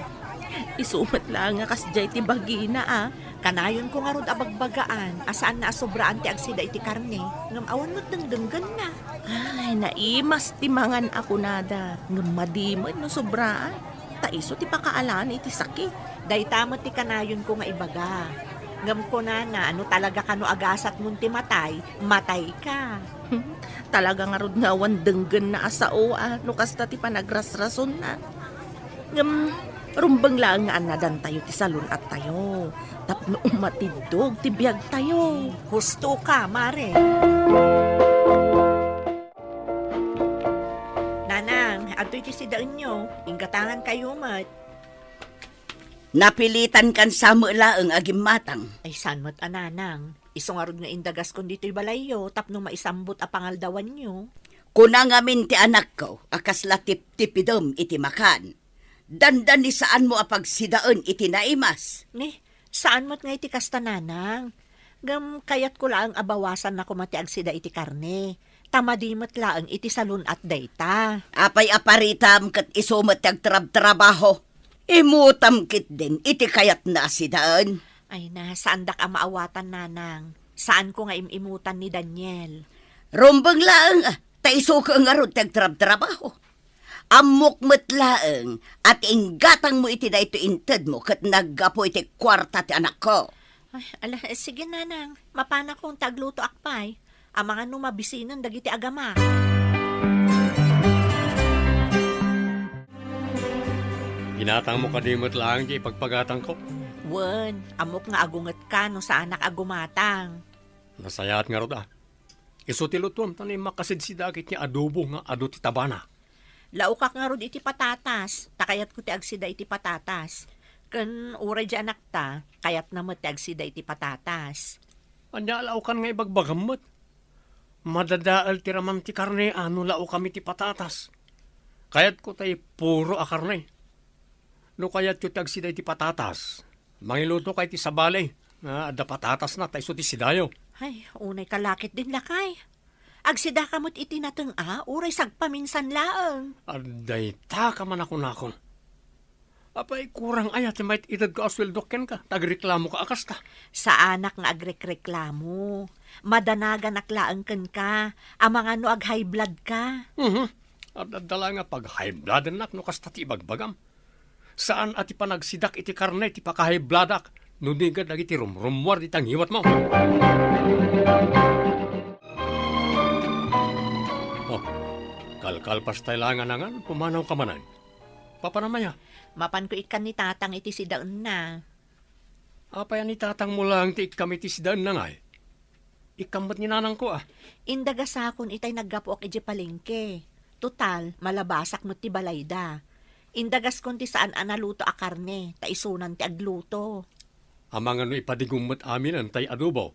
Isu met laeng a kasdiay ti bagina, a. Kanayonko ngarud a bagbagaan a saan a sobraan ti agsida iti karne, ngem awan met dengdenggenna. Ay, naimas ti mangan a kunada, ngem madi met no sobraan. Ta isu ti pakaalan iti sakit. Dayta met ti kanayonko nga ibaga. Ngem kunana, no talaga kano agasatmon ti matay, matayka. Talaga ngarud nga awan denggenna a sao, a, no kasta ti panagrasrasonna. Ngem, rumbeng laeng nga annadantayo ti salun-attayo tapno umatiddog ti biagtayo. Hustoka, Mare. Nanang, adtoy ti sidaenyo. Inggatangankayo met. Napilitankan sa met laeng a gimmatang. Ay, saan met a nanang? Isu ngarud nga indagaskon ditoy balayyo tapno maisambut a pangaldawanyo. Kuna ngamin ti anakko a kasla tiptipidem iti makan. Dandani saanmo a pagsidaen iti naimas. Ni, saan met nga iti kasta, nanang. Ngem kayatko laeng a bawasanna koma ti agsida iti karne. Ta madi met laeng iti salun-at dayta. Apay a paritam ket isu met ti agtrabtrabaho? Imutam ketdin iti kayatna a sidaen. Ay na, saandak a maawatan, nanang. Saanko nga im-imutan ni Daniel. Rumbeng laeng, a, ta isuko ngarud ti agtrabtrabaho. Ammok met laeng a ti inggatangmo iti daytoy intedmo ket naggapu iti kuarta ti anakko. Ay, ala, eh, sige, nanang. Mapanakon ta aglutoak pay. Amangan no mabisinen dagiti agamak. Ginatangmo kadi met laeng ti ipagpagatangko? Wen, ammok nga agungetka no saanak a gumatang. Nasayaat ngarud, a. Isu ti lutuem, ta no immakasidsidaak iti adobo nga adu ti tabana. Laokak ngarud iti patatas, ta kayatko ti agsida iti patatas. Ken uray di anakta, kayatna met ti agsida iti patatas. Ania a laokan nga ibagbagam met? Madadael ti raman ti karne a no laokam iti patatas. Kayatko ti puro a karne. No kayatyo ti agsida iti patatas, mangilutoka iti sabali. Ah, adda patatasna, ta isu ti sidayo. Ay, unay ka la ketdin, lakay. Agsidaka met iti nateng a, uray sagpaminsan laeng. Adda ita ka manakunakon. Apay, kurang aya ti mait-itedko a sueldok kenka, ta agreklamoka a kasta? Saanak nga agrekreklamo. Madanaganak laeng kenka, amangan no ag-high blood ka. Mhm. Adda laeng a pag-high bloodennak no kasta ti ibagbagam. Saan a ti panagsidak iti karne ti paka-high bloodak, no di ket dagiti rumrummuar dita ngiwatmo. Oh, kalkalpas tay laeng a nangan, pumanawka manen. Papanam aya? Mapanko ikkan ni Tatang iti sidaenna. Apay a ni Tatangmo laeng ti ikkam iti sidaenna ngay? Ikkam met ni nanangko, a. Indagasakon itay naggapuak idiay palengke. Total, malabasak met ti balayda. Indagaskon ti saan a naluto a karne, ta isunan ti agluto. Amangan no ipadigom met aminen tay adobo.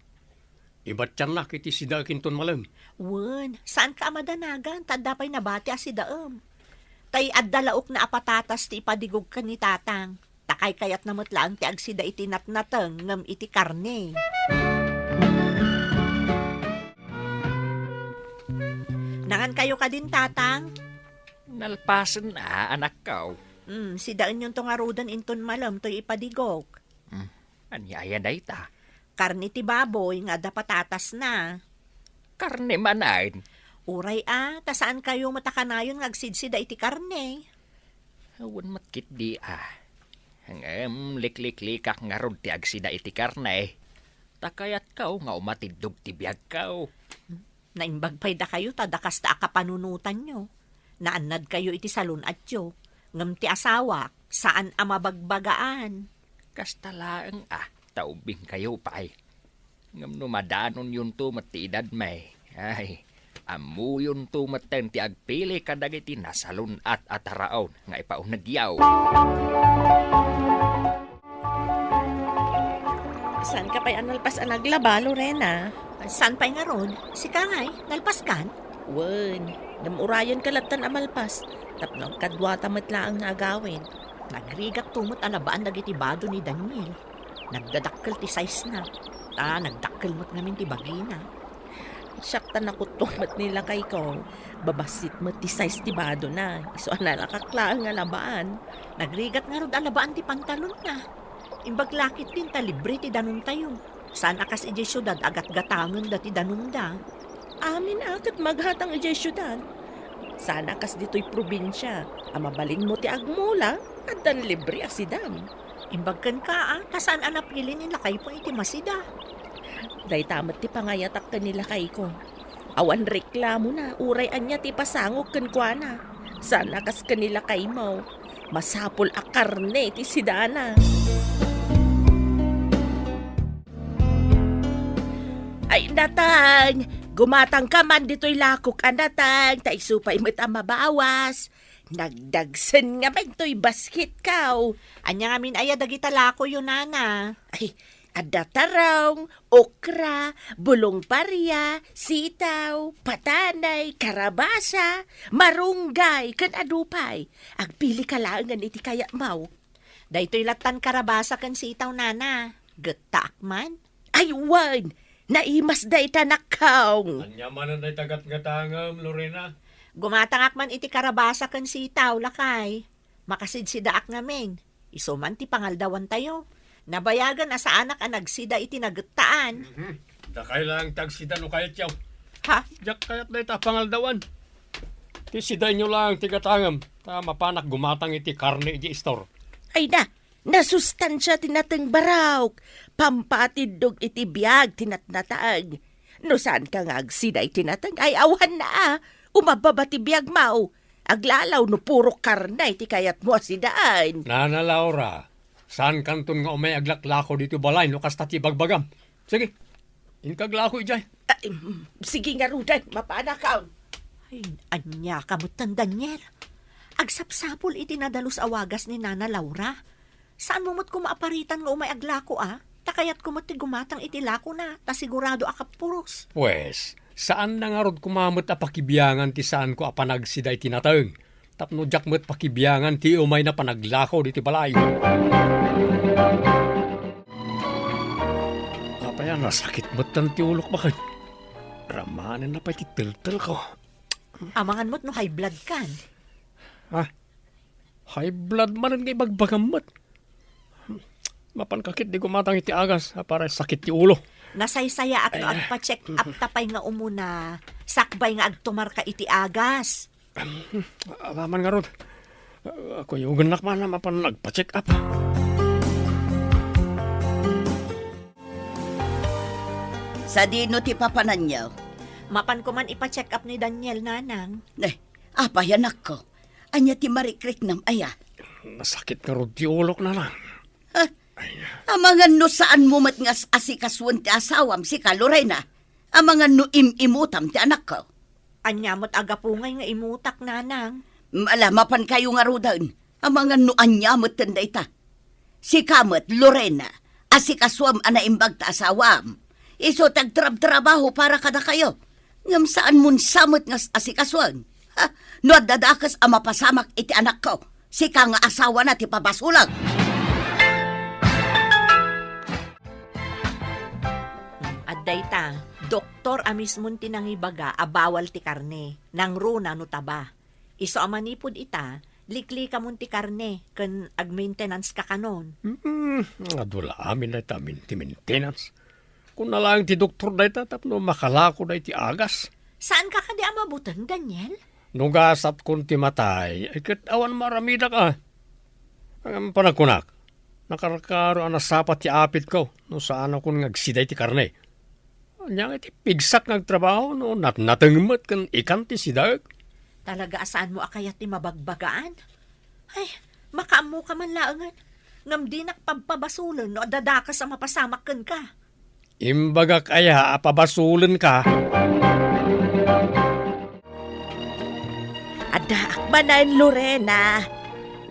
Ibatiannak iti sidaek inton malem. Wen, saanka a madanagan, ta adda pay nabati a sidaem. Tay adda laokna a patatas ti ipadigog ken ni Tatang. Ta kaykayatna met laeng ti agsida iti natnateng ngem iti karne. Nangankayo kadin, Tatang? Nalpasen a, anakko. Hmm, sidaenyonto ngaruden inton malem toy ipadigog. Hmm, ania aya dayta? Karne ti baboy nga adda patatasna. Karne manen? Uray a, ta saankayo met a kanayon nga agsidsida iti karne. Wen met ketdi a. Ngem likliklikak ngarud ti agsida iti karne. Ta kayatko nga umatiddog ti biagko. Naimbag pay dakayo ta dakasta a kapanunotanyo. Naannadkayo iti salun-atyo. Ngem ti asawak, saan a mabagbagaan. Kasta laeng a, ta ubbingkayo pay. Ngem no madanonyonto met ti edadmi, ay, ammoyonto metten ti agpili kadagiti nasalun-at a taraon nga ipaunegyo. Saanka pay a nalpas a naglaba, Lorena? Saan pay ngarud? Sika ngay, nalpaskan? Wen, ngem urayenka lattan a malpas, tapno agkaduata met laeng nga agawid. Nagrigakto met a labaan dagiti bado ni Daniel. Nagdadakkel ti size na. Ta nagdakkel met ngamin ti bagina. Siak ta nakuttuak met ni lakayko. Babassit met ti size ti badona. Isu a nalakak laeng nga labaan. Nagrigat ngarud a labaan ti pantalonna. Imbag la ketdin ta libre ti danumtayo. Saan a kas idiay siudad a gatgatangenda ti danumda. Amin a ket maghatang idiay siudad. Saan a kas ditoy probinsia a mabalinmo ti agmula, addan libre a sidam. Imbag kenka a, ta saan a napili ni lakayko iti masida. Dayta met ti pangayatak ken ni lakayko. Awan reklamona, uray ania ti ipasangok kenkuana. Saan a kas ken ni lakaymo. Masapul a karne ti sidana. Ay, Natang! Gumatangka man ditoy lakok a nateng, ta isu pay met a mabawas. Nagdagsen ngamin toy basketko. Ania ngamin aya dagita lakoyo, nana? Ay, adda tarong, okra, bulong paria, sitaw, patanay, karabasa, marunggay, ken adu pay. Agpilika laengen iti kayatmo. Daytoy lattan karabasa ken sitaw, nana. Gettaak man. Ay, wen! Naimas dayta, nakkaw! Ania manen dayta gatgatangem, Lorena? Gumatangak man iti karabasa ken sitaw, lakay. Makasidsidaak ngamin. Isu man ti pangaldawantayo. Nabayagen a saanak a nagsida iti nagettaan. Mhm. Dakay laeng ti agsida no kayatyo. Ha? Diak kayat dayta a pangaldawan. Ti sidaenyo laeng ti gatangem, ta mapanak gumatang iti karne idiay istor. Ay na, nasustansia ti nateng, barok. Pampatiddog iti biag ti natnateng. No saanka nga agsida iti nateng, ay awanna a. Umababa ti biagmo. Aglalaw no puro karne ti kayatmo a sidaen. Nana Laura, saankanton nga umay aglaklako ditoy balay no kasta ti ibagbagam. Sige, inka aglako idiay. Ah, mm, sige ngaruden, mapanakon. Ay, aniaka metten, Daniel. Agsapsapul iti nadalus a wagas ni Nana Laura. Saanmo met koma a paritan nga umay aglako a? Ta kayatko met ti gumatang iti lakona, ta sigurado a kapuros. Pues, saanna ngarud koma met a pakibiangan ti saanko a panagsida iti nateng. Tapno diak met pakibiangan ti umayna panaglako ditoy balay. Apay a nasakit metten ti ulok baket. Ramanenna pay ti teltelko. Amangan met no high blood kan. Ah, high blood manen nga ibagbagam met. Mapanka ketdi gumatang iti agas a para sakit ti ulo. Nasaysayaat no agpa-check up ta pay nga umuna, sakbay nga agtumarka iti agas. Apaman ngarud, kuyogennak man a mapan nagpa-check up. Sadino ti papananyo? Mapan koman ipa-check up ni Daniel, Nanang. Ne, apay, anakko? Ania ti marikriknam aya? Nasakit ngarud ti ulok, Nanang. Ha? Ay. Amangan no saanmo met nga as-asikasuen ti asawam, sika, Lorena. Amangan no im-imutam ti anakko. Ania met a gapu ngay nga imutak, nanang? Ala, mapankayo ngaruden. Amangan no ania metten dayta. Sika met, Lorena, asikasuem a naimbag ta asawam. Isu ti agtrabtrabaho para kadakayo. Ngem saanmon sa met nga as-, asikasuen. Ha? No adda dakes a mapasamak iti anakko, sika nga asawana ti pabasolek. Adda ita, doktor a mismon ti nangibaga a bawal ti karne, nangruna no taba. Isu a manipud ita, liklikamon ti karne ken ag-maintenance ka kanon. Mm, adu la amin dayta min-, ti maintenance. Kunana laeng ti doktor dayta tapno makalako dayta agas. Saanka kadi a mabuteng, Daniel? No gasatkon ti matay, ay ket awan maaramidak a. Ngem panagkunak, nakarkaro a nasapa ti apitko no saanakon nga agsida iti karne. Ania nga iti pigsak nga agtrabaho no natnateng met ken ikan ti sidaek? Talaga a saanmo a kayat ti mabagbagaan? Ay, makaammoka man laengen. Ngem dinak pabpabasolen no adda dakes a mapasamak kenka. Imbagak aya a pabasolenka? Addaak manen, Lorena.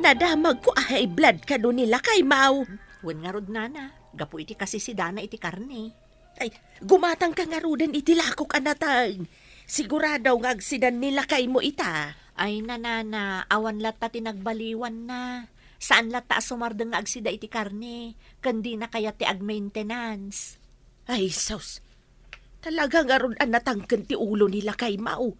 Nadamagko a high blood kano ni lakaymo. Wen ngarud, nana, gapu iti kasisidana iti karne. Ay, gumatangka ngaruden iti lakok a nateng. Sigurado nga agsidan ni lakaymo ita. Ay, nanana, awan latta ti nagbaliwanna. Saan latta a sumardeng nga agsida iti karne, ken dina kayat ti ag-maintenance. Ay, sus. Talaga ngarud a natangken ti ulo ni lakaymo.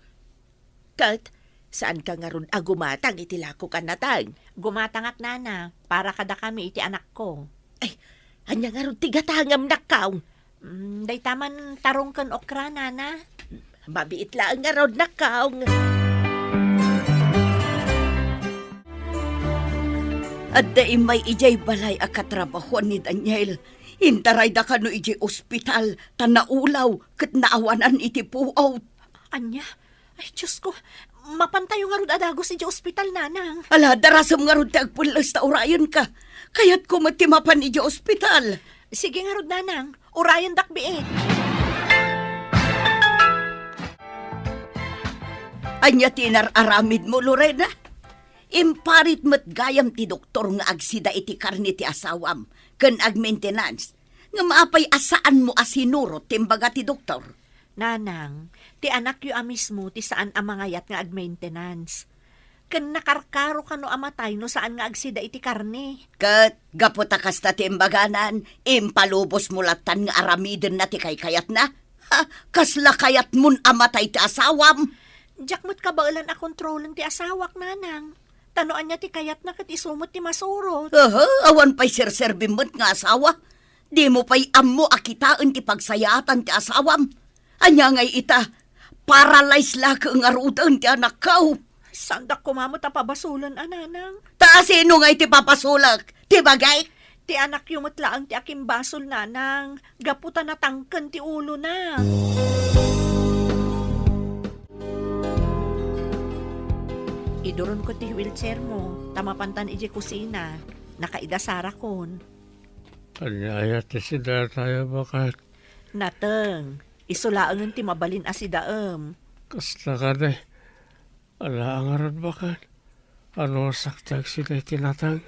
Ket, saanka ngarud a gumatang iti lakok a nateng? Gumatangak, nana, para kadakami iti anakko. Ay, ania ngarud ti gatangem, nakkaw? Mm, dayta man tarong ken okra, nana. Mabiit laeng ngarud, nakkaw. Adda immay idiay balay a katrabahoan ni Daniel. Intarayda kano idiay ospital, ta naulaw ket naawanan iti puot. Ania? Ay, Diosko, mapantayo ngarud a dagus idiay ospital, nanang. Ala, darasem ngarud ti agpelles ta urayenka. Kayatko met ti mapan idiay ospital. Sige ngarud, nanang. Urayendak biit. Ania ti inar-aramidmo, Lorena? Imparit met gayam ti doktor nga agsida iti karne ti asawam ken ag-maintenance. Ngem apay a saanmo a sinurot ti imbaga ti doktor? Nanang, ti anakyo a mismo ti saan a mangayat nga ag-maintenance. Ken nakarkaro kano a matay no saan nga agsida iti karne. Ket gapu ta kasta ti imbaganan, impalubosmo lattan nga aramidenna ti kaykayatna? Ha, kasla kayatmon a matay ti asawam? Diak met kabaelan a kontrolen ti asawak, nanang. Ta no ania ti kayatna ket isu met ti masurot. Aha, awan pay serserbim met nga asawa. Dimo pay ammo a kitaen ti pagsayaatan ti asawam. Ania ngay ita? Paralyze la ket ngaruden ti anakko. Saandak koma met a pabasolen a, nanang. Ta sino ngay ti pabasolek? Ti bagik? Ti anakyo met laeng ti akimbasol, nanang, gapu ta natangken ti ulona. Iduronko ti wheelchair mo, ta mapantan idiay kusina. Nakaidasarakon. Ania aya ti sidatayo, baket? Nateng, isu laengen ti mabalin a sidaem. Kasta kadi. Ala, ngarud, baket. Anusak ti agsida iti nateng?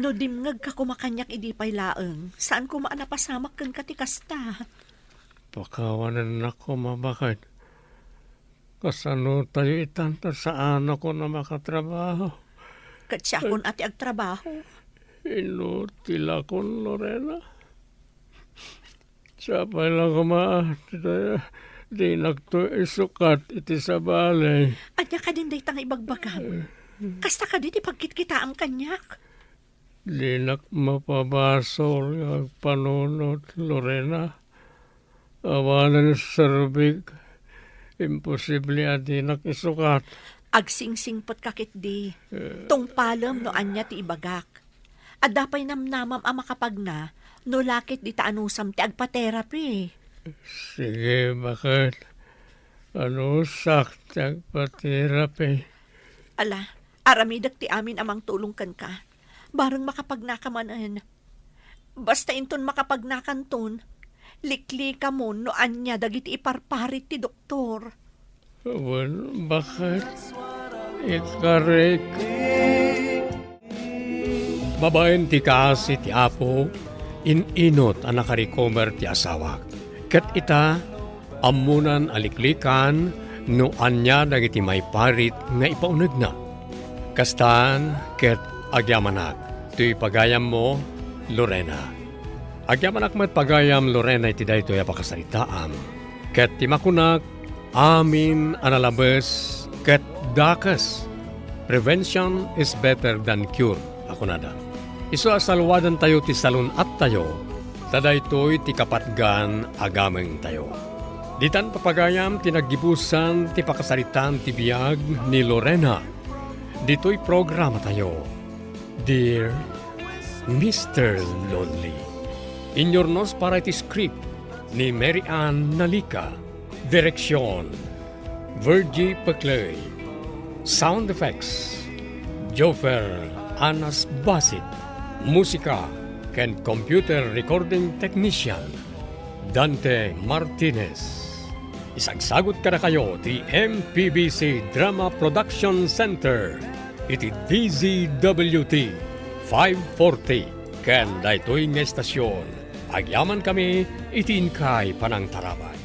No dimngegka koma kaniak idi pay laeng, saan koma a napasamak kenka ti kasta. Pakawanennak koma, baket. Kasano tayo itan ta saanakon a makatrabaho? Ket siakon a ti agtrabaho. Inutilakon, Lorena. Sapay la koma, dayta, dinakto isukat iti sabali. Ania kadin dayta nga ibagbagam? Kasta kadi ti pagkitkitaam kaniak? Dinak mapabasol nga agpanunot, Lorena. Awanen serbik, imposible a dinak isukat. Agsingsingpetka ketdi. Eh. Tungpalem no ania ti ibagak. Adda pay namnamam a makapagna no la ketdi ta anusam ti agpa-therapy. Sige, baket. Anusak ti agpa-therapy. Ala, aramidek ti amin a mangtulong kenka. Bareng makapagnaka manen. Basta inton makapagnakanton, Liklikam no ania dagiti iparparit ti doktor. Wen, baket, ikarik. Babaen ti kaasi ti Apo, in-inut a nakarecover ti asawak. Ket ita, ammonan a liklikan no ania dagiti maiparit nga ipaunegna. Kastan ket agyamanak, toy pagayammo, Lorena. Agyamanak met pagayam, Lorena, iti daytoy a pakasaritaam. Ket ti makunak, amin a nalabes ket dakes. "Prevention is better than cure," a kunada. Isu a salwadantayo ti salun-attayo, ta daytoy ti kapatgan a gamengtayo. Ditan papagayam ti naggibusan ti pakasaritaan ti biag ni Lorena. Ditoy programatayo, Dear Mister Lonely. Inyurnos para iti script ni Mary Ann Nalica. Direksyon, Virgie Peclay. Sound effects, Jofer Anas Basit. Musika ken computer recording technician, Dante Martinez. Isagsagut kadakayo ti M P B C Drama Production Center iti D Z W T five forty ken daytoy nga estasion. Agyamankami iti inkay panangtarabay.